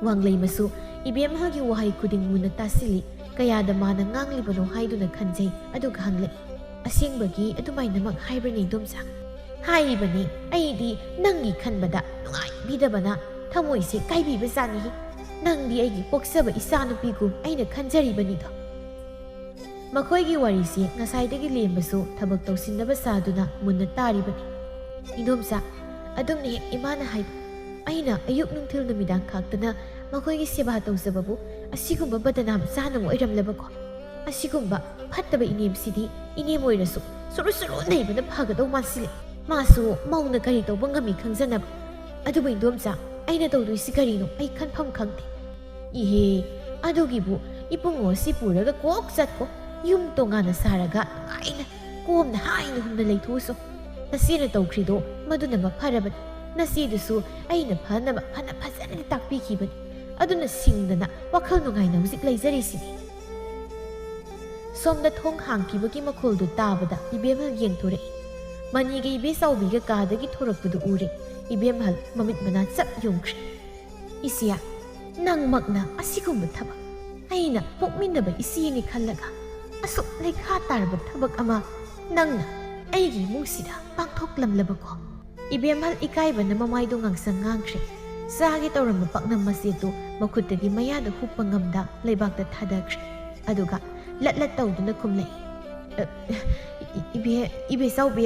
ꯋꯥꯡꯂꯩꯃꯁꯨ ꯏꯕꯦꯝꯍꯜꯒꯤ ꯋꯥꯍꯩ ꯈꯨꯗꯤꯡ ꯃꯨꯟꯅ ꯇꯥꯁꯤꯜꯂꯤ꯫ ꯀꯌꯥꯗ ꯃꯥꯅ ꯉꯥꯡꯂꯤꯕꯅꯣ ꯍꯥꯏꯗꯨꯅ ꯈꯟꯖꯩ꯫ ꯑꯗꯨꯒ ꯍꯪꯂꯛꯏ, "ꯑꯁꯦꯡꯕꯒꯤ ꯑꯗꯨꯃꯥꯏꯅꯃꯛ ꯍꯥꯏꯕ꯭ꯔꯅꯦ ꯏꯗꯣꯝꯆꯥ?" "ꯍꯥꯏꯔꯤꯕꯅꯤ, ꯑꯩꯗꯤ ꯅꯪꯒꯤ ꯈꯟꯕꯗ ꯅꯨꯡꯉꯥꯏꯕꯤꯗꯕꯅ ꯊꯃꯣꯏꯁꯦ ꯀꯥꯏꯕꯤꯕ ꯖꯥꯠꯅꯤ꯫ ꯅꯪꯗꯤ ꯑꯩꯒꯤ ꯄꯣꯛꯆꯕ ꯏꯆꯥꯅꯨꯄꯤꯒꯨꯝ ꯑꯩꯅ ꯈꯟꯖꯔꯤꯕꯅꯤꯗꯣ꯫" ꯃꯈꯣꯏꯒꯤ ꯋꯥꯔꯤꯁꯤ ꯉꯁꯥꯏꯗꯒꯤ ꯂꯦꯝꯕꯁꯨ ꯊꯕꯛ ꯇꯧꯁꯤꯟꯅꯕ ꯁꯥꯗꯨꯅ ꯃꯨꯟꯅ ꯇꯥꯔꯤꯕꯅꯤ꯫ "ꯏꯗꯣꯝꯆꯥ, ꯑꯗꯨꯝꯅ ꯍꯦꯛ ꯏꯃꯥꯅ ꯍꯥꯏꯕ, ꯑꯩꯅ ꯑꯌꯨꯛ ꯅꯨꯡꯊꯤꯜ ꯅꯨꯃꯤꯗꯥꯡ ꯈꯥꯛꯇꯅ ꯃꯈꯣꯏꯒꯤ ꯁꯦꯕꯥ ꯇꯧꯖꯕꯕꯨ ꯑꯁꯤꯒꯨꯝꯕ ꯕꯗꯅꯥꯝ ꯆꯥꯅꯕ ꯑꯣꯏꯔꯝꯂꯕꯀꯣ? ꯑꯁꯤꯒꯨꯝꯕ ꯐꯠꯇꯕ ꯏꯅꯦꯝꯁꯤꯗꯤ ꯏꯅꯦꯝ ꯑꯣꯏꯔꯁꯨ ꯁꯨꯔꯨ ꯁꯨꯔꯨ ꯅꯩꯕꯅ ꯐꯒꯗꯧ ꯃꯥꯟꯁꯤꯜꯂꯦ꯫ ꯃꯥꯁꯨ ꯃꯧꯅ ꯀꯔꯤ ꯇꯧꯕ ꯉꯝꯃꯤ ꯈꯪꯖꯅꯕ꯫ ꯑꯗꯨꯕꯨ ꯏꯗꯣꯝꯆꯥ, ꯑꯩꯅ ꯇꯧꯗꯣꯏꯁꯤ ꯀꯔꯤꯅꯣ ꯑꯩ ꯈꯟꯐꯝ ꯈꯪꯗꯦ꯫" "ꯏꯍꯦ, ꯑꯗꯨꯒꯤꯕꯨ ꯏꯕꯨꯡꯉꯣ ꯑꯁꯤ ꯄꯨꯔꯒ ꯀꯣꯛ ꯆꯠꯀꯣ꯫ ꯌꯨꯝ ꯇꯣꯉꯥꯟꯅ ꯁꯥꯔꯒ ꯅꯨꯡꯉꯥꯏꯅ ꯀꯣꯝꯅ ꯍꯥꯏꯅ ꯍꯨꯝꯅ ꯂꯩꯊꯣꯛꯎꯁꯣ꯫ ꯅꯆꯦꯅ ꯇꯧꯈ꯭ꯔꯤꯗꯣ ꯃꯗꯨꯅ ꯃꯐꯔꯕꯅꯤ꯫ ꯅꯆꯦꯗꯨꯁꯨ ꯑꯩꯅ ꯐꯅꯕ ꯐꯅ ꯐꯖꯅꯗꯤ ꯇꯥꯛꯄꯤꯈꯤꯕꯅꯤ꯫ ꯑꯗꯨꯅ ꯁꯤꯡꯗꯅ ꯋꯥꯈꯜ ꯅꯨꯡꯉꯥꯏꯅ ꯍꯧꯖꯤꯛ ꯂꯩꯖꯔꯤꯁꯤꯅꯤ꯫" ꯁꯣꯝꯗ ꯊꯣꯡ ꯍꯥꯡꯈꯤꯕꯒꯤ ꯃꯈꯣꯜꯗꯨ ꯇꯥꯕꯗ ꯏꯕꯦꯝꯍꯜ ꯌꯦꯡꯊꯣꯔꯛꯏ꯫ ꯃꯅꯤꯒ ꯏꯕꯦꯆꯥꯎꯕꯤꯒ ꯀꯥꯗꯒꯤ ꯊꯣꯔꯛꯄꯗꯨ ꯎꯔꯦ꯫ ꯏꯕꯦꯝꯍꯜ ꯃꯃꯤꯠ ꯃꯅꯥ ꯆꯞ ꯌꯨꯝꯈ꯭ꯔꯦ꯫ "ꯏꯆꯦ, ꯅꯪꯃꯛꯅ ꯑꯁꯤꯒꯨꯝꯕ ꯊꯕꯛ, ꯑꯩꯅ ꯄꯣꯛꯃꯤꯟꯅꯕ ꯏꯆꯦꯅꯤ ꯈꯜꯂꯒ ꯑꯁꯨꯛ ꯂꯩꯈꯥ ꯇꯥꯔꯕ ꯊꯕꯛ ꯑꯃ ꯅꯪꯅ ꯑꯩꯒꯤ ꯏꯃꯨꯡꯁꯤꯗ ꯄꯥꯡꯊꯣꯛꯂꯝꯂꯕꯀꯣ?" ꯏꯕꯦꯝꯍꯜ ꯏꯀꯥꯏꯕꯅ ꯃꯃꯥꯏꯗꯨ ꯉꯥꯡꯁꯪ ꯉꯥꯡꯈ꯭ꯔꯦ꯫ ꯆꯥꯒꯦ ꯇꯧꯔꯝꯕ ꯄꯥꯛꯅꯝ ꯃꯆꯦꯠꯇꯨ ꯃꯈꯨꯠꯇꯒꯤ ꯃꯌꯥꯗ ꯍꯨꯞꯄ ꯉꯝꯗ ꯂꯩꯕꯥꯛꯇ ꯊꯥꯗꯈ꯭ꯔꯦ꯫ ꯑꯗꯨꯒ ꯂꯠ ꯂꯠ ꯇꯧꯗꯨꯅ ꯈꯨꯝꯂꯛꯏ, "ꯑ, ꯏ-, ꯏꯕꯦ-, ꯏꯕꯦꯆꯥꯎꯕꯤ,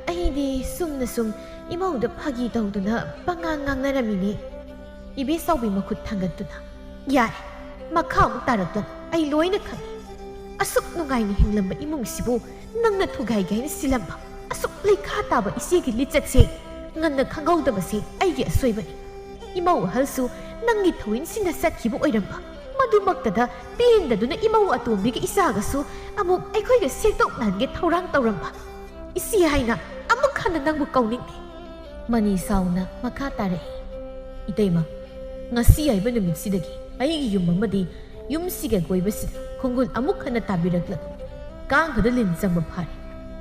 ꯑꯩꯗꯤ ꯁꯨꯝꯅ ꯁꯨꯝ ꯏꯃꯧꯗ ꯐꯥꯒꯤ ꯇꯧꯗꯨꯅ ꯄꯉꯥꯡ ꯉꯥꯡꯅꯔꯝꯃꯤꯅꯦ꯫" ꯏꯕꯦꯆꯥꯎꯕꯤ ꯃꯈꯨꯠ ꯊꯥꯡꯒꯠꯇꯨꯅ, "ꯌꯥꯔꯦ, ꯃꯈꯥ ꯑꯃꯨꯛ ꯇꯥꯔꯛꯂꯅꯨ, ꯑꯩ ꯂꯣꯏꯅ ꯈꯪꯉꯤ꯫ ꯑꯁꯨꯛ ꯅꯨꯡꯉꯥꯏꯅ ꯍꯤꯡꯂꯝꯕ ꯏꯃꯨꯡꯁꯤꯕꯨ ꯅꯪꯅ ꯊꯨꯒꯥꯏꯒꯦ ꯍꯥꯏꯅ ꯁꯤꯜꯂꯝꯕ ꯑꯁꯨꯛ ꯂꯩꯈꯥ ꯇꯥꯕ ꯏꯆꯦꯒꯤ ꯂꯤꯆꯠꯁꯦ ꯉꯟꯅ ꯈꯪꯍꯧꯗꯕꯁꯦ ꯑꯩꯒꯤ ꯑꯁꯣꯏꯕꯅꯤ꯫ ꯏꯃꯧ ꯑꯍꯜꯁꯨ ꯅꯪꯒꯤ ꯊꯧꯏꯟꯁꯤꯡꯗ ꯆꯠꯈꯤꯕ ꯑꯣꯏꯔꯝꯕ, ꯃꯗꯨꯃꯛꯇꯗ ꯄꯦꯟꯗꯗꯨꯅ ꯏꯃꯧ ꯑꯇꯣꯝꯕꯤꯒ ꯏꯆꯥꯒꯁꯨ ꯑꯃꯨꯛ ꯑꯩꯈꯣꯏꯒ ꯁꯦꯛꯇꯣꯛꯅꯍꯟꯒꯦ ꯊꯧꯔꯥꯡ ꯇꯧꯔꯝꯕ꯫ ꯏꯆꯦ ꯍꯥꯏꯅ ꯑꯃꯨꯛ ꯍꯟꯅ ꯅꯪꯕꯨ ꯀꯧꯅꯤꯡꯗꯦ꯫" ꯃꯅꯤ ꯁꯥꯎꯅ ꯃꯈꯥ ꯇꯥꯔꯛꯏ, "ꯏꯇꯩꯃ, ꯉꯁꯤ ꯍꯥꯏꯕ ꯅꯨꯃꯤꯠꯁꯤꯗꯒꯤ ꯑꯩꯒꯤ ꯌꯨꯝ ꯑꯃꯗꯤ ꯌꯨꯝꯁꯤꯒꯤ ꯑꯀꯣꯏꯕꯁꯤꯗ ꯈꯣꯡꯒꯨꯜ ꯑꯃꯨꯛ ꯍꯟꯅ ꯇꯥꯕꯤꯔꯛꯂꯅꯨ꯫ ꯀꯥꯡꯈꯗ ꯂꯤꯟ ꯆꯪꯕ ꯐꯥꯔꯦ꯫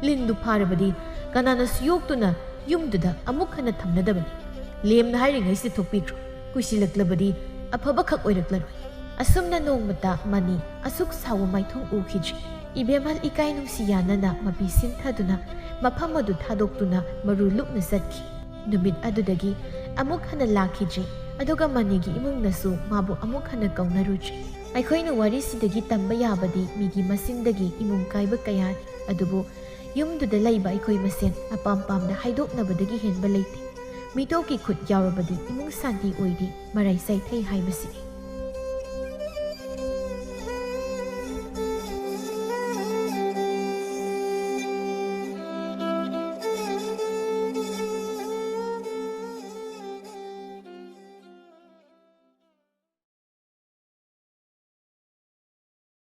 ꯂꯤꯟꯗꯨ ꯐꯥꯔꯕꯗꯤ ꯀꯅꯥꯅꯁꯨ ꯌꯣꯛꯇꯨꯅ ꯌꯨꯝꯗꯨꯗ ꯑꯃꯨꯛ ꯍꯟꯅ ꯊꯝꯅꯗꯕꯅꯤ꯫ ꯂꯦꯝꯅ ꯍꯥꯏꯔꯤꯉꯩꯁꯤꯗ ꯊꯣꯛꯄꯤꯈ꯭ꯔꯣ꯫ ꯀꯨꯏꯁꯤꯜꯂꯛꯂꯕꯗꯤ ꯑꯐꯕꯈꯛ ꯑꯣꯏꯔꯛꯂꯔꯣꯏ꯫" ꯑꯁꯨꯝꯅ ꯅꯣꯡꯃꯇ ꯃꯅꯤ ꯑꯁꯨꯛ ꯁꯥꯎꯕ ꯃꯥꯏꯊꯣꯡ ꯎꯈꯤꯗ꯭ꯔꯤ꯫ ꯏꯕꯦꯝꯍꯜ ꯏꯀꯥꯏ ꯅꯨꯡꯁꯤ ꯌꯥꯅꯅ ꯃꯄꯤ ꯁꯤꯟꯊꯗꯨꯅ ꯃꯐꯝ ꯑꯗꯨ ꯊꯥꯗꯣꯛꯇꯨꯅ ꯃꯔꯨ ꯂꯨꯞꯅ ꯆꯠꯈꯤ꯫ ꯅꯨꯃꯤꯠ ꯑꯗꯨꯗꯒꯤ ꯑꯃꯨꯛ ꯍꯟꯅ ꯂꯥꯛꯈꯤꯗ꯭ꯔꯦ꯫ ꯑꯗꯨꯒ ꯃꯅꯤꯒꯤ ꯏꯃꯨꯡꯅꯁꯨ ꯃꯥꯕꯨ ꯑꯃꯨꯛ ꯍꯟꯅ ꯀꯧꯅꯔꯨꯗ꯭ꯔꯦ꯫ ꯑꯩꯈꯣꯏꯅ ꯋꯥꯔꯤꯁꯤꯗꯒꯤ ꯇꯝꯕ ꯌꯥꯕꯗꯤ ꯃꯤꯒꯤ ꯃꯆꯤꯟꯗꯒꯤ ꯏꯃꯨꯡ ꯀꯥꯏꯕ ꯀꯌꯥꯅꯤ, ꯑꯗꯨꯕꯨ ꯌꯨꯝꯗꯨꯗ ꯂꯩꯕ ꯑꯩꯈꯣꯏ ꯃꯁꯦꯟ ꯑꯄꯥꯝ ꯄꯥꯝꯗ ꯍꯥꯏꯗꯣꯛꯅꯕꯗꯒꯤ ꯍꯦꯟꯕ ꯂꯩꯇꯦ꯫ ꯃꯤꯇꯣꯞꯀꯤ ꯈꯨꯠ ꯌꯥꯎꯔꯕꯗꯤ ꯏꯃꯨꯡ ꯁꯥꯟꯇꯤ ꯑꯣꯏꯗꯦ, ꯃꯔꯥꯏ ꯆꯥꯏꯊꯩ ꯍꯥꯏꯕꯁꯤꯅꯤ꯫